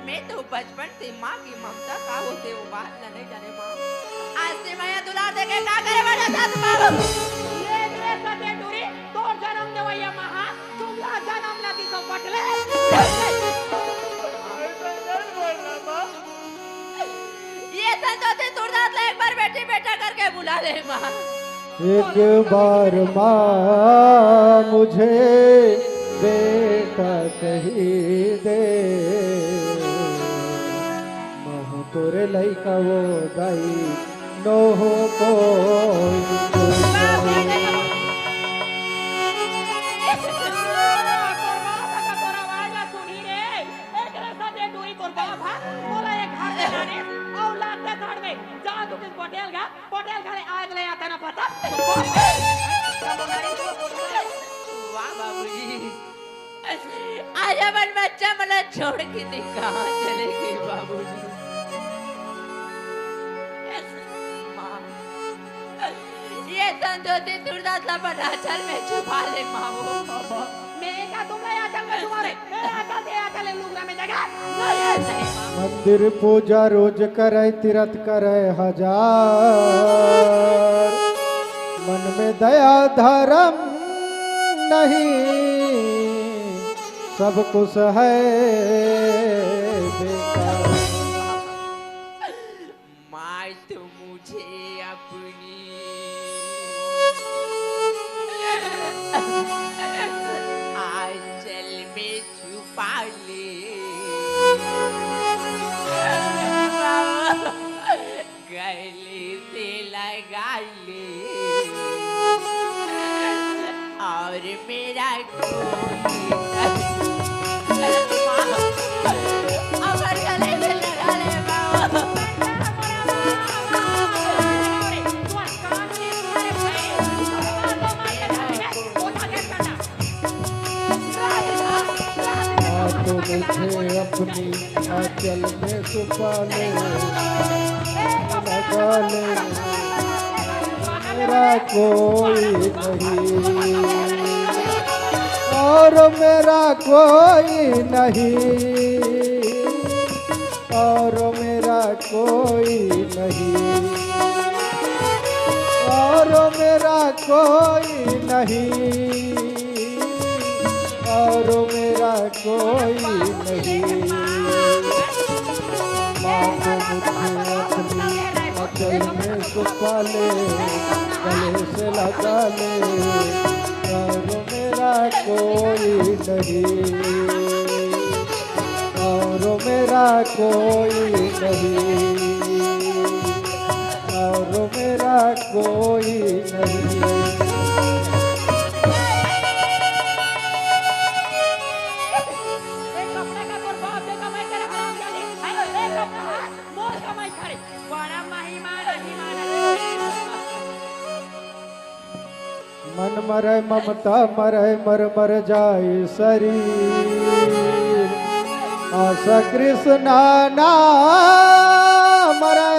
मैं तो बचपन से माँ की ममता का होते वो बात ला नहीं जाने माँ। आज से मया दुलार देके का करे वाला था तुम्हारो? ये रे सते टूरी, तोर जन्म देवैया माँ, तुमला जन्म ला दी तो बटले। ये संतोषी तुरदास ला एक बार बेटी बेटा करके बुला ले माँ। एक बार माँ मुझे बेटा कही दे, महू तोरे लइका वो दाई नोहो कोई। एकरे साथे दूरी तोर बाप हा, मोला एक हाथ में लाने, अउ लाते झाड़ में, जा तू किस पटेल का, पटेल घरे आग ले आता ना पता। वाह बाबूजी, आज अपन बच्चा मोला छोड़ के ते कहाँ चले गए बाबूजी? माँ, ये संतोषी तुरदास ला अपन आंचल में छुपा ले माँ वो। मैं का तुमला आंचल में छुपा ले? मैं आंचल के आंचल ले लुगरा में जगह नहीं है, नहीं माँ। मंदिर पूजा रोज करे, तीरथ करे हजार, मन में दया धर्म नहीं, सब कुछ है बेकार। माँ तो मुझे अपनी आंचल में छुपा ले। गले से लगा ले। हाँ, तो मुझे अपनी आंचल में छुपा ले, लगा ले, मेरा कोई नहीं, और मेरा कोई नहीं, और मेरा कोई नहीं, और मेरा कोई नहीं, और मेरा कोई नहीं। माँ, तो मुझे अपनी आंचल में छुपा ले, गले से लगा ले, और मेरा कोई नहीं, और मेरा कोई नहीं, और मेरा कोई नहीं। ए कपड़ा का तोर बाप के कमाई करे, हरामजादी। हाय, ए कपड़ा, मोर कमाई करे। बड़ा महिमा नहीं माना। मन मरै ममता मरै मर मर जाय शरीर। आशा कृष्णा ना मरै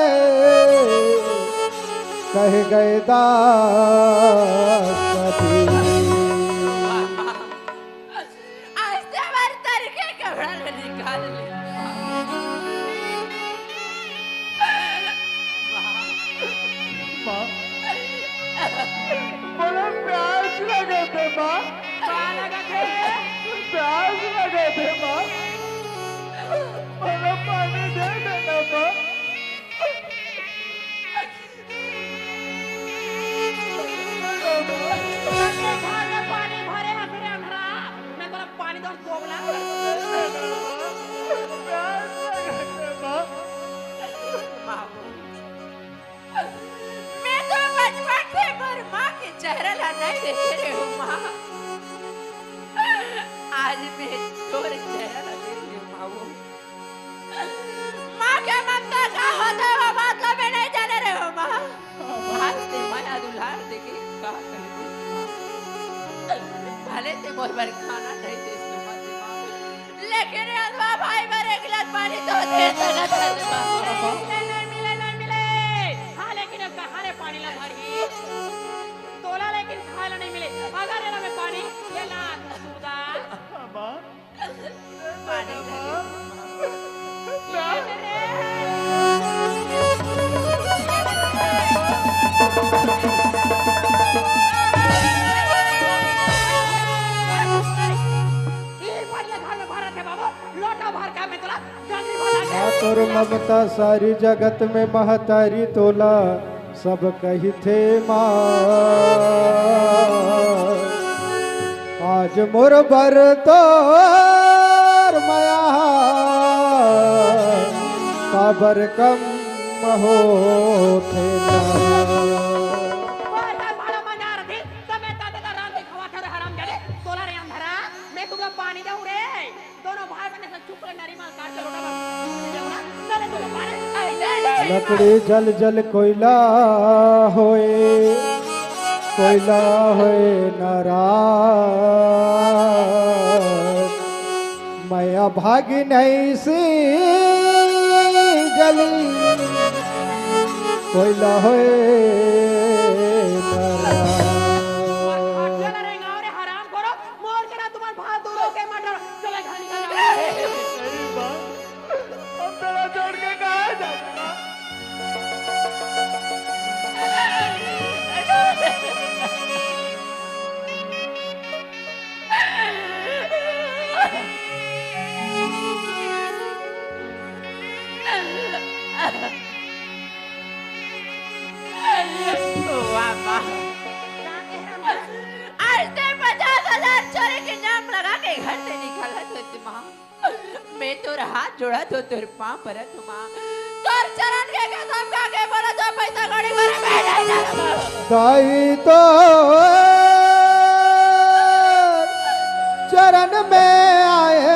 कह गए दास कबीर। आज ते हमारे सर के कपड़ा ले निकाल ले। माँ, मोला प्यास लगत हे, माँ। का लगत हे? प्यास लगत हे, माँ। मोला पानी दे देना, माँ। पानी भरे हस रे अंधरा, मैं तोला पानी दो, दोगला। बाबू, मैं तो बचपन से मोर माँ के चेहरा ला नहीं देखे रहे हूँ, माँ। आज मैं तोर चेहरा ला देख रहे हूँ, बाबू। माँ के ममता का होथे, वो बात ला मैं नहीं जाने रहे हूँ, माँ। आज ते मया दुलार देके का कर दे, माँ। भले ते मोर बर खाना नहीं दे सकत हे, माँ, लेकिन अधवा भाई बर एक गिलास पानी तो दे सकत हे, माँ। नहीं मिले, नहीं मिले, नहीं मिले। हाँ, लेकिन अब कहाँ ले पानी ला भरही? तोला लेकिन खाए ला नहीं मिले। अगर एला मैं पानी, ये ला, तू सुधा। माँ। हाँ, तोर ममता सारी जगत में महतारी तोला सब कहिथे माँ। आज मोर बर तोर मया काबर कम होथे ना। बार बार भाड़ा मांजा रथे, त मैं ताते त रांध के खवाथे रे हरामजादे, तोला रे अंधरा, मैं तुमला पानी दऊं रे। दोनों भाई बहन ऐसा चुप रहे, नरी माल काट के लोटा बना। चले तुम पानी, आई, आई, आई, लकड़ी जल जल कोयला होए, कोयला होए नाराज। मैं अभागी नहीं सी जली, कोयला होए नाराज। चला रे गाँव रे हराम करो, मोर के ना तुम्हार फालतू लोग के मटर, चले घर निकल जाओ। हम तोला छोड़ के कहाँ जाबो? वाह, वाह। आज ते पचास हजार चोरी के जाम लगा के घर से निकाला तो माँ। मैं तोर हाथ जोड़त हों, तोर पाँव परत हों माँ। तोर चरण के कसम खा के बोलत हों, पैसा कौड़ी करे मैं नहीं जानबो। दाई तो में आए,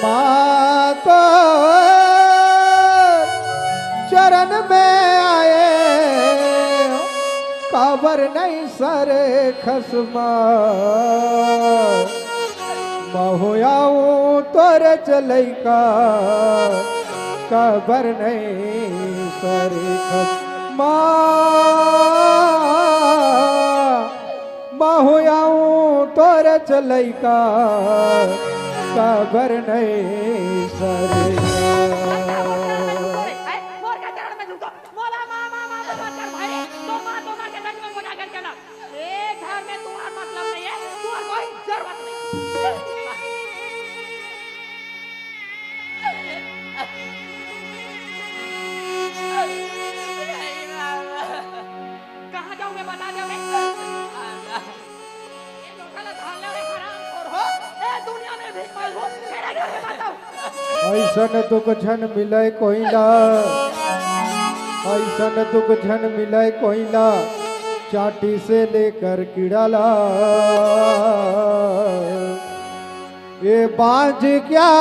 माँ तोर चरण में आए, काबर नहीं सरे खसमा, महूँ आऊँ तोर चलैका, काबर नहीं सरे खसमा। महूँ आऊँ तोर चलैका, काबर नहीं सरे। ए, मोर का चरण में झुको। मोला माँ, माँ, माँ, माँ, माँ कर भाई। तो माँ, तो माँ के संग में मोला घर चला। ए घर में तुम्हार मतलब नहीं है, तुम्हार कोई जरूरत नहीं। कहाँ जाऊँ मैं, बता दे मैं। ए लोटा ला धार ले रे हरामखोर हो। ए दुनिया में भीख मांगू, मेरे घर में मत आओ। ऐसन दुख झन मिले कोई ला, ऐसन दुख झन मिले कोई ला, चांटी से लेकर कीड़ा ला। ये बांझ क्या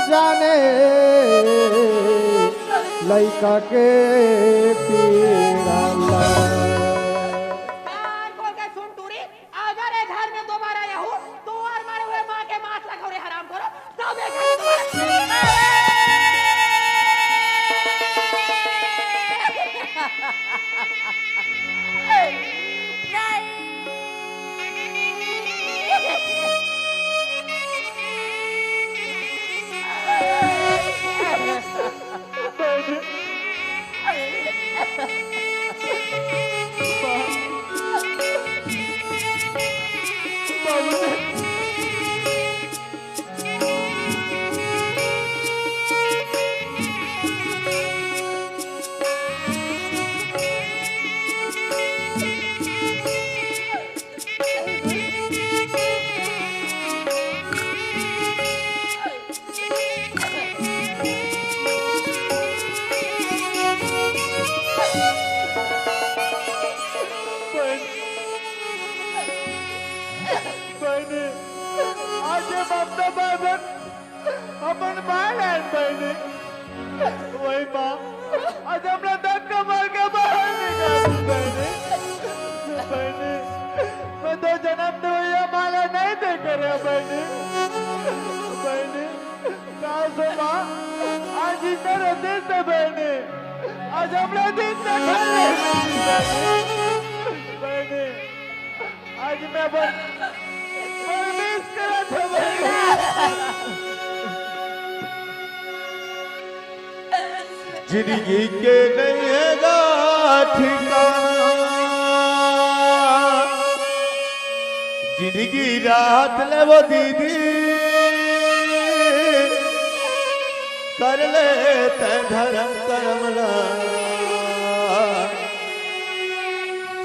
जाने लइका के पीड़ा ला। कान खोल के सुन टूरी, अगर ये घर में दोबारा आऊँ, तो और मरे हुए माँ के मांस ला खाओ रे हरामखोरो, सब ये घर में दोबारा। बहिनी, आज ये ममता बाबन अपन बाल आन बहिनी। वही माँ, आज हमला धक्का मार के बाहर निकाल दी बहिनी। बहिनी, मैं तो जन्म तो भैया माला नहीं देखे रहे बहिनी। बहिनी, का सो माँ, आज इधर होते से बहिनी, आज हमला दिन तक बहिनी। आज मैं बड़, बड़ मिस करत हवं। जिंदगी के नहीं है गा ठिकाना, जिंदगी रात ले वो दीदी, कर ले तै धर्म करम ला।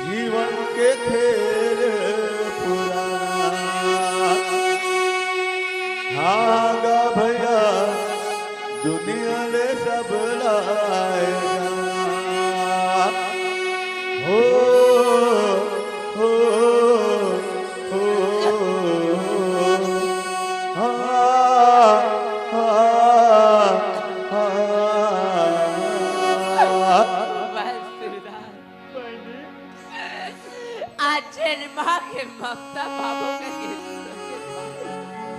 जीवन के खेल पुराना। हाँ गा भैया, दुनिया ले सब लाएगा। हो, हो, हो, हो। हाँ, हाँ, हाँ। बस सुधा। बहिनी। आज जेन माँ के ममता पाबो कहिके सोचे था।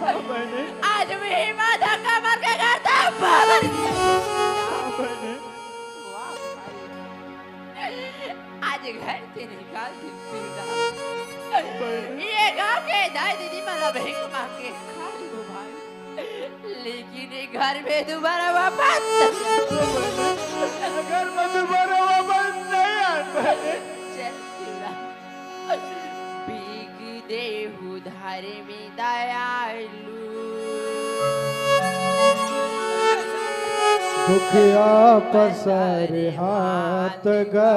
हाँ, बहिनी। आज वही माँ धक्का मार के घर तक बाहर निकाल दिया। हाँ, बहिनी। वाह भाई। आज घर से निकाल दी सुधा। बहिनी। ये गाँव के दाई दीदी मन ला भीख मांग के खा ली वो भाई। लेकिन ये घर में दोबारा वापस, घर में दोबारा वापस नहीं आन बहिनी। चल सुधा, भीख दे उधार में दयालु। दुखिया पसारे हाथ गा,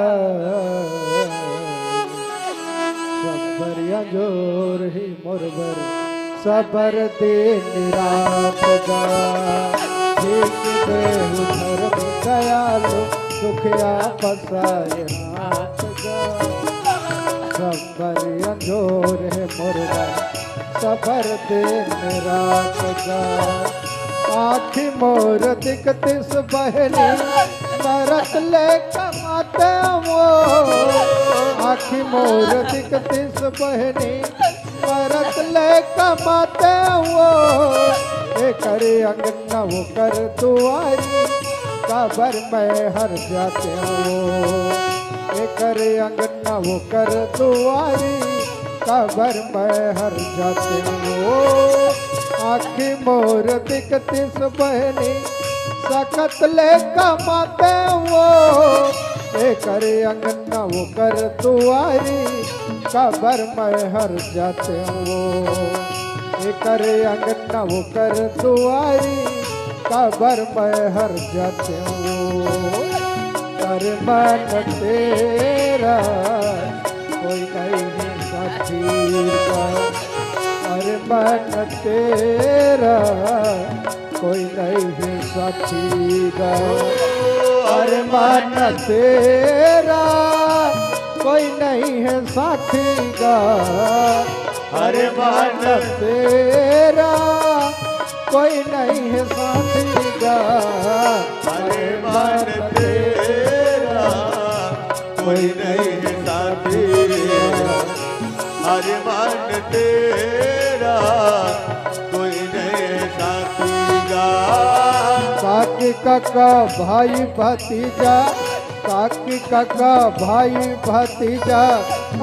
सबर या जोर ही मोर बर, सबर दिन रात गा। भीख देहु धर्म दयालु, दुखिया पसारे हाथ गा। सबर अंजोर हे मोर बर, सबर दिन रात का। आँखी मोर दिखतिस बहिनी, मरत ले कमाते वो। आँखी मोर दिखतिस बहिनी, मरत ले कमाते वो। एकर अंगना ओकर दुआरी, काबर मैं हर जाते वो। एकर अंगना ओकर दुआरी, काबर मैं हर जाते वो। आँखी मोर दिखतिस बहिनी, सकत ले कमाते वो। एकर अंगना ओकर दुआरी, काबर मैं हर जाते वो। एकर अंगना ओकर दुआरी, काबर मैं हर जाते वो। अरे मन तेरा कोई नहीं है साथी का। अरे मन तेरा कोई नहीं है साथी का। अरे मन तेरा कोई नहीं है साथी का। अरे मन तेरा कोई नहीं है साथी का। अरे मन तेरा कोई नहीं है साथी। अरे मन तेरा कोई नहीं है साथी का। काकी काका भाई भतीजा, काकी काका भाई भतीजा,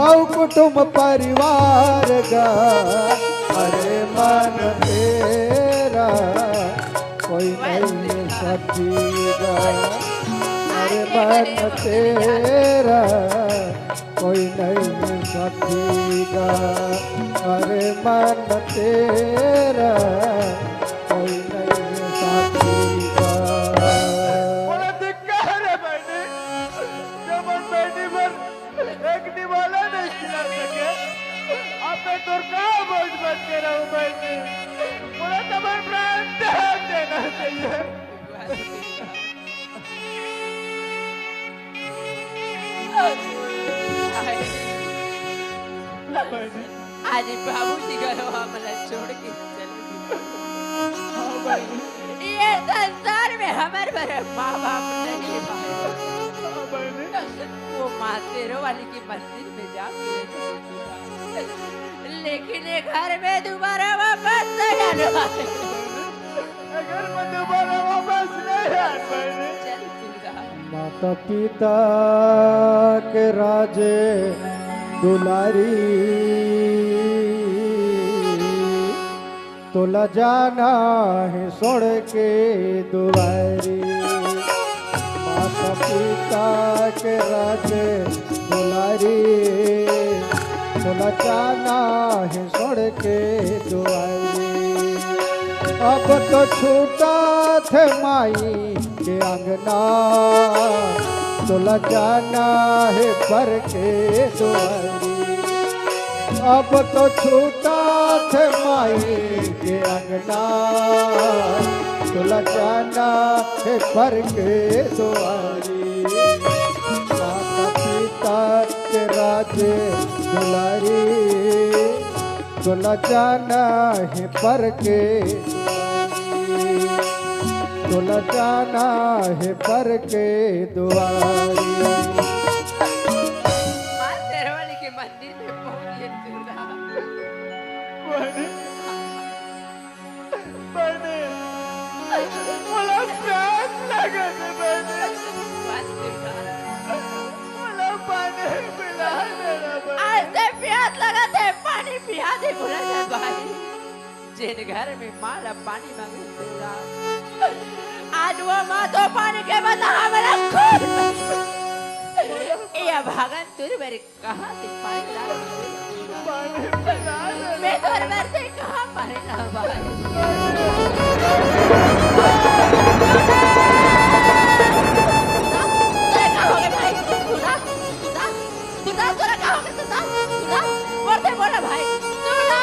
अउ कुटुम परिवार गा। अरे मन तेरा कोई नहीं है साथी गा। अरे मन तेरा कोई नहीं है साथी गा। अरे मन तेरा कोई नहीं है साथी गा। बड़ा धिक्कार है बहिनी, जब हम बहिनी बर एक निवाला नहीं खिला सके, आप पे दुर्गा बोझ बन के रहूं बहिनी। बड़ा तमन प्राण त्याग देना चाहिए। आज बाबूजी घलो हमला छोड़ के चले गे। ये संसार में हमर बर माँ बाप नहीं पाए। वो माँ शेरों वाली के मंदिर में जा, लेकिन ये घर में दोबारा वापस नहीं आने वाले। अगर मैं दोबारा वापस नहीं आ पाए। चल दुर्गा। माता पिता के राज दुलारी, तोला जाना हे छोड़ के दुआरी। माता पिता के राज दुलारी, तोला जाना हे छोड़ के दुआरी। अब तो छूटत हे माई के अंगना, तोला जाना हे पर के दुआरी। अब तो छूटत हे माई के अंगना, तोला जाना हे पर के दुआरी। माता पिता के राज दुलारी, तोला जाना हे पर के, तोला जाना हे पर के दुआरी। माँ शेरावाली के मंदिर में पहुंच गए दुर्गा। बहिनी, मोला प्यास लगत हे बहिनी। बस दुर्गा। मोला पानी पिला दे ना बहिनी। आज ते प्यास लगत हे, पानी पिया दे बोला था भाई। जेन घर में माँ ला पानी मांगे दुर्गा, आज वो माँ तो पानी के बदला हमला खून। ये भागन तुर मेरे कहाँ से पानी ला? मैं तो हर बार से कहाँ पानी ला भाई? तेरे कहाँ हो गए भाई? सुना, सुना, सुना, तोरा कहाँ हो गए? सुना, सुना, बोलते बोला भाई, सुना।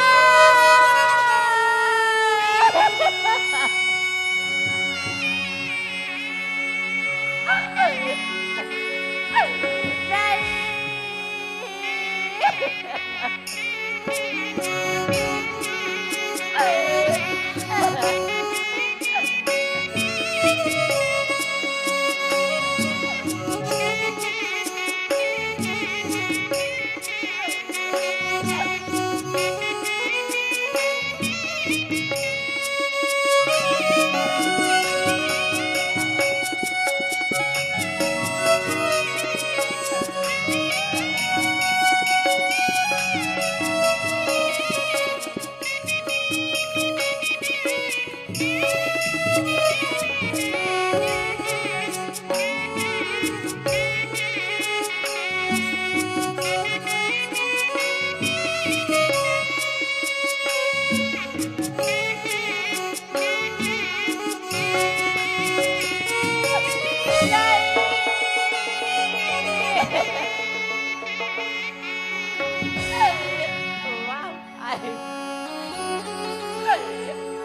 वाह, अरे,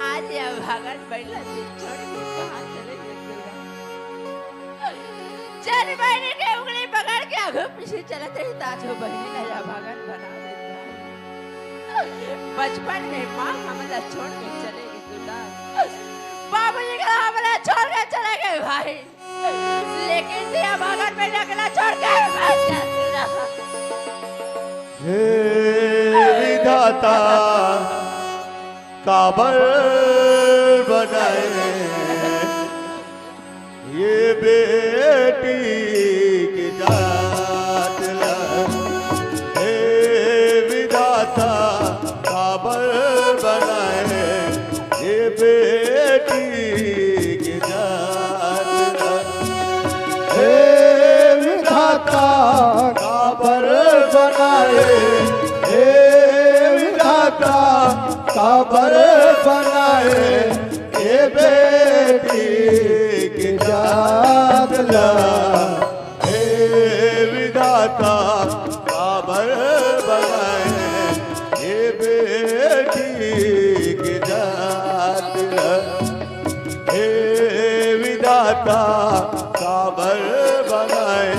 आज ये अभागन बइला छोड़ के कहाँ चले गे तोला? चल बहिनी के उंगली पकड़ के आगू पीछे चलत रही, त आज वो बहिनी ला अभागन बना देत भाई। बचपन में माँ हमला छोड़ के चले गे तोला, बाबूजी के हमला छोड़ के चले गे भाई। लेकिन तें अभागन में अकेला छोड़ के मत जा तोला। हे विधाता, काबर बनाए ये बेटी के जात ला। हे विधाता, काबर बनाए ये बेटी के जात ला। हे विधाता, काबर बनाए, हे विधाता, काबर बनाए ये बेटी के जात ला। हे विधाता, काबर बनाए ये बेटी के जात ला। हे विधाता, काबर बनाए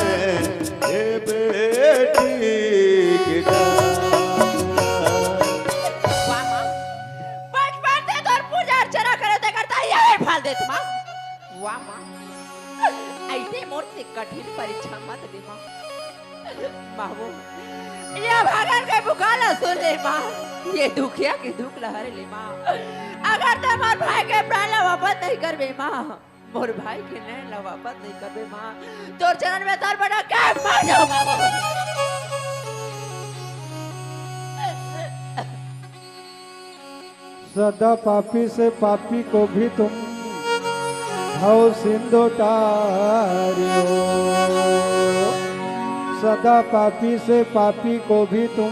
ये बेटी के जात ला। वाह माँ, बचपन से तोर पूजा अर्चना करे, तेकर तैयार फाल देत माँ। वाह माँ, ऐसे मोर से कठिन परीक्षा मत दे माँ। माँ वो, ये अभागन के पुकार ला सुन ले माँ, ये दुखिया के दुख ला हर ले माँ। अगर तें मोर भाई के प्राण ला वापस नहीं करबे माँ, मोर भाई के नैन ला वापस नहीं करबे माँ, तोर चरण में सर पटक के मर जाहूँ माँ वो। सदा पापी से पापी को भी तुम भव सिंधु तारियो। सदा पापी से पापी को भी तुम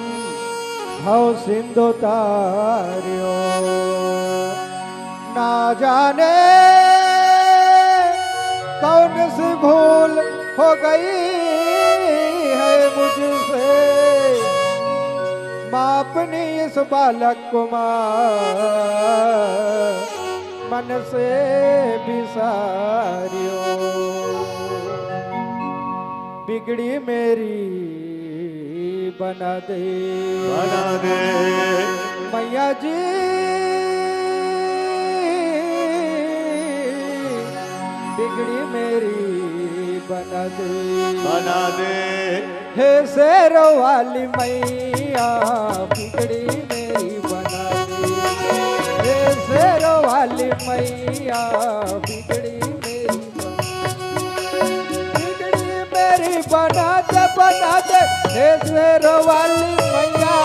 भव सिंधु तारियो। ना जाने कौन सी भूल हो गई है मुझसे, माँ अपनी इस बालक को माँ मन से बिसारियो। बिगड़ी मेरी बना दे, बना दे। मैया जी, बिगड़ी मेरी बना दे, बना दे। हे शेरों वाली मैया, बिगड़ी मेरी बना दे। हे शेरों वाली मैया, बिगड़ी मेरी बना दे। बिगड़ी मेरी बना दे, बना दे, हे शेरों वाली मैया।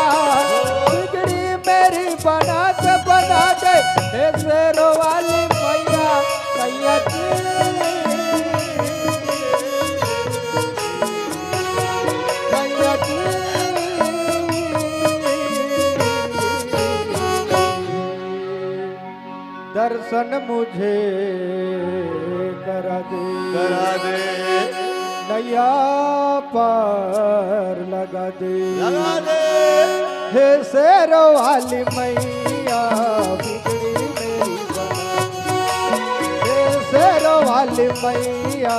बिगड़ी मेरी बना दे, बना दे, हे शेरों वाली मैया। मैया जी, मैया जी। दर्शन मुझे करा दे, करा दे। नैया पार लगा दे, लगा दे। हे शेरों वाली मैया, बिगड़ी मेरी बना दे। हे शेरों वाली मैया,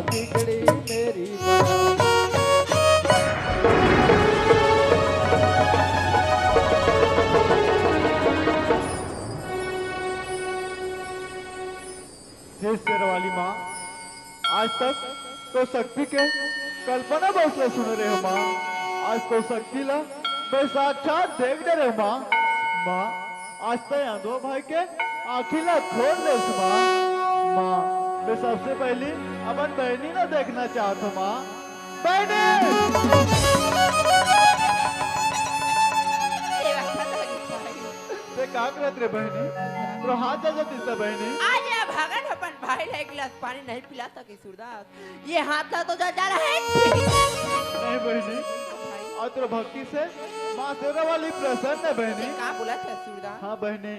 बिगड़ी मेरी बना दे। शेर वाली माँ, आज तक तो शक्ति के कल्पना बस ले सुने रहे माँ, आज तो शक्ति ला मैं साक्षात देख डरे माँ। माँ, आज तो यादव भाई के आँखी ला खोल दे माँ। माँ, मैं सबसे पहली अपन बहनी ला देखना चाहत हूँ माँ। बहनी! ते का करत रे बहनी? तोर हाथ जलत दिसता बहनी। आज ये भगत अपन भाई ला एक गिलास पानी नहीं पिला सके सूरदास। ये हाथ ला तो जल जा रहा है। नहीं बहनी, भाई। आज तोर भक्ति से माँ शेरा वाली प्रसन्न है बहनी। का बोला था सूरदास? हाँ बहनी,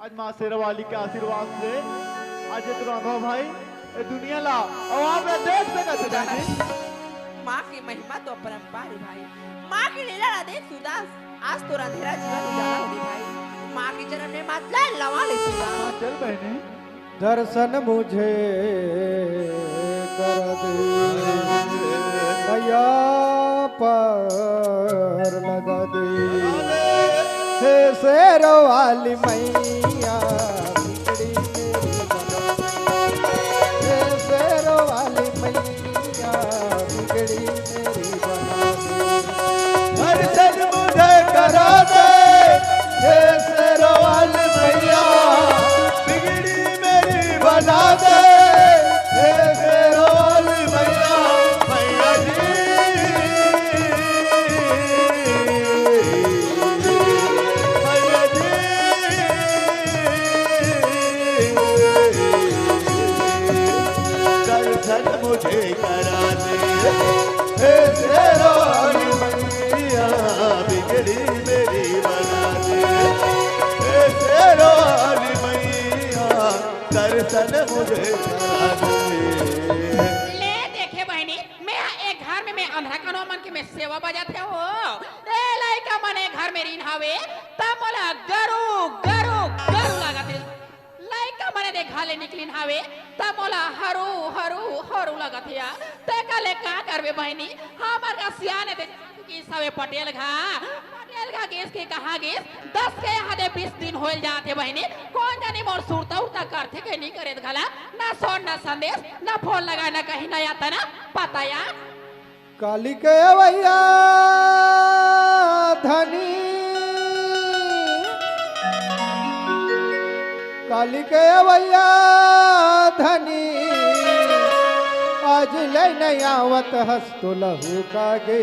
आज माँ शेरा वाली के आशीर्वाद से आज ये तोर अनुभव भाई ये दुनिया ला और आप ला देख सकत है बहनी। माँ की महिमा तो अपरंपार है भाई। माँ की लीला ला देख सूरदास, आज तोर अंधेरा जीवन उजाला होगे भाई। माँ के चरण में माथ ला नवा ले सूरदास। हाँ, चल बहनी। दर्शन मुझे करा दे, मैया पार लगा दे। हे शेरों वाली मैया, बिगड़ी मेरी बना दे। हे शेरों वाली मैया, बिगड़ी मेरी बना दे। दर्शन मुझे करा दे, हे शेरों वाली मैया, बिगड़ी मेरी बना दे, हे शेरों वाली मैया, मैया जी, मैया जी। दर्शन मुझे करा दे, हे शेरों वाली मैया, बिगड़ी मेरी बना दे, हे शेरों वाली मैया, दर्शन मुझे करा दे। ले देखे बहिनी, मैं एक घर में मैं अंधरा कनो मन के मैं सेवा बजात हे हो। ए लइका मन एक घर में रिन हावे, त मोला गरू, गरू, गरू लागत हे। लइका मने देखा ले निकलिन हावे, त मोला हरू, हरू, हरू लगत हे यार। ते का ले का करबे बहिनी, हमर का सियान हे ते जानत हस हवे पटेल घा। पटेल घा गेस के कहाँ गेस, दस के यहाँ दे बीस दिन होइल जात हे बहिनी। कोन जानी मोर सुरता उरता करथे के नहीं करे घला, ना सोन ना संदेश, ना फोन लगा, ना कहीं ना आता ना पता यार। काली के अवैया धनी, काली के अवैया धनी, आज ले नहीं आवत हस तो लहू का गे।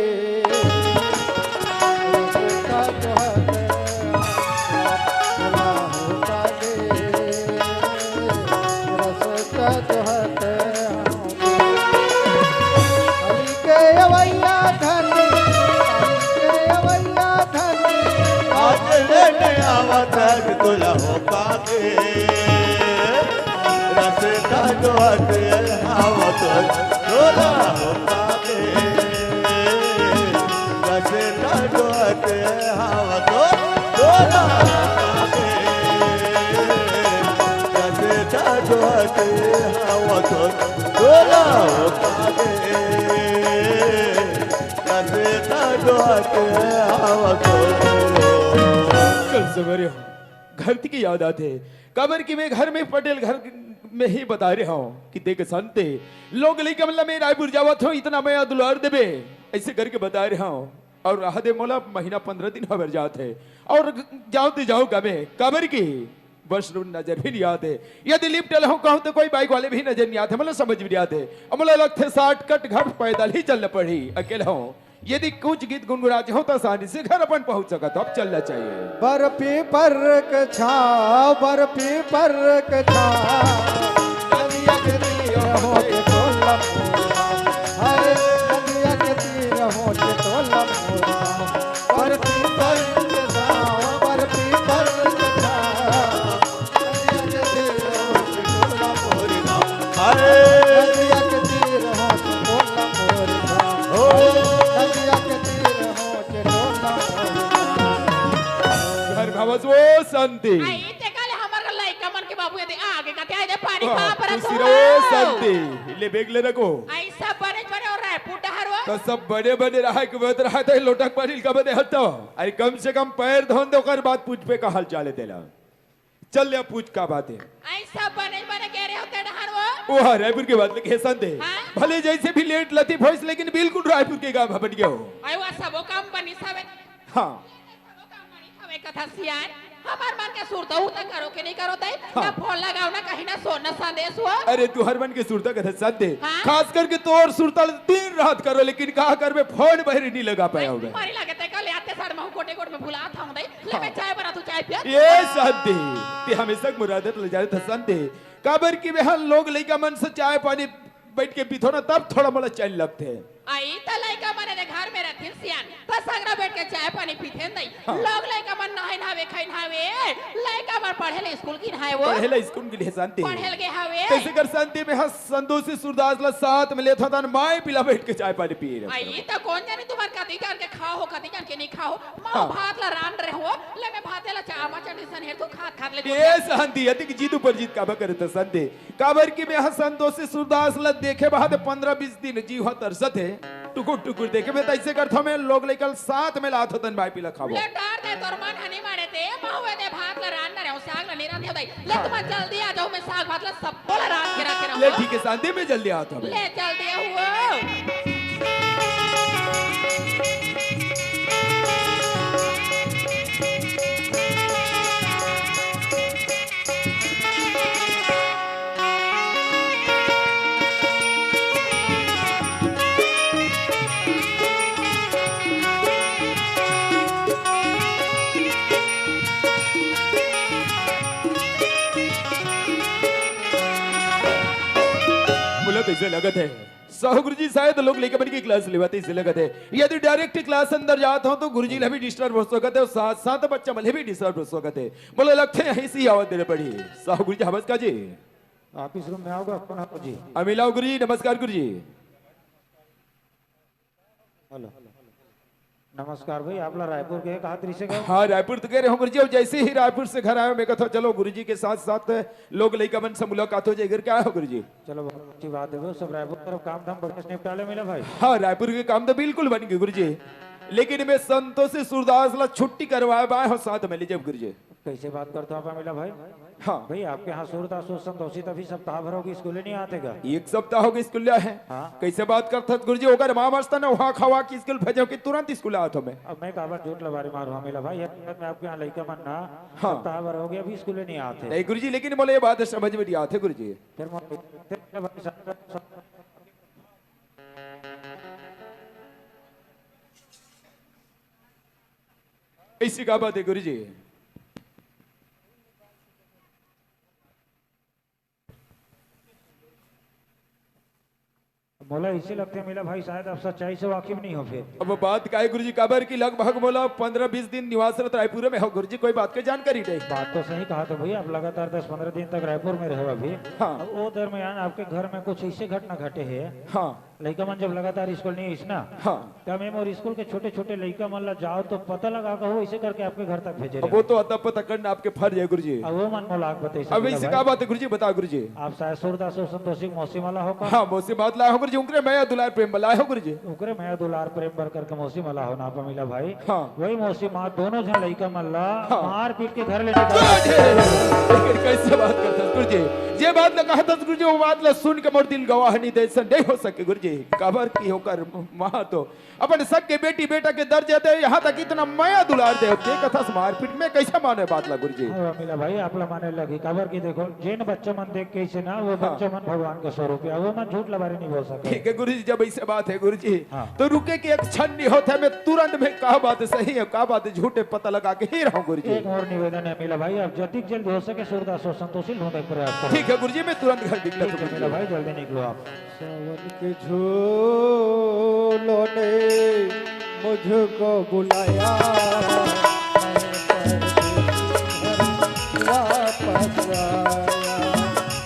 काली के अवैया धनी, काली के अवैया धनी। आज लेने आवत है तोला हो पाके, रस्ता जो हटे आवत तोला हो पाके, रस्ता जो हटे आवत तोला हो पाके, रस्ता जो हटे आवत तोला हो पाके। कल सवेरे घर की याद आथे, काबर कि मैं घर में पटेल घर में ही बता रहे हूँ कि देख संते, लोग लइका मन ला मैं रायपुर जावत हूँ, इतना मया दुलार देबे, ऐसे करके बता रहे हूँ। और रहा दे मोला महीना पंद्रह दिन होबर जात हे, और जावत जाहूँ कमे, काबर कि बस नजर भी नहीं आते। यदि लिफ्ट लेहूं कहूं तो कोई बाइक वाले भी नजर नहीं आते, मतलब समझ भी नहीं आते। अब मुझे लगते शॉर्टकट घर पैदल ही चलना पड़ी, अकेला हूं। यदि कुछ गीत गुनगुना चाहो तो आसानी से घर अपन पहुंच सकत हो, अब चलना चाहिए। बर्फी पर के छाव, बर्फी पर के छाव। नदिया के तीर हो के टोला मोरा। हरे नदिया के तीर हो के टोला मोरा। बर्फी पर के छाव, बर्फी पर के छाव। घर भावस वो शांति। आई ते काले हमर लइका मन के बाबू यदि आगे कते आए दे पानी वाह, खा परत खुशी हो। रहो शांति। ले बेग ले रखो। आई सब बने बने और रायपुर डहर हो। तो सब बने बने रहा के बत रहा तो लोटक पानी का बदे हटो। अरे कम से कम पैर धोन दे ओकर बाद पूछ पे का हाल चाल है तेला। चल ले, पूछ का बात हे। आई सब बने बने कह रहे होते डहान वो। वो हा रायपुर के बात लेके संत हे। हाँ? भले जैसे भी लेट लतीफ होइस, लेकिन बिल्कुल रायपुर के गांव बन गया हो। आई वो सबो काम बनी सवे। हाँ। सबो काम बनी सवे कथा सियान। हमार मन के सुरता उरता करो के नहीं करो तई? हाँ। ना फोन लगाओ, ना कहीं ना सो, ना संदेश हो। अरे तू हर मन के सुरता कथा संत हे। हाँ? खास करके तोर सुरता दिन रात करो, लेकिन कहा करबे फोन बहरी नहीं लगा पाया होगा। मारी लगे ते कल आते साढ़ महू कोटे कोट में भुला था दई। ले हाँ। मैं चाय बना, तू चाय पिया। ये संत हे, ते हमेशा के मुरादत ले जाने था संत हे। काबर कि बेहन लोग लइका मन से चाय पानी बैठ के पीथो ना, तब थोड़ा मोला चैन लगथे। आई त लइका मन रे घर में रहथिन सियान, त संगरा बैठ के चाय पानी पीथेन दई। हाँ। लोग लइका मन नहाइन हावे, खाइन हावे, लइका मन पढ़े ले स्कूल गिन हावे वो। पढ़े ले स्कूल गिन हे संत हे। पढ़े ले गे हावे। तैसे कर संत हे, मैं हा संतोषी सूरदास ला साथ में लेथों तन माय पिला बैठ के चाय पानी पी रहे। आई त कौन जानी तुम्हार कति जान के खाओ हो, कति जान के नहीं खाओ। माँ हाँ। भात ला रांध रहे हो, ले मैं भाते ला चामा चटनी सन हेर तू खात खात ले ए संत हे, अतिक जीत ऊपर जीत काबर करे त संत हे। काबर कि मैं हा संतोषी सूरदास ला देखे बाद पंद्रह बीस दिन जीव हा तरसत हे। टुकुर टुकुर देखे में तैसे करथो मैं लोग लइका ल साथ में लाथो तन माय पिला खाबो। ले डार दे तोर मन हनी मारे ते, महुए दे भात ला रांध रहे हो, साग ला नहीं रांधे हो दई। ले हाँ। तुम जल्दी आ जाओ, मैं साग भात ला सब बोला रांध के रखे रहो। ले ठीक हे संत हे, मैं जल्दी आता हूँ। ले जल्दी हुओ। बोला कैसे लगत हे? साहू गुरुजी शायद लोग लइका मन के क्लास लेवत हे, अइसे लगत हे। यदि डायरेक्ट क्लास अंदर जात हो तो गुरुजी ला भी डिस्टर्ब हो सकत हे अउ साथ साथ बच्चा मन ला भी डिस्टर्ब हो सकत हे। मोला लगथे यहीं से ही आवत देना पड़ही। साहू गुरुजी, नमस्कार जी। ऑफिस रूम में आओगा, कौन हो जी? अमिलाओ गुरुजी, नमस्कार गुरुजी। हेलो। नमस्कार भाई, आप ला रायपुर के कहा तरीसे गए? हाँ, रायपुर तो कह रहे हो गुरुजी। अब जैसे ही रायपुर से घर आया, मैं कहता हूँ, चलो गुरुजी के साथ साथ लोग लइका मन से मुलाकात हो जाए। घर क्या हो गुरुजी? चलो, बहुत अच्छी बात है, वो सब रायपुर तरफ काम धाम बढ़िया से निपटा ले मिला भाई। हाँ, रायपुर के काम तो बिल्कुल बन गए गुरुजी, लेकिन मैं संतोषी सूरदास ला छुट्टी करवाए बाय हो साथ में ले जब गुरुजी। कैसे बात करते हो आप अमिला भाई? हाँ। भाई, आपके यहाँ सूरदास और संतोषी तभी सप्ताह भर होगी, स्कूल ही नहीं आते का? एक सप्ताह होगी स्कूल आए हैं। हाँ। कैसे बात करते हो गुरुजी? ओकर माँ मस्त ने वहाँ खवा के स्कूल भेजो कि तुरंत स्कूल आओ तो मैं। अब मैं काबर झूठ लबारी मारू अमिला भाई, हकीकत में आपके यहाँ लइका मन ना हाँ। सप्ताह भर हो गया, अभी स्कूल ही नहीं आते। नहीं गुरुजी, लेकिन बोले ये बात समझ में नहीं आते गुरुजी। फिर मैं, फिर मैं भाई साहब ऐसी का बात है गुरुजी? मोला ऐसे लगते मिला भाई, शायद आप सच्चाई से वाकिफ नहीं हो फिर। अब बात का है गुरुजी, काबर की लगभग मोला पंद्रह बीस दिन निवास रत रायपुर में हो गुरुजी, कोई बात के जानकारी नहीं। बात तो सही कहा तो भैया, आप लगातार दस पंद्रह दिन तक रायपुर में रहे अभी। हाँ। अब वो दरमियान आपके घर में कुछ ऐसे घटना घटे है। हाँ। लइका मन जब लगातार स्कूल नहीं आइस ना, हाँ। तब मैं मोर स्कूल के छोटे-छोटे लइका मन ला जाओ तो पता लगा के हो, ऐसे करके आपके घर तक भेजे अब रहे। वो तो अता पता करना आपके फर्ज है, गुरुजी। अब वो मन मोला आग बताइस अब अमिला इसे भाई। का बात है, गुरुजी? बता, गुरुजी। आप शायद सूरदास और संतोषी के मौसी वाला हो का? हाँ, मौसी बात लाए हो, गुरुजी। उनकरे मया दुलार प्रेम बलाए हो, गुरुजी। उनकरे मया दुलार प्रेम बर करके मौसी वाला हो ना, अमिला भाई। हाँ। वही मौसी माँ दोनों झन लइका मन ला हाँ। मार पीट के घर ले निकाल अरे! लेकिन कैसे बात करता है, गुरुजी? ये बात ला कहा था, गुरुजी, वो बात ला सुन के मोर दिल गवाह नहीं दे, ऐसा नहीं हो सके, गुरुजी। काबर की ओकर माँ तो अपन सग के बेटी बेटा के दर्जा दे, यहाँ तक इतना मया दुलार दे, ते कथा से मारपीट में कैसे माने बात ला गुरुजी? हाँ, अमिला भाई, आप ला माने लगी, काबर की देखो, जेन बच्चा मन देख के ऐसे ना, वो हाँ। बच्चा मन भगवान के स्वरूप है, वो मन झूठ लबारी नहीं बोल सकते। ठीक है गुरुजी, जब ऐसे बात है गुरुजी, हाँ। तो रुके के एक क्षण नहीं होता, मैं तुरंत में का बात सही है, का बात झूठ है, पता लगा के ही रहूं गुरुजी। एक और निवेदन है अमिला भाई, आप जतिक जल्दी हो सके सूरदास और संतोषी ढूंढे के प्रयास करो। ठीक है गुरुजी, मैं तुरंत घर निकला ठीक है अमिला भाई, जल्दी निकलो आप। सावन के झूलों ने मुझको बुलाया, मैं परदेसी घर वापस आया।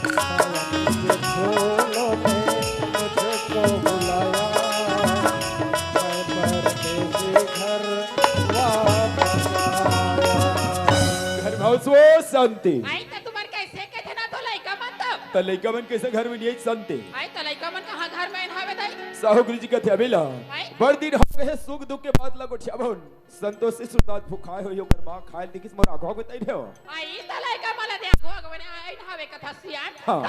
सावन के झूलों ने मुझको बुलाया, मैं परदेसी घर वापस आया। घर में आओ, सो शांति। आई त तुम्हार कैसे कहते ना तो लइका मन तो। त लइका मन कैसे घर में नहीं आई शांति? आई त लइका मन कहाँ घर में आइन हावे दाई? साहू गुरुजी कहते अबे ला। आई? बड़ दिन हो गए सुख दुख के बात ला गोठियाबोन। संतोषी सूरदास भुखाए होही, ओकर माँ खाए ल दिखिस, मोर आघू आघू तई रहो। आई त लइका मन ला दे आघू आघू बने आई न हवे कथा सियान। हाँ। त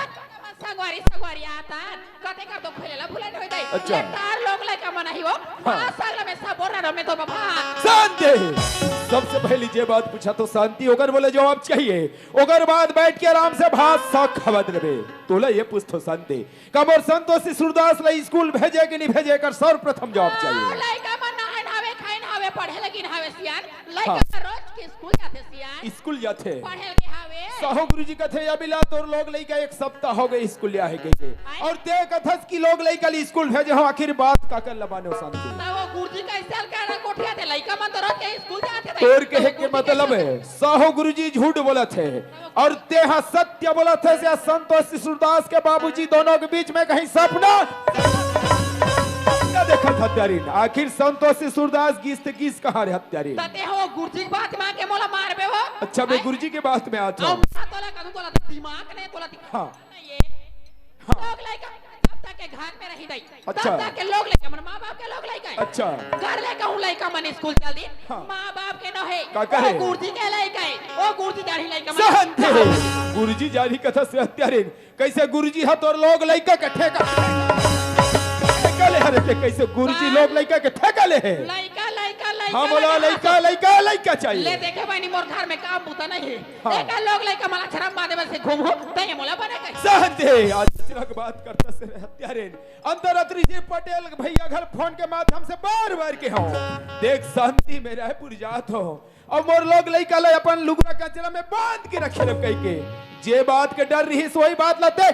संगवारी संगवारी आता कते कर दो खेले ला भुलाइन होई दई। अच्छा। ले तार लोग लइका मन ही वो। हाँ। हाँ, सगला में सब बोल रहा मैं तो बाबा। शांति। सबसे पहली जे बात पूछा तो शांति, ओकर बोले जवाब चाहिए। ओकर बाद बैठ के आराम से भात साग खावत रहे। तोला ये पूछ तो शांति, का मोर संतोषी सूरदास ला स्कूल भेजे कि नहीं भेजे, एकर सर्वप्रथम जवाब हाँ, चाहिए। लइका मन नहाए नहावे, खाए नहावे, पढ़े लगी नहावे सियान। लइका हाँ। रोज के स्कूल जाथे सियान। स्कूल जाथे। पढ़े लगे हावे। साहू गुरुजी कथे, "अभी ला तोर लोग लइका एक सप्ताह हो गए स्कूल ले आहे कहिके। आय। और ते कथस कि लोग लइका ला स्कूल भेजे हो, आखिर बात काकर ला मानो शांति?" त वो गुरुजी कैसे हल्का ना कोठिया थे, लइका मन तो रोज के स्कूल जाथे भाई। तोर कहे के मतलब है, साहू गुरुजी झूठ बोलत हे। और तेहा सत्य बोलत हे, या संतोष सूरदास के बाबूजी दोनों के बीच में कहीं सपना क्या देखत हत्यारिन? आखिर संतोष सूरदास गिस ते गिस कहाँ रे हत्यारिन? तते हो गुरुजी के बात में आके मोला मारबे हो। अच्छा, मैं हैं? गुरुजी के बात में आता हूँ। तोला कदू तोला दिमाग नहीं, तोला दिमाग हाँ। नहीं है। हाँ। लोग लइका जब तक के घर में रही दई। अच्छा। तब तक के लोग लइका, मन माँ बाप के लोग लइका है। अच्छा। घर ले कहूँ लइका मन स्कूल चल दी। हाँ। माँ बाप के न है। का कहे? वो गुरुजी के लइका है। वो गुरुजी जारी लइका मन शांत हो। गुरुजी जारी कथा से हत्यारिन। कैसे गुरुजी हा तोर लोग लइका के ठेका? ठेका ले हरे के कैसे गुरुजी का? लोग लइका के ठेका ले है? लइका, लइका, लइका, हाँ, बोला लइका, लइका, हाँ। लइका, लइका चाहिए। ले देखे बहनी मोर घर में काम बूता नहीं है। हाँ। देखा लोग लइका मला छरम बांधे बस से घूम हो, तय मोला बने कहीं। शांति, आज सिरक बात करता से हत्यारिन। अंतररात्रि जी पटेल भैया घर फोन के माध्यम से बार बार के हो। देख शांति में रायपुर जात हो। अब मोर लोग लइका ला अपन लुगरा कचरा में बांध के रखे रब कहि के। जे बात के डर रही वही बात लाते।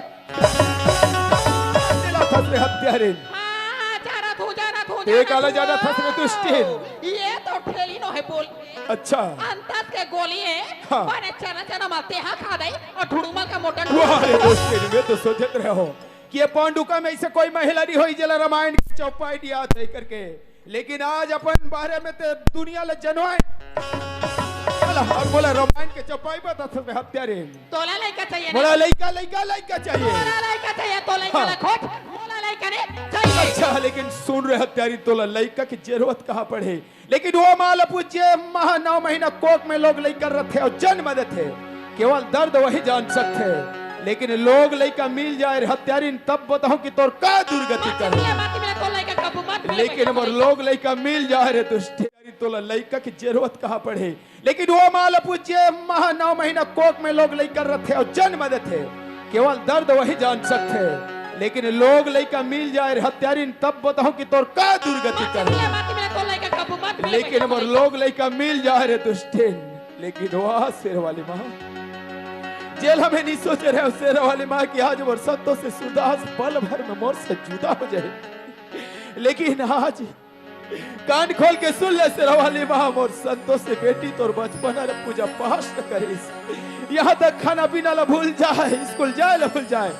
चला फंस रे हत्यारिन। हाँ, जाना थू, जाना थू, ते जाना काला थू। जाना फंस रे दुष्टिन। ये तो ठेली नो है बोल। अच्छा। अंतस के गोली है। हाँ। बने चना चना मलते हाँ खा दई और ठुड़ू मल का मोटन। वाह रे दोस्त, मैं तो सोचत रहे हो कि ये पांडुका में ऐसे कोई महिला नहीं होई जेला रामायण के चौपाई दिया थे करके, लेकिन आज अपन बारे में ते दुनिया ले जनवाए। चला, और बोला रामायण के चौपाई बता सकते हत्यारे। तोला लइका चाहिए ना? बोला लइका, लइका, लइका चाहिए। तोला लइका चाहिए, तो लइका हाँ। ला खोज, मोला लइका ने चाहिए। अच्छा, लेकिन सुन रे हत्यारी, तोला लइका की जरूरत कहाँ पड़े? लेकिन वो माँ ला पूछिए, माँ नौ महीना कोख में लोग लइका रथे और जन्म देथे, केवल दर्द वही जान सकथे। लेकिन लोग लइका मिल जाए रे हत्यारिन, तब बताऊं कि तोर का दुर्गति करे। लेकिन हमर लोग लइका मिल जाए रे दुष्ट, तोला लइका की जरूरत कहाँ पड़े? लेकिन वो माँ ला पूछिए, माँ नौ महीना कोख में लोग लइका रथे और जन्म देथे, केवल दर्द वही जान सकथे। लेकिन लोग लइका मिल जाए रे हत्यारिन, तब बताऊं कि तोर का दुर्गति करे। लेकिन हमर लोग लइका मिल जाए रे दुष्टिन। लेकिन वाह शेर वाली माँ, जेला मैं नहीं सोचे रहे शेर वाली माँ कि आज मोर संतोष से सूरदास पल भर में मोर से जुदा हो जाए। लेकिन आज कान खोल के सुन ले शेर वाली माँ, मोर संतोष से बेटी तोर बचपना ला पूजा पाठ न करिस, यहाँ तक खाना पीना ला भूल जाए, स्कूल जाए ला भूल जाए,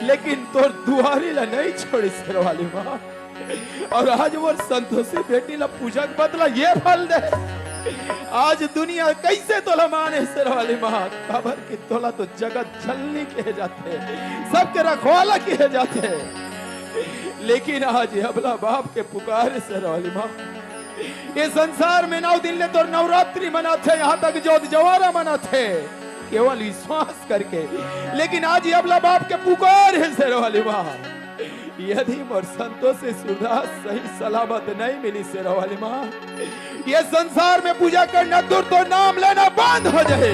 लेकिन तोर दुआरी ला नहीं छोड़िस शेर वाली माँ। और आज मोर संतोषी बेटी ला पूजा के बदला ये फल दे। आज दुनिया कैसे तोला माने शेर वाली माँ, काबर कि तोला तो जगत जननी कहे जाथे, सबके रखवाला कहे जाथे। लेकिन आज ये अबला बाप के पुकार शेर वाली माँ, ये संसार में नौ दिन ले तोर नवरात्रि मनाथे, यहाँ तक जोत जवारा मनाथे, केवल विश्वास करके। लेकिन आज ये अबला बाप के पुकार हे शेर वाली माँ, यदि मोर संतोष से सूरदास सही सलामत नहीं मिली शेर वाली माँ, ये संसार में पूजा करना दूर, तो नाम लेना बंद हो जाए।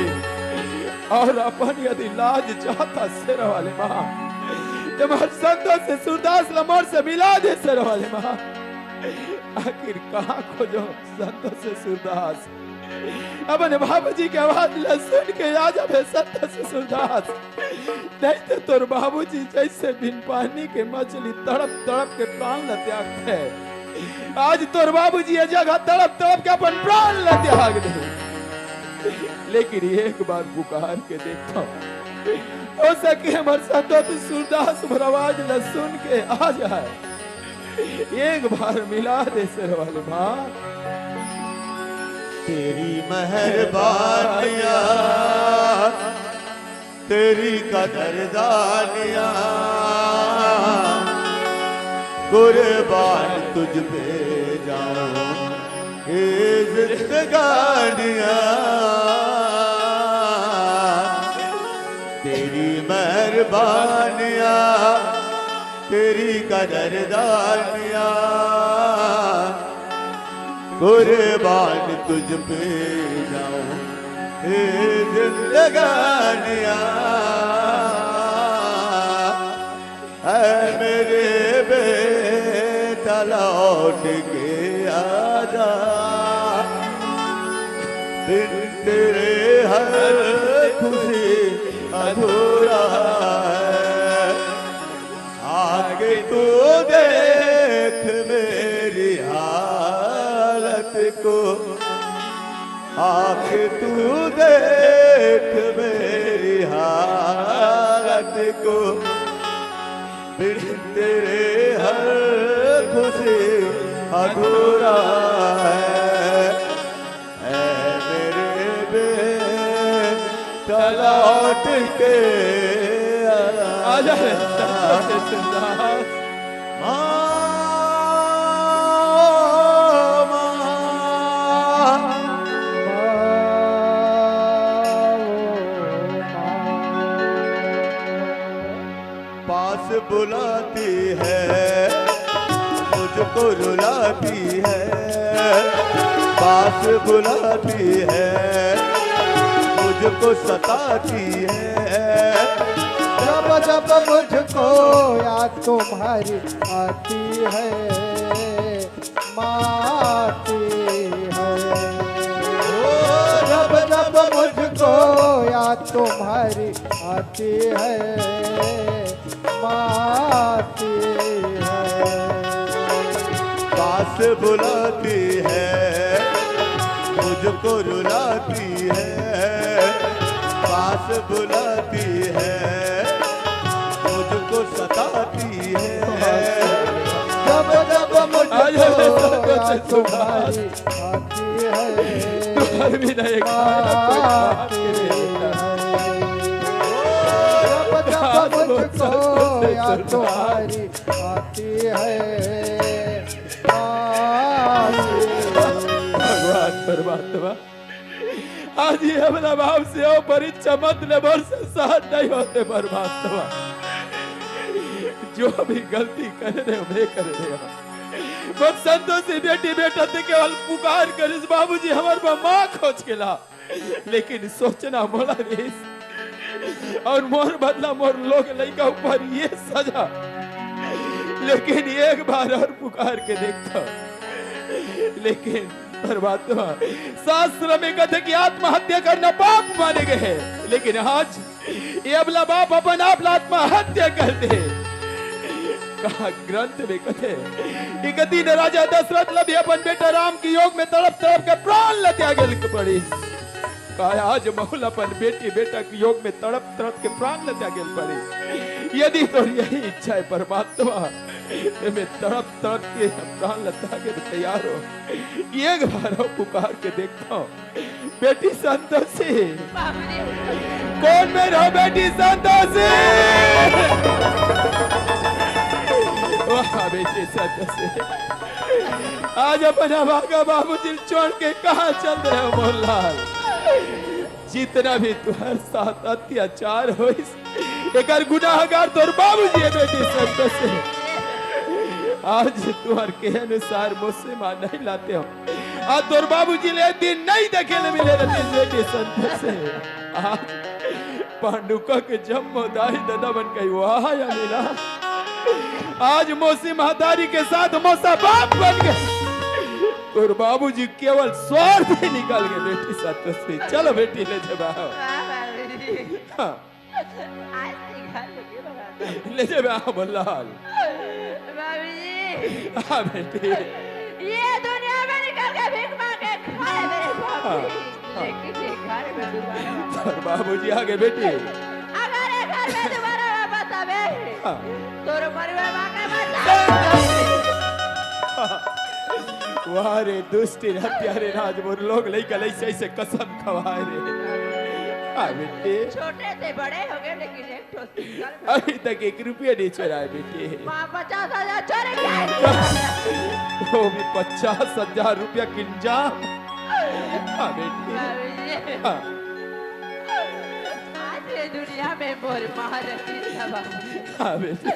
और अपन यदि लाज चाहता शेर वाली माँ, तो मोर संतोष से सूरदास ला मोर से मिला दे शेर वाली माँ। आखिर कहाँ खोजों संतोष से सूरदास? अपन बाबूजी के आवाज ला सुन के आ जाबे संतोष से सूरदास। नहीं तो तोर बाबूजी जैसे बिन पानी के मछली तड़प तड़प के प्राण ला त्यागथे, आज तोर बाबूजी ये जगह तड़प तड़प के अपन प्राण ला त्याग दे। लेकिन एक बार पुकार के देखता हूँ, हो सके हमर संतोष सूरदास हमर आवाज ला सुन के आ जाए। एक बार मिला दे शेर वाली माँ। तेरी मेहरबानियाँ, तेरी कदरदानियाँ, कुर्बान तुझ पे। ए जिंदगानिया, तेरी मेहरबानियां, तेरी कदरदानियां, कुर्बान तुझ पे जाऊं, ए जिंदगानिया। ऐ मेरे बेटा, लौट के आजा, बिन तेरे हर खुशी अधूरा है। आके तू देख मेरी हालत को, आके तू देख मेरी हालत को, बिन तेरे हर खुशी अधूरा है। ऐ मेरे बेटा, लौट के आजा रे, आजा। माँ, माँ, पास बुलाती है, मुझको रुलाती है। पास बुलाती है, मुझको सताती है। जब जब मुझको याद तुम्हारी आती है, माँ आती है। ओ, जब जब मुझको याद तुम्हारी आती है, माँ आती है। पास बुलाती है, मुझको रुलाती है। पास बुलाती है, मुझको सताती है। जब जब मुझको आजा रे, याद तुम्हारी आती है, तुम्हारे बिना एक खाना कोई खा के नहीं लेता। जब जब मुझको याद तुम्हारी आती है, आती है। भगवान परमात्मा, आज ये अपना बाप से हो परीक्षा मत ले, मोर से सहन नहीं होते परमात्मा। जो भी गलती करे रहे, मैं करे रहे। मोर संतोषी बेटी बेटा ते केवल पुकार करिस, "बाबूजी, हमर बर माँ खोज के ला।" लेकिन सोचना मोला रहिस, और मोर बदला मोर लोग लइका ऊपर ये सजा। लेकिन एक बार और पुकार के देखता। लेकिन परमात्मा, शास्त्र में कथे कि आत्महत्या करना पाप माने गए है, लेकिन आज ये अबला बाप अपन आप ला आत्महत्या कर दे। कहा ग्रंथ में कथे, एक दिन राजा दशरथ ला भी अपन बेटा राम के योग में तड़प तड़प के प्राण ला त्यागे ल पड़िस। कहा आज महू ला अपन बेटी बेटा के योग में तड़प तड़प के प्राण ला त्यागे ल पड़िस। यदि तोर यही इच्छा है परमात्मा, तो मैं तड़प तड़प के प्राण ला त्यागे ल तैयार हो। एक बार और पुकार के देखता हूँ। बेटी संतोषी, बाबूजी। कौन में रहो बेटी संतोषी? वाह बेटी संतोषी, आज अपन अभागा बाबूजी छोड़ के कहाँ चल रहे हो मोर लाल? जितना भी तुम्हारे साथ अत्याचार होइस, एकर गुनाहगार तोर बाबूजी है बेटी संतोषी। आज तुम्हार के अनुसार मोसे माँ नहीं लाते हो। आज तोर बाबूजी ले दिन नहीं देखे ले मिले रहते बेटी संतोषी। आज पांडुका के जम्मो दाई ददा मन कही, "वाह या मिला, आज मोसी महतारी के साथ मोसा बाप बन गए।" तोर बाबूजी केवल स्वार्थ ही निकल गए बेटी संतोषी। चलो बेटी ले जबा। वाह, वाह, बेटी। हाँ। आज निकाल लेंगे भगवान। ले जबा, हाँ, मोर लाल। बाबूजी। हाँ, बेटी। ये दुनिया में निकल के भीख मांग के खाए मेरे बाबूजी। हाँ, हाँ। लेकिन ये घर में दोबारा वापस तोर बाबूजी आ गए, बेटी। अगर ये घर में दोबारा वापस आवे, हाँ। तोर मरुआ माँ के मर जाए। वाह रे दुष्ट हत्यारे राज, मोर लोग लइका लइसे ऐसे कसम खवाए रे। हाँ बेटी। छोटे से बड़े हो गए, लेकिन एक ठो सिंगल में अभी तक एक रुपया नहीं चोराए बेटी। माँ, पचास हजार चोरी किया है। वो भी पचास हजार रुपया किंजाम। हाँ बेटी। बाबूजी। हाँ। आज ये दुनिया में मोर माँ रहती था बाबू। हाँ बेटी।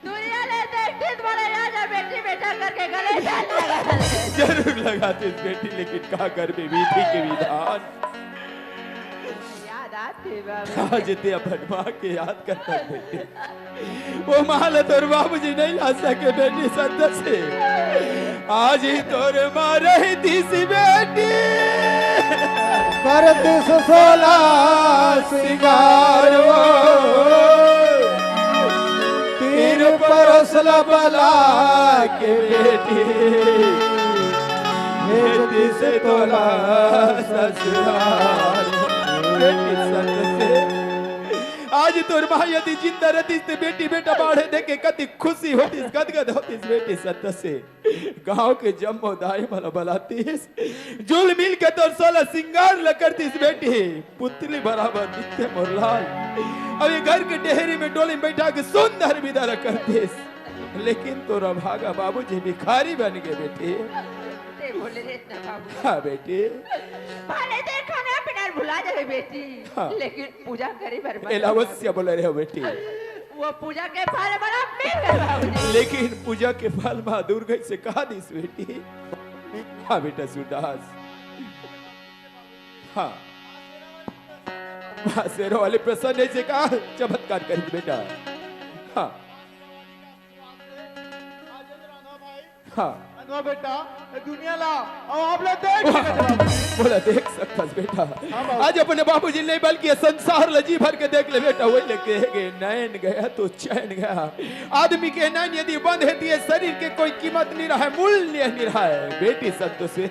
दुनिया ले देखती तुम्हारा याद है, बेटी बेटा करके गले से हाथ लगा ले। जरूर लगातीस बेटी, लेकिन का करबे विधि के विधान। याद आती बाबू। आज ते अपन माँ के याद करता बेटी। वो माँ ल तोर बाबूजी नहीं ला सके बेटी संतोषी। आज ही तोर माँ रहतीस बेटी। करतीस सोला सिंगार वो। तीन परस ल बला के बेटी। भेजतीस तोला ससुरार। बेटी संतोषी। आज तोर माँ यदि जिंदा रहतीस ते बेटी बेटा बाढ़े देखे कति खुशी होतीस, गदगद होतीस बेटी संतोषी। गांव के जम्मो दाई मन ल बलातीस, जुल मिल के तोर सोला सिंगार ल करतीस बेटी। पुतली बराबर दिखते मोर लाल। अब ये घर के डेहरी में डोली में बैठा के सुंदर विदा ल करतीस। लेकिन तोर अभागा बाबूजी भिखारी बन गए बेटी। ते बोले रे इतना बाबू। हाँ बेटी। भले ते खाना पीना भुला जाए बेटी। हाँ। लेकिन पूजा करे बर मत एला भुला। अवश्य बोले रहे हो बेटी। वो पूजा के फल बड़ा मिल गए बाबूजी। लेकिन पूजा के फल माँ दुर्गा से कहा दीस बेटी। हाँ बेटा सूरदास। हाँ। माँ शेरा वाली प्रसन्न से कहा चमत्कार करी बेटा। हाँ। हाँ। अनवा बेटा, ए दुनिया ला, अब आप लोग देख सकत हो। बोला, देख सकथस बेटा। हाँ बाबू। आज अपने बाबूजी नहीं, बल्कि ये संसार ल जी भर के देख ले बेटा, वही ले कहे गए, नैन गया तो चैन गया। आदमी के नैन यदि बंद है, तो ये शरीर के कोई कीमत नहीं रहा है, मूल्य नहीं रहा है। बेटी संतोषी,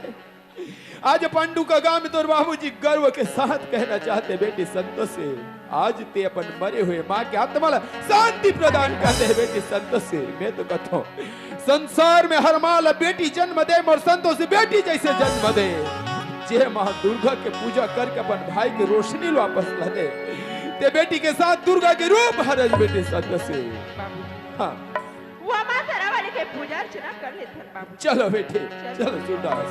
आज पंडू का गांव में तोर बाबूजी गर्व के साथ कहना चाहते, बेटी संतोषी, आज ते अपन मरे हुए माँ के आत्मा ला शांति प्रदान करते हैं। बेटी संतोषी, मैं तो कहता हूँ, संसार में हर माँ ला बेटी जन्म दे, मोर संतोषी बेटी जैसे जन्म दे। जे माँ दुर्गा के पूजा करके अपन भाई के रोशनी ला वापस ला दे, ते बेटी के साथ दुर्गा के रूप हरज बेटी संतोषी। हाँ। वो माँ शेरा वाली के पूजा अर्चना कर लेथन बाबू। चलो बेटी, चलो। चलो सूरदास।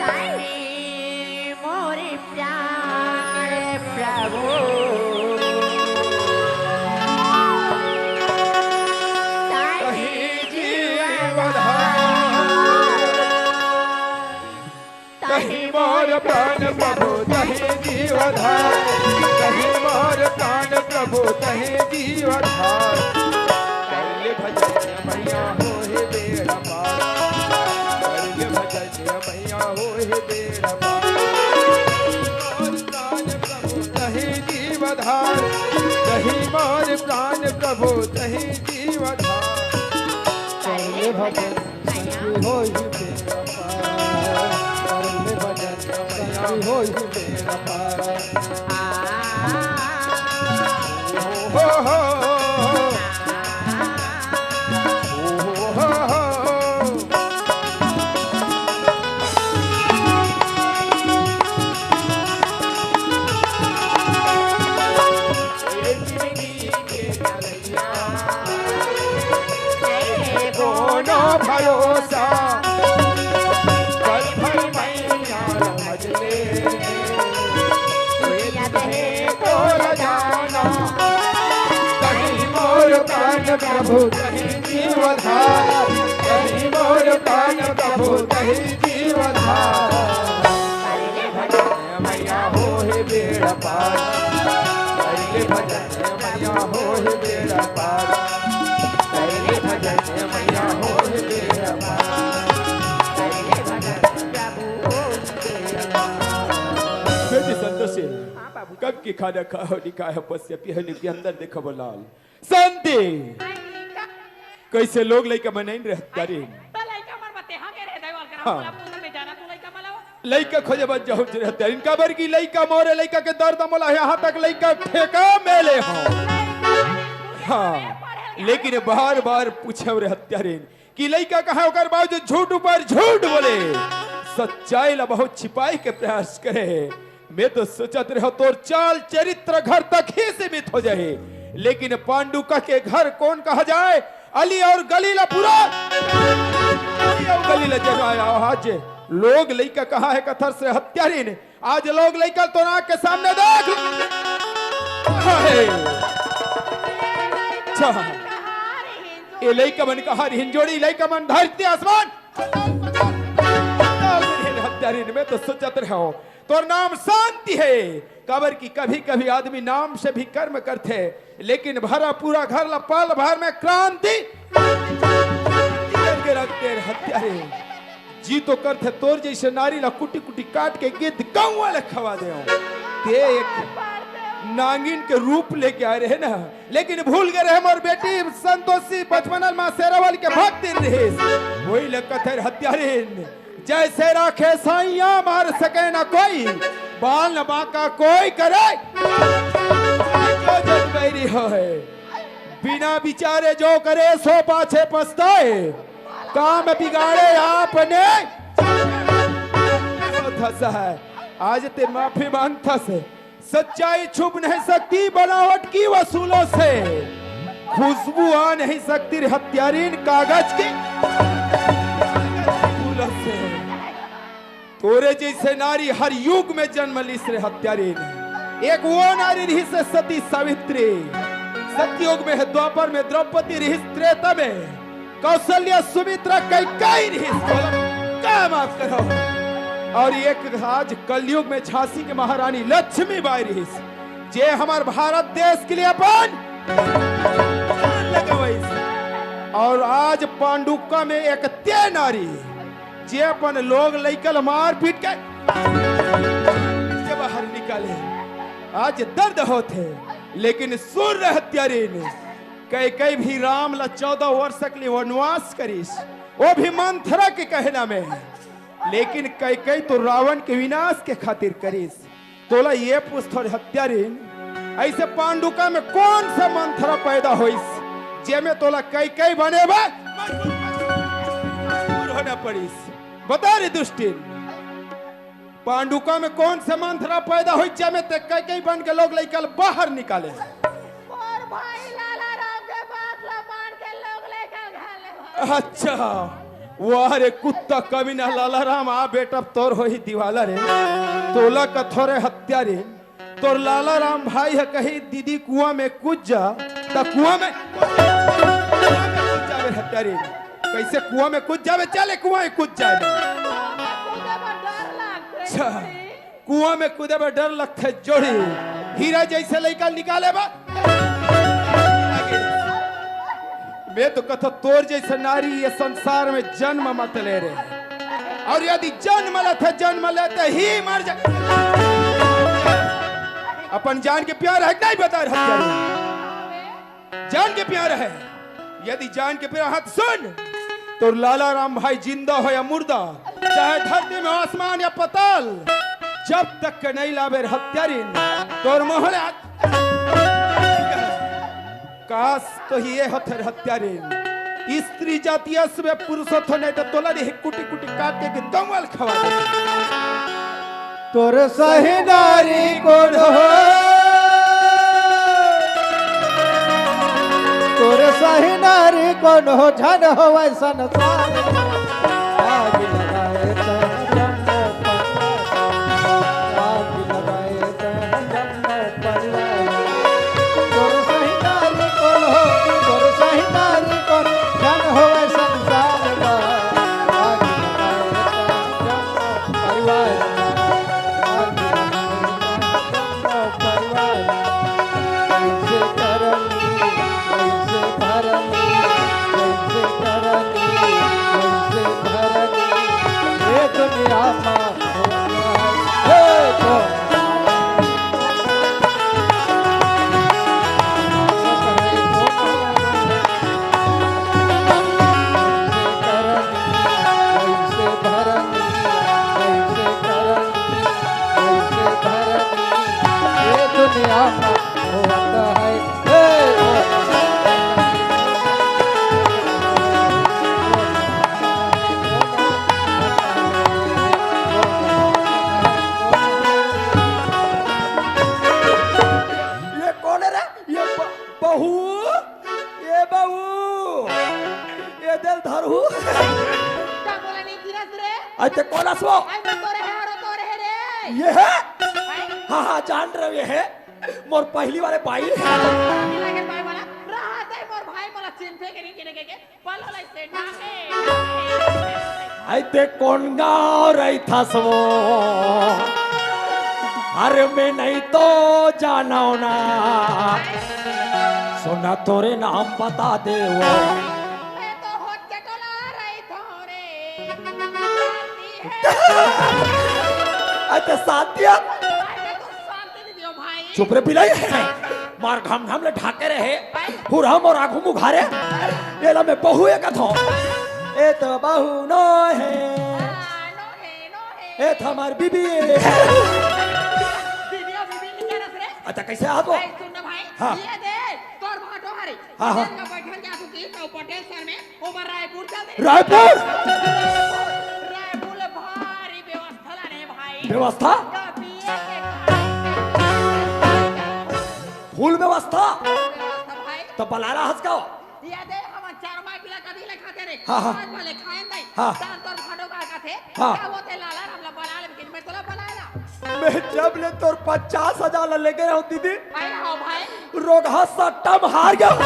ताही मोर प्राण प्रभु, ताही जीवन तही मोर प्राण प्रभु, तही जीवधार। तही मोर प्राण प्रभु, तही जीवधार। कर ले भजन मैया हो हे बेड़ा पार। कर ले भजन मैया हो हे बेड़ा पार। मोर प्राण प्रभु, तही जीवधार। तही मोर प्राण प्रभु, तही जीवधार। कर ले भजन संगी होई बेड़ा पार, कर ले भजन संगी होई बेड़ा पार। हो, हो, हो। हो, हो, हो। कोनो भरोसा, पल भर मैया भज ले। तोर जाना, तही मोर प्राण प्रभु, तही जीवधार। तही मोर प्राण प्रभु, तही जीवधार। मैया हो हे बेड़ा पार, कर ले भजन मैया हो हे बेड़ा पार, कर ले भजन मैया हो हे बेड़ा पार, कर ले भजन प्रभु हो हे बेड़ा पार। बेटी संतोषी, हाँ बाबू। कब की खाना खाहो निकाय पश्य पिहली के अंदर देखो लाल। शांति। कैसे लोग लइका मन नहीं रहत तारी? त लइका मन बते हाँ के रहे देवल करा, हाँ। मोला पूजा में जाना, तू लइका मन ला। लइका खोजे बर जहूँ रहत तारी। काबर कि लइका मोरे लइका के दर्द मोला यहाँ तक लइका ठेका मेले हो। हाँ, लेकिन बार-बार पूछे रहत तारी कि लइका कहाँ, ओकर बावजूद झूठ ऊपर झूठ बोले, सच्चाई ला बहुत छिपाए के प्रयास करे। मैं तो सोचत रहे तोर चाल चरित्र घर तक ही सीमित हो जाए, लेकिन पांडुका के घर कौन कहा जाए? अली और गली ला पूरा, अली और गली ला जगाया। आज लोग लइका कहाँ हे कथर श्रेहत्यारिन? आज लोग लइका तोर आँख के सामने देख। हाय। अच्छा। ये लइका मन कहाँ रहिन? जोड़ी लइका मन धरती आसमान। श्रेहत्यारिन, मैं तो सोचत रहे तोर नाम शांति हे, काबर कि कभी-कभी आदमी नाम से भी कर्म करथे, लेकिन भरा पूरा घर ला पल भर में क्रांति करके रखथे श्रेहत्यारिन। जी तो करथे तोर जइसे नारी ला कुटी-कुटी काट के गिद्ध कौवा ला खवा देंव। ते एक नांगिन के रूप लेके आए रहे ना, लेकिन भूल गए रहे मोर बेटी संतोषी बचपन ले माँ शेरावाली के भक्त रहिस। वही ले कथे श्रेहत्यारिन, जैसे राखे साइया मार सके ना कोई, बाल न बांका कोई करे। जो जग बैरी होय, बिना विचारे जो करे सो पाछे पछताए, काम बिगाड़े आपने। होत हस हे, आज ते माफी मांगत हस, सच्चाई छुप नहीं सकती बनावट की वसूलों से, खुशबू आ नहीं सकती श्रेहत्यारिन कागज की फूलों से। तोरे जइसे नारी हर युग में जन्म लिस श्रेहत्यारिन। एक वो नारी रहिस सती सावित्री, सतयुग में हे, द्वापर में द्रौपदी रहिस, त्रेता में कौशल्या, सुमित्रा, कैकेयी रहिस, बोला, का माफ करो। और एक आज कलयुग में झांसी के महारानी लक्ष्मीबाई रहिस, जे हमर भारत देश के लिए अपन जान लगवइस। और आज पांडुका में एक ते नारी, जे अपन लोग लइका ल मार पीट के के बाहर निकाले। आज दर्द होत हे, लेकिन सुन श्रेहत्यारिन, कैकेयी भी राम ला चौदह वर्ष के लिए वनवास करिस, वो भी मंथरा के कहना में, लेकिन कैकेयी तो रावण के विनाश के खातिर करिस। तोला ये पूछथों श्रेहत्यारिन, ऐसे पांडुका में कौन सा मंथरा पैदा होइस, जेमे तोला कैकेयी बने बर मजबूर होना पड़िस? बता रे दुष्टिन। पांडुका में कौन से मंथरा पैदा होइस, जेमे ते कैकेयी बन के लोग लइका ल बाहर निकाले? मोर भाई लाला राम के बात ला मान के लोग लइका घाले। अच्छा, वाह रे कुत्ता कमीना लाला राम, आ बेटा तोर होही दिवाला रे। तोला कथों श्रेहत्यारिन, तोर लाला राम भाई ह कही, "दीदी कुआं में कूद जा," त कुआं में, कुआं में कूद जाबे श्रेहत्यारिन। कैसे कुआं में कूद जाबे? चले कुआं में कूद जाबे। अच्छा, कुआं में कूदे बर डर लगथे जोड़ी। हीरा जैसे लइका निकाले बा। मैं तो कथों तोर जैसे नारी ये संसार में जन्म मत ले रे। और यदि जन्म लेथे, जन्म लेते ही मर जा। अपन जान के प्यार हे कि नहीं बता श्रेहत्यारिन? जान के प्यार हे। यदि जान के प्यार हे त सुन, तोर लाला राम भाई जिंदा हो या मुर्दा, चाहे धरती में आसमान या पाताल, जब तक के नहीं लाबे श्रेहत्यारिन, तोर मोहले हाथ। काश तो ये होथे श्रेहत्यारिन। स्त्री जाति असवे पुरुष होथे नहीं तो तोला नहीं कुटी कुटी काट के गिद्ध कौवा ल खवा दे। तोर सही नारी कोन हो? तोर सही नारी कोन हो? झन होवय संसार में। आग लगाए त जम्मो परिवार। आग लगाए त जम्मो परिवार। तोर सही नारी कोन हो? तोर सही नारी कोन? झन होवय संसार में। आग लगाए त जम्मो परिवार। आग लगाए त जम्मो परिवार। कैसे करनी, कैसे भरनी, कैसे करनी, कैसे भरनी, ये दुनिया मा होत हे। हे तो कैसे भरनी, कैसे करनी, कैसे भरनी, ये दुनिया मा होत हे। हे ये है? हाँ, हाँ, जान रहे हो, ये है मोर पहली वाले बाई। लगे बाई वाला, रहा दे मोर भाई, मोला चिन्हथे के नहीं, के, के, के, पलो ले से डाके। आई ते कौन गाँव रहिथस वो? अरे मैं नहीं तो जानव ना। सुना तोरे नाम बता दे वो। मैं तो होत के टोला रहिथों रे। अच्छा, साथिया। अरे तो शांति दे दियो भाई। चुप रे बिलाई। मार घम घम ले ढाके रहे। हुरहम और आगू मुघारे। एला मैं बहू ए कथों। ए तो बहू नो है। हाँ, नो है, नो है। ए तो हमार बीबी है। बीबी और बीबी नहीं करस रे। अच्छा, कैसे आ तो? भाई सुन ना भाई। हाँ। ये दे, तोर भाटो हरे। हाँ, हाँ। इधर का बैठन जा तू की तो पटेल सर में, ओमन रायपुर चल दे। रायपुर? रायपुर ले भारी व्यवस्था लाने भाई। व्यवस्था? तो पिए के खाए के फुल व्यवस्था? व्यवस्था भाई। तो बलाला हंस का? ये दे, हम चार माई पिला कभी ले खाते रे। हाँ, हाँ। आज भले खाए नहीं। हाँ। तान तोर भाटो का खाते। हाँ। का होते लाला, हमला बला ले, लेकिन मैं तोला बलाला। मैं जब ले तोर पचास हजार ला लेके रहूं दीदी, अरे हाँ भाई। रोगहा सट्टा में हार गया। तो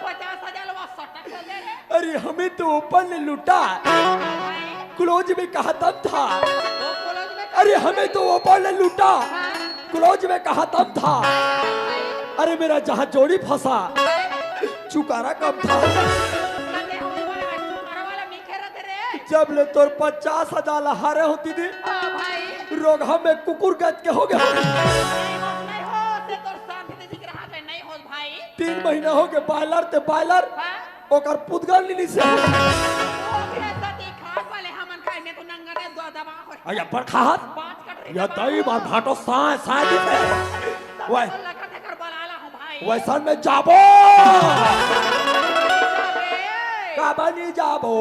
पचास हजार ला सट्टा खेल दे रे। अरे हमें तो ऊपर ले लुटा। हाँ भाई। क्लोज में कहा दम था। वो क्लोज में अरे हमें तो ऊपर ले लुटा। हाँ। क्लोज में कहा दम था। हाँ भाई। अरे मेरा जहाँ जोड़ी फंसा, चुकारा कम था। अरे हमें वाला चुकारा वाला मीठे रहते रे। जब ले तोर पचास हजार ला हारे हो दीदी, हाँ भाई। रोगहा में कुकुर गत के हो गया। नहीं हो, नहीं हो, से तोर शांति दे दिख रहा है, नहीं हो भाई। तीन महीना हो गए, बायलर ते बायलर, हाँ? ओकर पुतगल लीली से। ओकरे सती खाट वाले हमन खाए में तो नंगा रे दो दबा हो। अरे पर खात। बात कट रही या है। दई मार भाटो साय, साय दी। सब वै- तो लगा था कर बलाला हूँ भाई। वैसन में जाबो। अबे। का बनी जाबो?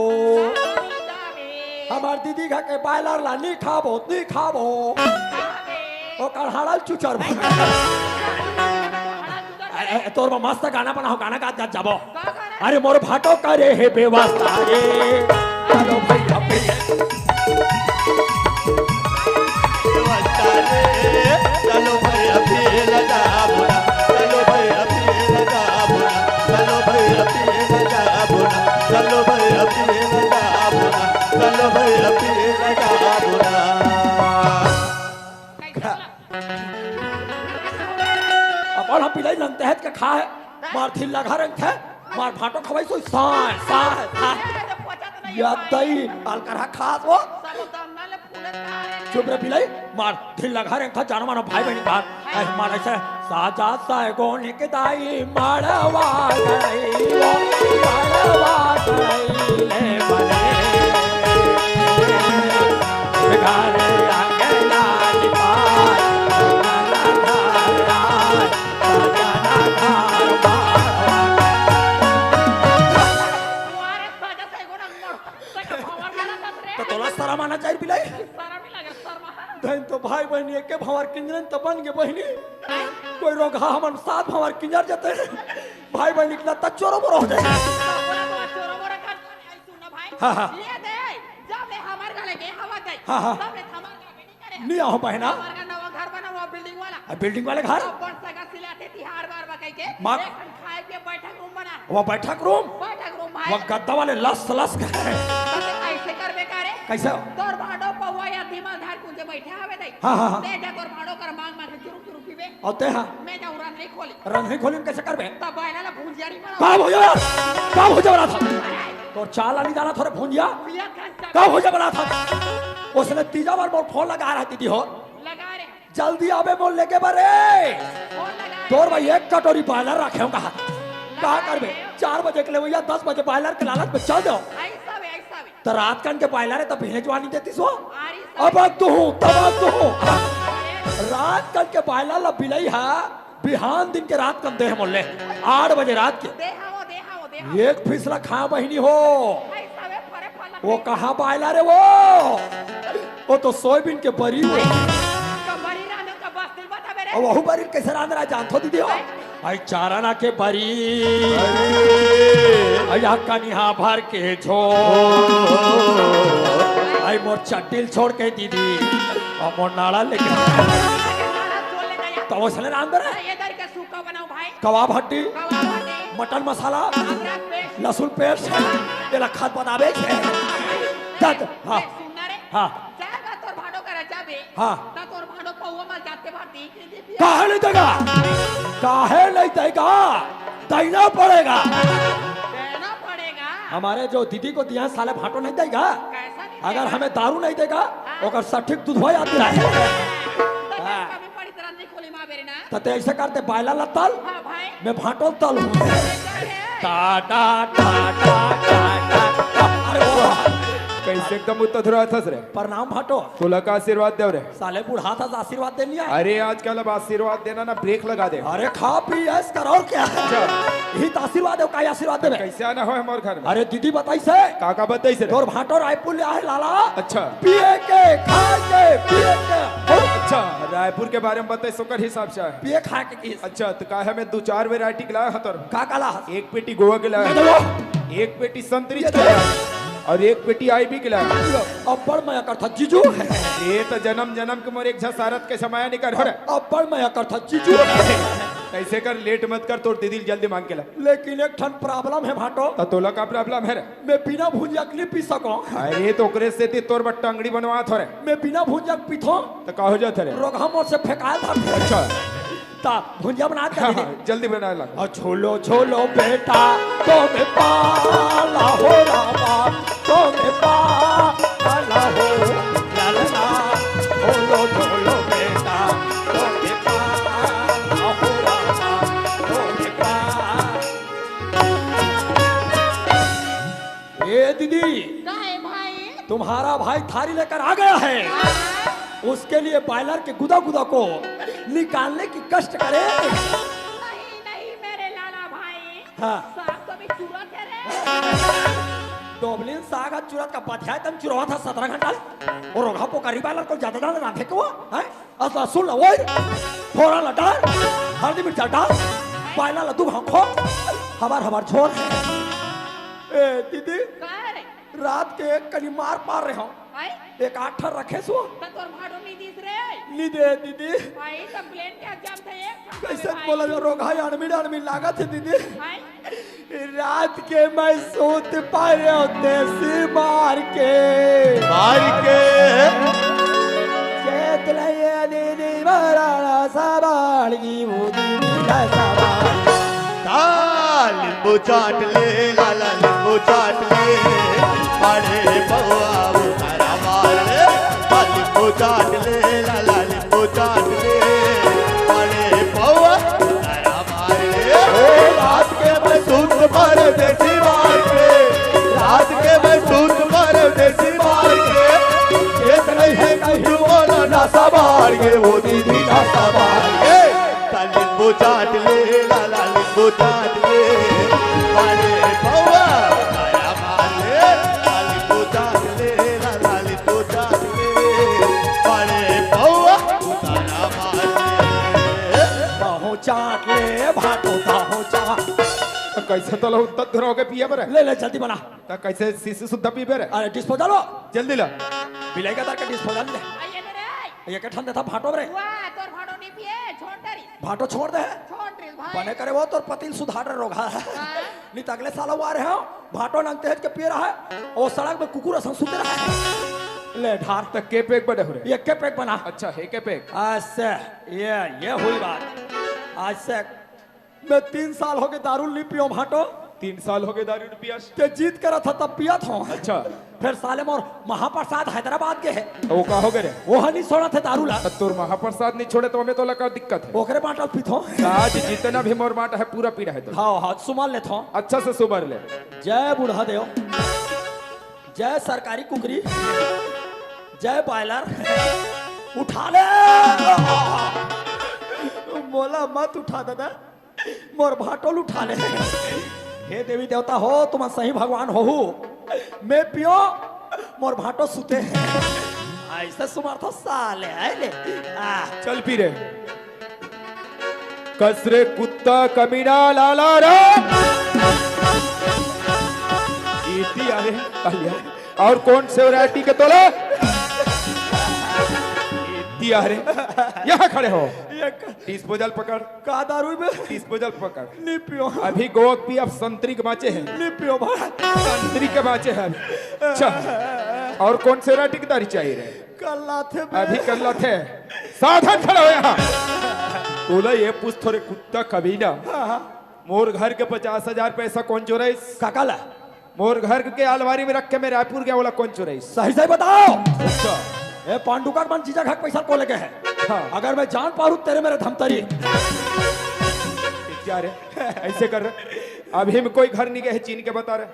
जाबे। हमार दीदी घर के बायलर ला नी खाबो, नी खाबो। अबे। ओकर हड़ल चुचर बन। ए, ए, तोर बर मस्त गाना बनाओ, गाना गात गात जाबो। अरे मोर भाटो करे हे व्यवस्था रे। चलो भैया पी-, व्यवस्था रे। चलो भैया पी लगा बुना। चलो भैया पी लगा बुना। चलो भैया पी लगा बुना। चलो भैया पी लगा बुना। चलो भैया पी लगा बुना। अपन हम पिलाई लंगते हैं के खा है, मार थिल्ला घर रंग थे, मार भाटो खवाई सोई साय, साय, साय। या दई, अलकर हा खास वो। चुप रे पिलाई, मार थिल्ला घर रंग था, जानो मानो भाई बहन बात। ऐ मार ऐसे, साजा साय गोनी के दाई, मारवा गई वो, मारवा गई ले बने। घर आंगन लाली पार, तुम्हारे साजा से एगो ना मर, तक भंवर मारा था रे। तो तोला शरम आना चाहिए बिलाई। शरम ही लगे, शर्मा। धन तो भाई बहनी एक के भंवर किंजरन तो बन के बहनी। कोई रोगहा हमन सात भंवर किंजर जते। भाई बहनी इतना तक चोरो मोरो हो जाए। बोला तो चोरो मोरो कर, सुन ना भाई। हाँ, हाँ। ये दे, जब ले हमार घर के हवा दे। हाँ, हाँ। तब ले हमार घर नहीं आओ बहना। हमार घर नवा घर बना हुआ, बिल्डिंग वाला। आ, बिल्डिंग वाले घर? सब बड़ सगा सिलाते तिहार बार बा कह के। माँ एक ठन खाए के बैठक रूम बना। वो बैठक रूम? बैठक रूम भाई। वो गद्दा वाले लस लस घर है। तो ऐसे करबे का रे? कैसे? तोर भाडो पौवा या दिमाग धार कुंजे बैठे हवे दई। हाँ, हाँ, हाँ। ते जा तोर भाडो कर मांग मांग के चुरुक चुरुक पीबे। और ते हाँ। मैं जाऊँ रंधरी खोली। रंधरी खोली में कैसे करबे? तब बायला ला भुंजिया नहीं बना। का भुंजिया? का भुंजिया बना था? तोर चाला नहीं जाना थोड़े भुंजिया? भुंजिया खान का भुंजिया बना था? उसने तीजा बार मोर फोन लगा रहा दीदी हो। लगा रे। जल्दी आबे मोर लेके बरे। फोन लगा तोर रे। भाई एक कटोरी बॉयलर रखे हूँ कहा। लगा का करबे? रे। चार बजे के लेवैया दस बजे बॉयलर के लालच में चल दो। ऐसा भी, ऐसा भी। तो रात कन के बॉयलर है तो भेजवा नहीं देती सो। अरे सब अब तू हूँ, तब तू हूँ। रात कन के बॉयलर ला बिलाई हा, बिहान दिन के रात कन दे मोले। आठ बजे रात के। दे हावो, दे हावो, दे हावो। एक फिसला खा बहिनी हो। ऐसा भी फरे फला वो खाए। कहाँ बॉयलर है वो? वो तो सोयाबीन के बरी हो। तो बरी रांधे तो बस दिल बता मेरे। अब वहू बरी कैसे रांध रहा जानथो दीदी हो? आई चारना के बरी। अरे। आई कनिहा भर के झोल। ए, मोर चड्डी ल छोड़ के दीदी, अउ मोर नाड़ा लेके। नाड़ा छोड़ ले जा यार। त ओइसने रांध दे रे। ये दर के सूखा बनाओ भाई। कबाब हड्डी, कबाब हड्डी। मटन मसाला, अदरक पेस्ट। लहसुन पेस्ट, एला खत बताबे छे। दद, हाँ। ए, सुन ना रे। हाँ। जाएगा तोर भांडो करा जाबे। हाँ। त तोर भांडो पौवा म जाते भारती। काहे नहीं देगा? काहे नहीं देगा? देना पड़ेगा। देना पड़ेगा। हमारे जो दीदी को दिया, साले भांटो नहीं देगा। कैसा नहीं अगर देगा? हमें दारू नहीं देगा, हाँ। ओकर सठिक दूधवा याद दिलाए। तो हाँ। कभी पड़ी तरह नहीं खोली माँ मेरे ना। तो ते ऐसे करते, बायला ला तल, हाँ भाई। मैं भांटो तल हूँ। ऐसा है। टा, टा, टा, टा, टा, टा, टा। अरे वाह। कैसे एकदम उत्तर धुरा था रे? प्रणाम भांटो। तोला का आशीर्वाद देव रे? साले बुढ़ा था, आशीर्वाद दे लिया। अरे, आजकल अब आशीर्वाद देना ना, ब्रेक लगा दे। अरे, खा पी ऐश कर, और क्या? अच्छा। यही तो आशीर्वाद है, का आशीर्वाद देवे? कैसे आना हो हमारे घर में? अरे, दीदी बताई से। का, का बताई से रे? तोर भांटो रायपुर ले आहे लाला। अच्छा। पिए के, खाए के, पिए के। अच्छा, रायपुर के बारे में बताई, सोकर हिसाब से आए। पिए खाए के किस? अच्छा, तो का है, मैं दो चार वैरायटी के लाया हूँ तोर। का, का ला? एक पेटी गोवा के लाया। ये दो। एक पेटी संतरी ये के दो। लाया। और एक पेटी आईबी के लाया। अब्बड़ मया करथा जीजू। ये तो जन्म जन्म के मोर एक झा सारत के समय निकर हो रे। अब्बड़ मया करथा जीजू। ऐसे कर, लेट मत कर, तोर दीदी जल्दी मांग के ला। लेकिन एक ठन प्रॉब्लम है भांटो। तो तोला का प्रॉब्लम है रे? मैं बिना भुंजिया के नहीं पी सकूं। अरे तो ओकरे से ती तोर बर टंगड़ी बनवा थो रे। मैं बिना भुंजिया के पीथो। तो का हो जात रे? रोगहा मोर से फेंकाल था। अच्छा। ता भुंजिया बना के हाँ, दे। हाँ, जल्दी बना ला। और झोलो झोलो बेटा, तो मैं पाला हो रामा, तो मैं पाला हो ललना। झोलो झोलो बेटा, तो मैं पाला हो रामा, तो मैं पाला। ए दीदी, का है भाई? तुम्हारा भाई थारी लेकर आ गया है। हाँ। उसके लिए बॉयलर के गुदा गुदा को निकालने की कष्ट करे। नहीं, नहीं, मेरे लाला भाई। हाँ। साग तो भी चुरत है रे। डोबलिन साग आ चुरत का बधिया एकदम चुरवा था सत्रह घंटा। और रोगहा पोकारी बॉयलर को ज्यादा दाना ना फेंको, हैं? अस लहसुन ला ओइर, फोरन ला डार, हल्दी मिर्चा डार, बॉयलर ला दू भांखो, हमार हमार झोर। ए दीदी, का रे? रात के एक कनी मार पार रहे हो। आय? एक आठ ठन रखे सो। त तोर भांटो नी दिस रे। नी दे दीदी। भाई, त प्लेन के एग्जाम थे एक ठन कैसे भाई। बोला जो रोगहा आदमी, आदमी लागत है दीदी। आय? रात के मैं सूत पारे देसी मार के। मार के। चेत लइया दीदी मराना सवाल की वो दीदी का सवाल। ता नींबू चाट ले, लाला नींबू चाट ले, बड़े बउआ उतारा मार ले। ता नींबू चाट ले, लाला नींबू चाट ले, बड़े बउआ उतारा मार ले। ओ रात के मैं सूत परदेसी मार के, रात के मैं सूत परदेसी मार के, खेत नहीं है कहीं वाला नशा मार के, वो दीदी नशा मार के। ता नींबू चाट ले, लाला नींबू चाट ले, बड़े बउआ उतारा मार ले। ता नींबू चाट ले, लाला नींबू चाट ले, बड़े बउआ उतारा मार ले। पहुंचा के भाटो पहुंचा। तो कैसे तोला उत्तर धुरा होके पिए बर? ले, ले, जल्दी बना। तो कैसे शीशी सुद्धा पीबे रे? अरे, डिस्पोजल हो। जल्दी ला। बिलाई का दर का डिस्पोजल ले। आइए ना रे। ये के ठंडा था भाटो रे। वाह, तोर भाटो नहीं पिए, छोड़ दे रे। भाटो छोड़ दे। छोड़ दे भाई। बने करे वो तोर पतिल सुधार रे रोगहा। हाँ। नहीं तो अगले साल वो आ रहे हो, भाटो नंग तेज के पिए रहा है, वो सड़क में कुकुर असन सुते रहा है। ले ढार। तो के पैक बने हो रे? ये के पैक बना। अच्छा, हे के पैक। आज से ये, ये हुई बात। आज से मैं तीन साल हो गए दारू नहीं पियो भाटो। तीन साल हो गए दारू नहीं पिया? ते जीत करा था तब पिया था। अच्छा। फिर साले मोर महाप्रसाद हैदराबाद के है। तो वो का हो गए रे? वो हनी छोड़ा थे दारू ला। तो तोर महाप्रसाद नहीं छोड़े तो हमें तो लगा दिक्कत है। ओकरे बाटल पीथो। आज जितना भी मोर बाटा है पूरा पी रहे तो। हाँ, हाँ, सुमार ले थो। अच्छा से सुमार ले। जय बूढ़ा देव, जय सरकारी कुकरी, जय बॉयलर। उठा ले। मोला मत उठा दादा। मोर भाटो ल उठा ले। हे देवी देवता हो, तुम सही भगवान होहू। मैं पियो, मोर भाटो सुते हे। ऐसे सुमरथो साले, आय ले। आ। चल पी रे। कस रे कुत्ता कमीना लाला रे। इति आहे, आया। अउ कौन से वैरायटी के तोला दिया रे? यहाँ खड़े हो। ये क- डिस्पोजल पकड़। का दारू में? डिस्पोजल पकड़। नहीं पियो। अभी गोवा पी, अब संतरी के बाँचे हे। नहीं पियो भाई। संतरी के बाँचे हे। अच्छा, अउ कौन से वैरायटी के दारू चाहिए रे? कल्लाथे बे। अभी कल्लाथे। सावधान खड़ा हो यहाँ। तोला ये पूछ थोरे कुत्ता कमीना। हाँ, हाँ। मोर घर के पचास हजार पैसा कौन चोराइस? काका ला? मोर घर के अलमारी में रख के मैं रायपुर गया, ओला कौन चोराइस? सही सही बताओ। अच्छा। ए पांडुका के मन जीजा घर के पैसा को लेके है? हाँ। अगर मैं जान पारू तेरे मेरे धमतरी। क्या रे? ऐसे कर रहे? अभी में कोई घर नहीं गए, चीन के बता रहे।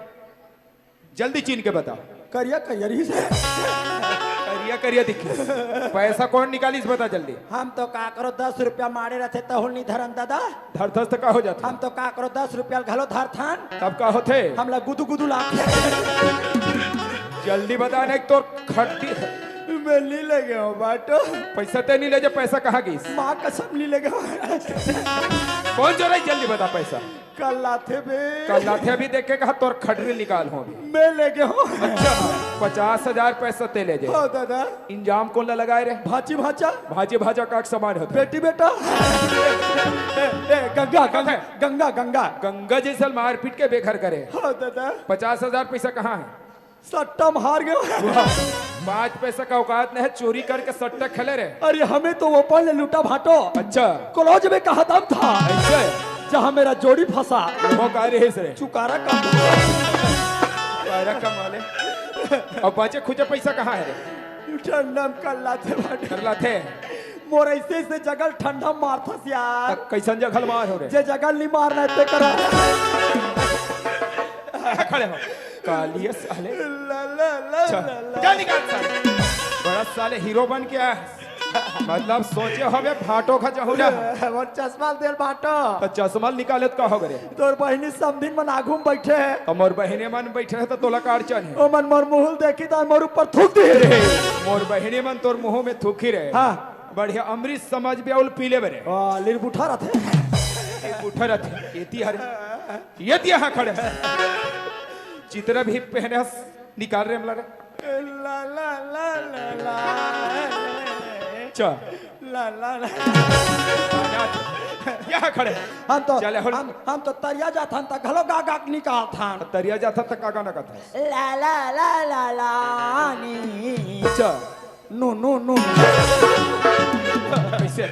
जल्दी चीन के बता। करिया करिया रही से। करिया करिया दिखी। पैसा कौन निकालिस, बता जल्दी। हम तो का करो, दस रुपया मारे रहते तहुल नहीं धरन दादा। धरथस तो का हो जाता? हम तो का करो, दस रुपया घलो धरथन। तब का होथे? हमला गुदु गुदु लाग। जल्दी बता, नहीं तोर खट्टी। मैं नहीं ले गया हूँ बाटो। पैसा ते नहीं ले जा, पैसा कहाँ गिस? माँ कसम नहीं ले गया हूँ। कौन चोराई, जल्दी बता पैसा। कल्लाथे बे। कल्लाथे अभी देखे कहा तोर खटरी निकाल हो अभी। मैं ले गया हूँ। अच्छा, पचास हजार पैसा ते ले जाए। हाँ दादा। इंजाम कौन ला लगाए रे? भांची भांचा। भांची भांचा का समान होता है। बेटी बेटा। ए, ए, गंगा, गंगा, गंगा, गंगा। गंगा जैसे मारपीट के बेघर करे। हाँ दादा। पचास हजार पैसा कहाँ है? सट्टा में हार गयो। वाह, पाँच पैसा का औकात नहीं है, चोरी करके सट्टा खेले रे। अरे हमें तो वो पल लूटा भाटो। अच्छा। कॉलेज में कहा दम था। ऐसे? जहाँ मेरा जोड़ी फंसा। वो का रे है रे? चुकारा का। चुकारा का माले। अब बचे खुचे पैसा कहाँ है रे? ठंडा में कल्लाथे भाटो। कल्लाथे। मोर ऐसे ऐसे जगल ठंडा मारथस यार। त कैसन जगल मार हो रे? जे जगल नहीं मारना है ते करा। खड़े हो। कालिया साले। ला, ला, ला, अच्छा, ला, ला। जा निकाल साले। बड़ा साले हीरो बन के आया। मतलब सोचे होबे भाटो खा जहूला। मोर चश्मा देल भाटो। त चश्मा निकाले त का हो रे? तोर बहिनी समधिन मन आगू में बैठे हे। त मोर बहिनी मन बैठे हे त तोला का अड़चन हे? ओ मन मोर मुंह देखी त मोर ऊपर थूक दी। मोर बहिनी मन तोर मुंह में थूकी रे। हाँ। बढ़िया अमृत समझ बे अउ पी लेबे रे। आ, लिरबुठा रथे। लिरबुठा रथे। एती हरे। एती यहाँ खड़े। जितना भी पहने हस, निकाल रे हमला रे। ला, ला, ला, ला, ला। चल। ला, ला, ला। यहाँ खड़े। हम तो, चले, हो। हम, हम तो तरिया जाथन त घलो गा गा के निकालथन। तरिया जाथन त का गाना गाथन? ला, ला, ला, ला, ला, नी। चल। नो, नो, नो। कैसे?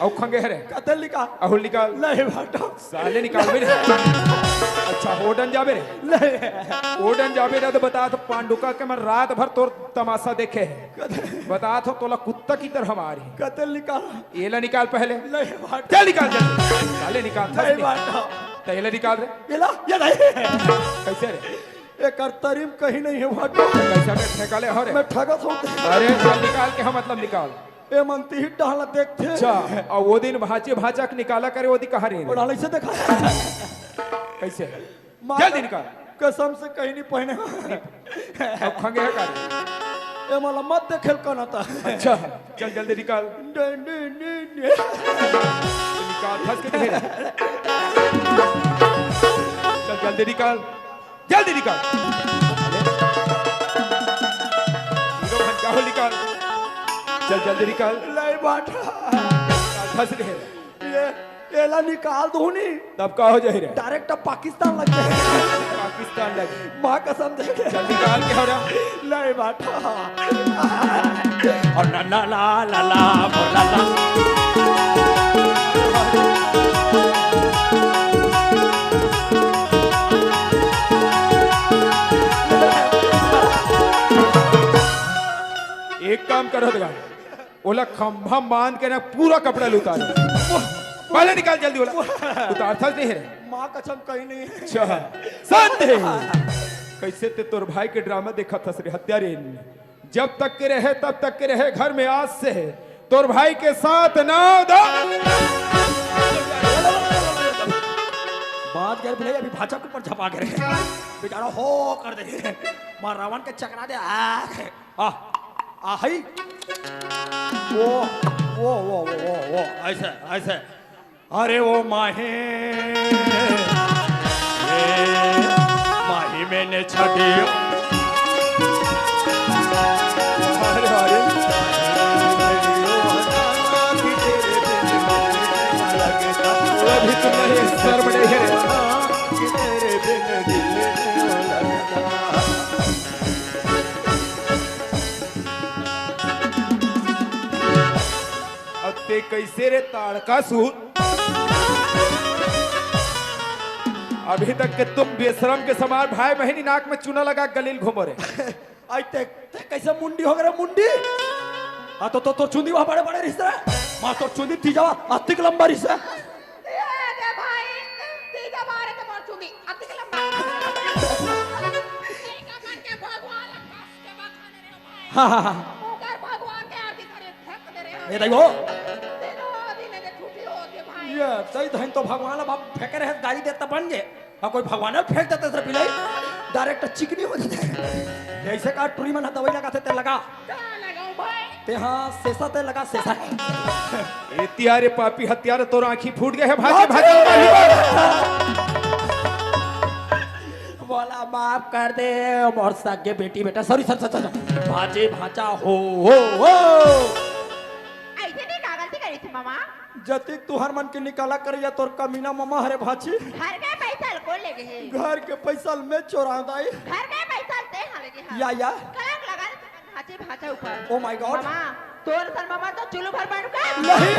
अउ खंगे हरे? कतल निकाल। अहुल निकाल। नहीं भाटो। साले निकाल बे रे। अच्छा, ओडन जाबे रे। नहीं। ओडन जाबे रे त बता तो पांडुका के मैं रात भर तोर तमाशा देखे हे। कतल। बता तो तोला कुत्ता की तरह मारी। कतल निकाल। एला निकाल पहले। नहीं भाटो। चल निकाल जल्दी। साले निकाल, नहीं भाटो। तो एला निकाल रे। एला, ये नहीं। कैसे रे? एकर तरीम कहीं नहीं है भाटो। कैसा मैं ठेका ले हो रे? मैं ठगत हूँ। अरे चल निकाल के, हाँ, मतलब निकाल। ए मन तिही डाला देखथे। अच्छा, अउ वो दिन भांची भांचा के निकाला करे, वो दिन कहाँ रहे? वो डाला इसे देखा। कैसे? माँ जल्दी निकाल। कसम से कहीं नहीं पहने। अब खंगे है का? ए मला मत देखेल कना ता। अच्छा, चल जल्दी निकाल। Day, day, day, day. निकाल, फंस के दिखे। चल जल्दी निकाल। जल्दी निकाल। हीरो बन जाओ, निकाल। चल, जल्दी निकाल। नहीं बाटा। फंस गए। ये, एला निकाल दो नी। तब का हो जाए रे? डायरेक्ट अब पाकिस्तान लग जाए। पाकिस्तान लग। माँ कसम दे। चल, निकाल के हो रहा। नहीं बाटा। और ला, ला, ला, ला, ला, बोला ला। एक काम करो दगा, ओला खंभा बांध के ना पूरा कपड़ा ल उतार। पहले निकाल जल्दी ओला। उतार था नहीं है रे। माँ कसम कहीं नहीं है। अच्छा, शांत है। कैसे ते तोर भाई के ड्रामा देखा था रे हत्यारे। जब तक के रहे तब तक के रहे, घर में आज से तोर भाई के साथ ना दो। बात कर भले अभी भाचा के ऊपर झपा के रहे। बेचारा हो कर दे। माँ रावण के चकरा दे। आ, आ, आ, हई। वो, वो, वो, ऐसे, ऐसे। अरे वो माही, ए, माही मैंने छाटी। अरे, अरे। अभी तुम नहीं, शर्म नहीं है। अब ते कैसे रे ताड़का सूत? अभी तक के तुम बेशरम के समान भाई बहिनी नाक में चूना लगा गलील घूमो रे। आई ते, ते कैसे मुंडी हो गए रे, मुंडी? हाँ, तो, तो, तोर चुंदी वहाँ बड़े, बड़े रिहिस रे। माँ, तोर चुंदी तीजा अतिक लंबा रिहिस रे। ए, दे भाई, तीजा मारे तो मोर चुंदी अतिक लंबा। ठीक है, मन के भगवान आकाश के बखाने रे भाई। हाँ, हाँ, हाँ। ओकर भगवान के आरती करे, फेंक दे रे। ए, दाई वो। दिनो दिन के छुट्टी होती भाई। ये, सही धन तो भगवान अब फेंके रहे, गाली देता बन जे। हाँ, कोई भगवान फेंक देते सर पिलाई, डायरेक्ट चिकनी हो जाते। जैसे का टूरी मन दवाई लगाते ते लगा। का लगाऊं भाई? ते हाँ, सेसा ते लगा, सेसा। ए तियारे पापी हत्यार, तोर आँखी फूट गए है, भागे, भागे। बोला, माफ कर दे, मोर सगे बेटी बेटा, सॉरी, सर, सर, सर, भांचे, भांचा, हो, हो, हो। ऐसे नहीं, का गलती करी थी मामा? जतिक तुहर मन के निकाला कर या तोर कमीना ममा हरे भांची। घर के पैसा ल कोन ले गे हे? घर के पैसा ल मैं चोरा दाई। घर के पैसा ल ते हा ले गे हा। या, या। कलंक लगा दे भांची भांचा ऊपर। Oh my God। मामा, तोर सन ममा तो चुल्लू भर बनू का? नहीं।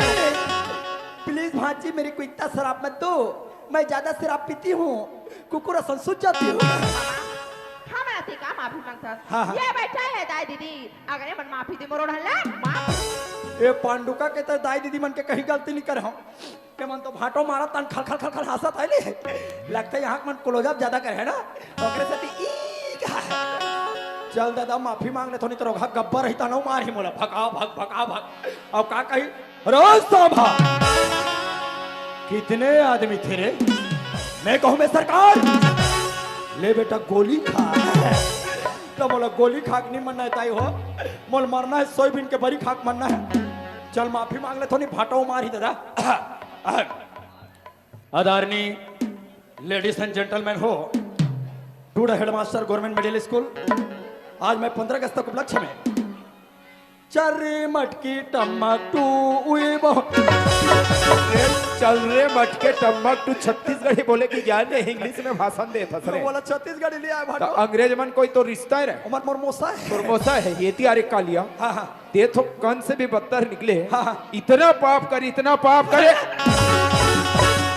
प्लीज भांची, मेरे को इतना शराब मत दो। मैं ज्यादा शराब पीती हूँ। कुकुर असन सूझ जाती हूँ। हमरा से का माफी मांगथस? हाँ, हाँ। ये बैठा है दाई दीदी, अगर ये मन माफी दे मोरो ढल्ला, माफ। ए पांडुका के तो दाई दीदी मन के कहीं गलती नहीं करे हो। के मन तो भांटो मारा तन खल खल खल खल हंसत है ले। लगता है यहाँ के मन क्लोजअप ज्यादा करे है ना, ओकरे से भी ई का है। चल दादा, माफी मांग ले, थोड़ी तो रोगा गब्बर रही तनो मार ही मोला, भगा भग, भगा भग। अब का कही? अरे सांभा, कितने आदमी थे रे? मैं कहूं मैं सरकार, ले बेटा गोली खा। तो मोला गोली खा के नहीं मरना है ताई हो, मोला मरना है सोयाबीन के बरी खा के मरना है। चल माफी मांग ले, थोड़ी भाटो मार ही दादा। आदरणीय ladies and gentlemen हो, टूडा हेडमास्टर गवर्नमेंट मिडिल स्कूल, आज मैं पंद्रह अगस्त के उपलक्ष्य में चल रे मटकी टम्मक टू, उई बहु- चल रे मटके टम्मक टू छत्तीसगढ़ी बोले कि ज्ञान ने इंग्लिश में भाषण दे था सरे। बोला छत्तीसगढ़ी लिया है तो भाटो। अंग्रेज मन कोई तो रिश्ता है रे। उमर मोर मोसा है। तोर मोसा है, ये तियारे कालिया। हाँ, हाँ। ते तो कन से भी बदतर निकले। हाँ, हाँ। इतना पाप कर, इतना पाप करे,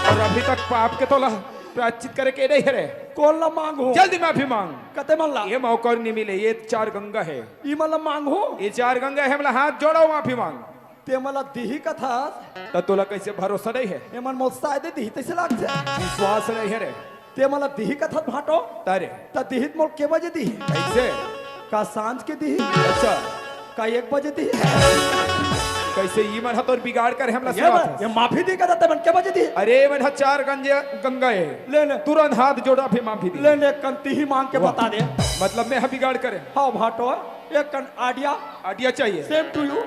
और अभी तक पाप के तोला प्रायश्चित करे के नहीं है रे। कौन ला मांगू? जल्दी माफी मांग। कते मन ला? ये मौका नहीं मिले, ये चार गंगा है। ई मन ला मांगू? ये चार गंगा है, मतलब हाथ जोड़ो, माफी मांग। ते मन ला दिही कथस? त तोला कैसे भरोसा नहीं है? ये मन मोर शायद दिही तैसे लागथे। विश्वास नहीं है रे। ते मन ला दिही कथस भाटो? तारे। त दिही त मोर के बजे दिही? कैसे? का सांझ के दिही? अच्छा। का एक बजे दिही? कैसे ई मन ह तोर बिगाड़ करे हमला ये सुनात मन, हस? ये माफी दी का ते मन के बजे दिही? अरे मन ह चार गंजे गंगा है। ले, ले। तुरंत हाथ जोड़ा फिर माफी दी। ले, ले, कन तिही मांग के वाह। बता दे। मतलब मैं ह बिगाड़ करे? हाँ भाटो, एक कन आइडिया। आइडिया चाहिए? Same to you।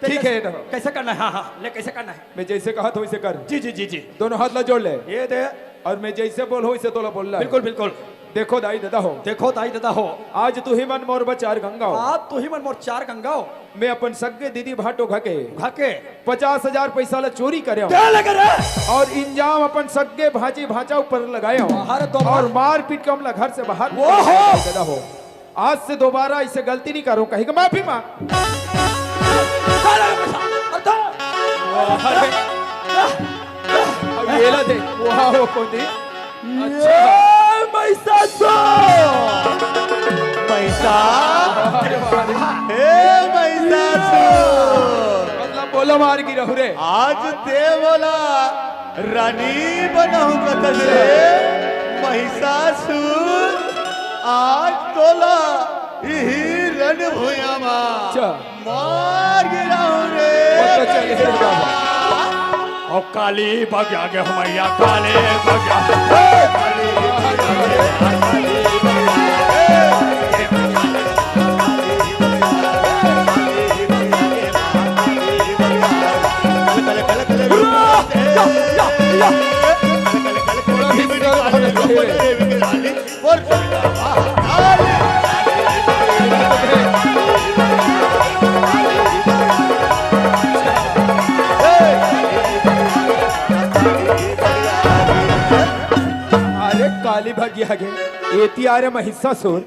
ठीक है, ये तो। कैसे करना है? हाँ, हाँ, ले कैसे करना है? मैं जैसे कहा था वैसे कर। जी, जी, जी, जी। दोनों हाथ ला जोड़ ले। ये दे। और मैं जैसे बोलूं वैसे तोला बोलना है। बिल्कुल, बिल्कुल। देखो दाई दादा हो। देखो दाई दादा हो। आज तुही मन मोर बर चार गंगा हो। आज तुही मन मोर चार गंगा हो। मैं अपन सगे दीदी भाटो घके। घके। पचास हजार पैसा ला चोरी करे हो। दे लगे रे। और इंजाम अपन सगे भांची भांचा ऊपर लगाए हो। अरे तो और मारपीट के हमला घर से बाहर वो हो। दाई दादा हो। आज से दोबारा ऐसे गलती नहीं करूं, कहीं का माफी मांग। अरे, अब ये ला दे, वाह, वो कौन दी? अच्छा। ए, महिषासुर! महिषा-, अरे, वाह रे। ए, महिषासुर! मतलब, बोलो मार की रहू रे। आज ते बोला रानी बनहूं कथस रे महिषासुर, आज तोला इही रण भुइयां मा अच्छा। मार गिराहूं रे। पता चल गया बाबा। और काली बग्या गे हो मैया, काली बग्या। हे, काली बग्या गे, काली बग्या गे। खाली भागी आगे। एती आ रे महिषासुर।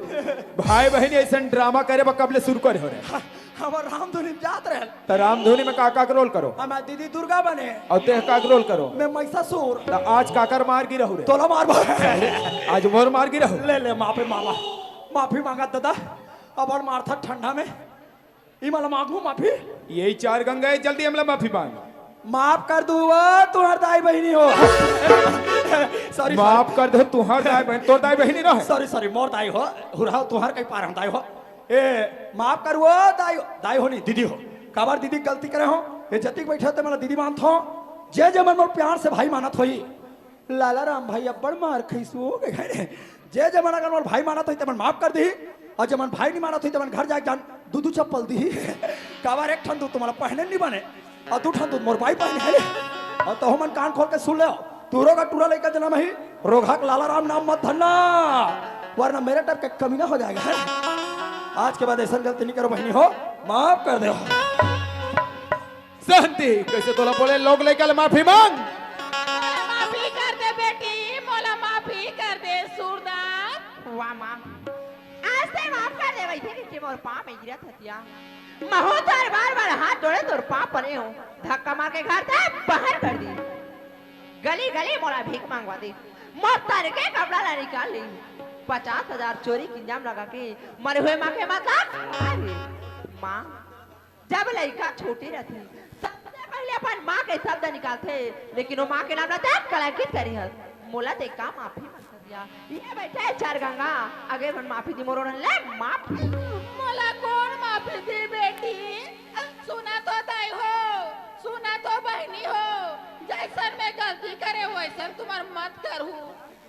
भाई बहिनी अइसन ड्रामा करे बर कब ले शुरू करे हो रे? हमर रामधुनी में जात रहे। त रामधुनी में का का के रोल करो? हम दीदी दुर्गा बने। अउ तें का के रोल करो? मैं महिषासुर। त आज काकर मार गिरहू रे? तोला मार। आज मोर मार गिरहू। ले ले माफी मांगा, माफी मांगा दादा। अबड़ मारथा ठंडा में। ई मला मांगू माफी। यही चार गंगा है, जल्दी हमला माफी मांग। माफ कर दू वो, तुंहर दाई बहिनी हो। सॉरी, माफ कर दे, तुंहर दाई बहिनी, तोर दाई बहिनी ना है। सॉरी सॉरी, मोर दाई हो। हुरहा तुंहर कहीं पार हम दाई हो। ए, माफ कर वो, दाई, दाई हो नहीं, दीदी हो। काबर दीदी गलती करे हो? ये जतिक बैठे हो ते मला दीदी मानत हो। जे जे मन मोर प्यार से भाई मानत होई, लाला राम भाई अब्बड़ मार खइसू हो गे हे। जे जे मन अगर मोर भाई मानत होई ते मन माफ कर दी, अउ जे मन भाई नहीं मानत होई ते मन घर जाके जान दू दू चप्पल दी। काबर एक ठन दू तुम्हाला पहने नहीं बने, अउ दू ठन दू मोर भाई पहने हे। अउ तहु मन कान खोल के सुन ले, तू रोगा टूरा लइका जनम ही, रोगा के लाला राम नाम मत धरना, वरना मेरे टाइप के कमीना हो जाएगा। आज के बाद अइसन गलती नहीं करो बहिनी हो, माफ कर दे। शांति, कइसे तोला बोले लोग लइका ले माफी मांग। मोला माफी कर दे बेटी, मोला माफी कर दे सूरदास। वाह माँ, आज ते माफ कर दे वइसे कि मोर पाँव में गिरत हतिया। महू तोर बार बार हाथ जोड़े तोर पाँव परे हो। धक्का मार के घर ते बाहर कर दी। गली गली मोला भीख मांगवा दी। मोर तन के कपड़ा ला निकाल ली। पचास हजार चोरी के इल्जाम लगा के मरे हुए माँ के मतलब। अरे माँ, जब लइका छोटे रथे, सबसे पहिले अपन माँ के शब्द निकालथे, लेकिन वो माँ के नाम ला ते कलंकित करी हस। मोला ते का माफी मांग सकया? ये बैठे हे चार गंगा, अगर मन माफी दी मोरो ले माफी। मोला कौन माफी दी बेटी? सुना तो दाई हो, सुना तो बहिनी हो, जइसन मैं गलती करे हूँ वइसन तुम्हर मत करहू।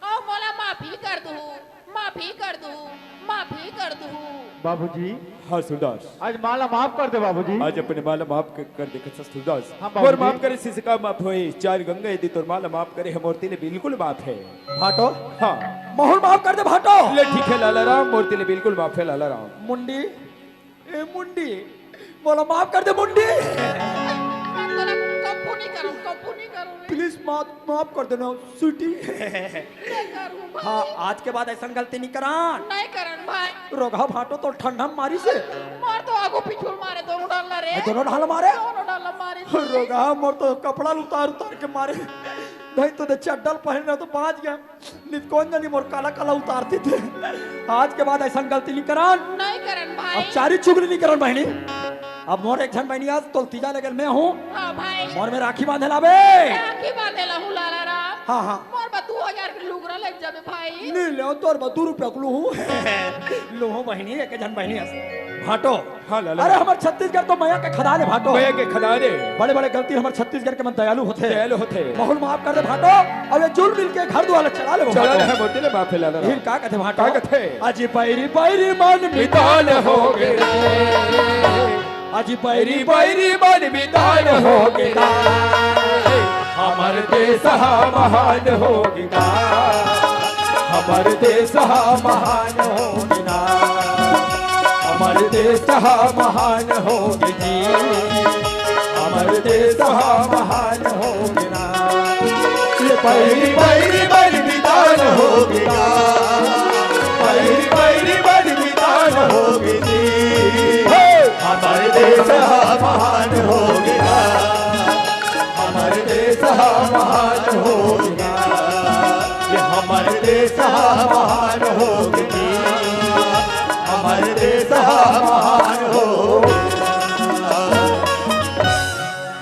अउ मोला माफी कर दूहू, माफी कर दूहू, माफी कर दूहू। बाबूजी। हाँ सूरदास। आज माँ ला माफ कर दे बाबूजी। आज अपने माँ ला माफ कर, कर दे सूरदास। हाँ बाबूजी। मोर माफ करे से का माफ होए, चार गंगा यदि तोर माँ ला माफ करे हे, मोर तिले बिल्कुल माफ हे। भाटो। हाँ। महू ल माफ कर दे भाटो। ले ठीक हे लाला राम, मोर तिले बिल्कुल माफ हे लाला राम। मुंडी। ए मुंडी, मोला माफ कर दे मुंडी। मैं तोला कभू नहीं करूँ, कभू नहीं करूँ रे। प्लीज माफ, माफ कर देना स्वीटी। नहीं करूँ भाई। हाँ, आज के बाद अइसन गलती नहीं करन। नहीं करन भाई। रोगहा भाटो तो ठंडा मारी से। मार तो आगू पीछू मारे दोनों डाल ला रे। ए, दोनों डाल मारे? दोनों डाल मारे। रोगहा मोर तो कपड़ा उतार उतार के मारे। नहीं तो दे चड्डल पहन रहा तो बाँच गया। नित कौन जानी मोर काला काला उतारती थे। आज के बाद अइसन गलती नहीं करन। नहीं करन भाई। अब चारी चुगली नहीं करन बहिनी। अब मोर एक झन बहिनी आज तोल तीजा लगल मैं हूँ। हाँ भाई। मोर में राखी बांधे लाबे। राखी बांधे ला हूँ लाला राम। हाँ, हाँ। मोर बा दू हजार के लुगरा ले जाबे भाई। नहीं ले, तोर बा दू रुपया के लूहूँ। लूहूँ बहिनी, एक झन बहिनी आज। भाटो। हाँ, लाला। अरे, हमर छत्तीसगढ़ तो मया के खदान हे, भाटो। मया के खदान हे। बड़े-बड़े गलती हमर छत्तीसगढ़ के मन दयालु होथे। दयालु होथे। महू ल माफ कर दे, भाटो। अब ये जुल मिल के घर दुआर चला ले, चला भाटो। ले, मोती ले माफ हे, लाला। फिर का कथे, भाटो? का कथे? अजी बैरी, बैरी मन मितान हो गे। अजी बैरी, बैरी मन मितान हो गे। हमर देश हा महान हो गे। हमर देश हा महान हो गे। हमर देश हा महान हो गे जी, हमर देश हा महान हो गे ना। ये पैरी पैरी बलिदान हो गे ना, पैरी पैरी बलिदान हो गे जी। हे! हमर देश हा महान हो गे ना, हमर देश हा महान हो गे ना। ये हमर देश हा महान हो गे जी, हमर देश हा महान हो गे ना।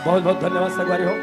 बहुत बहुत धन्यवाद संगवारी हो।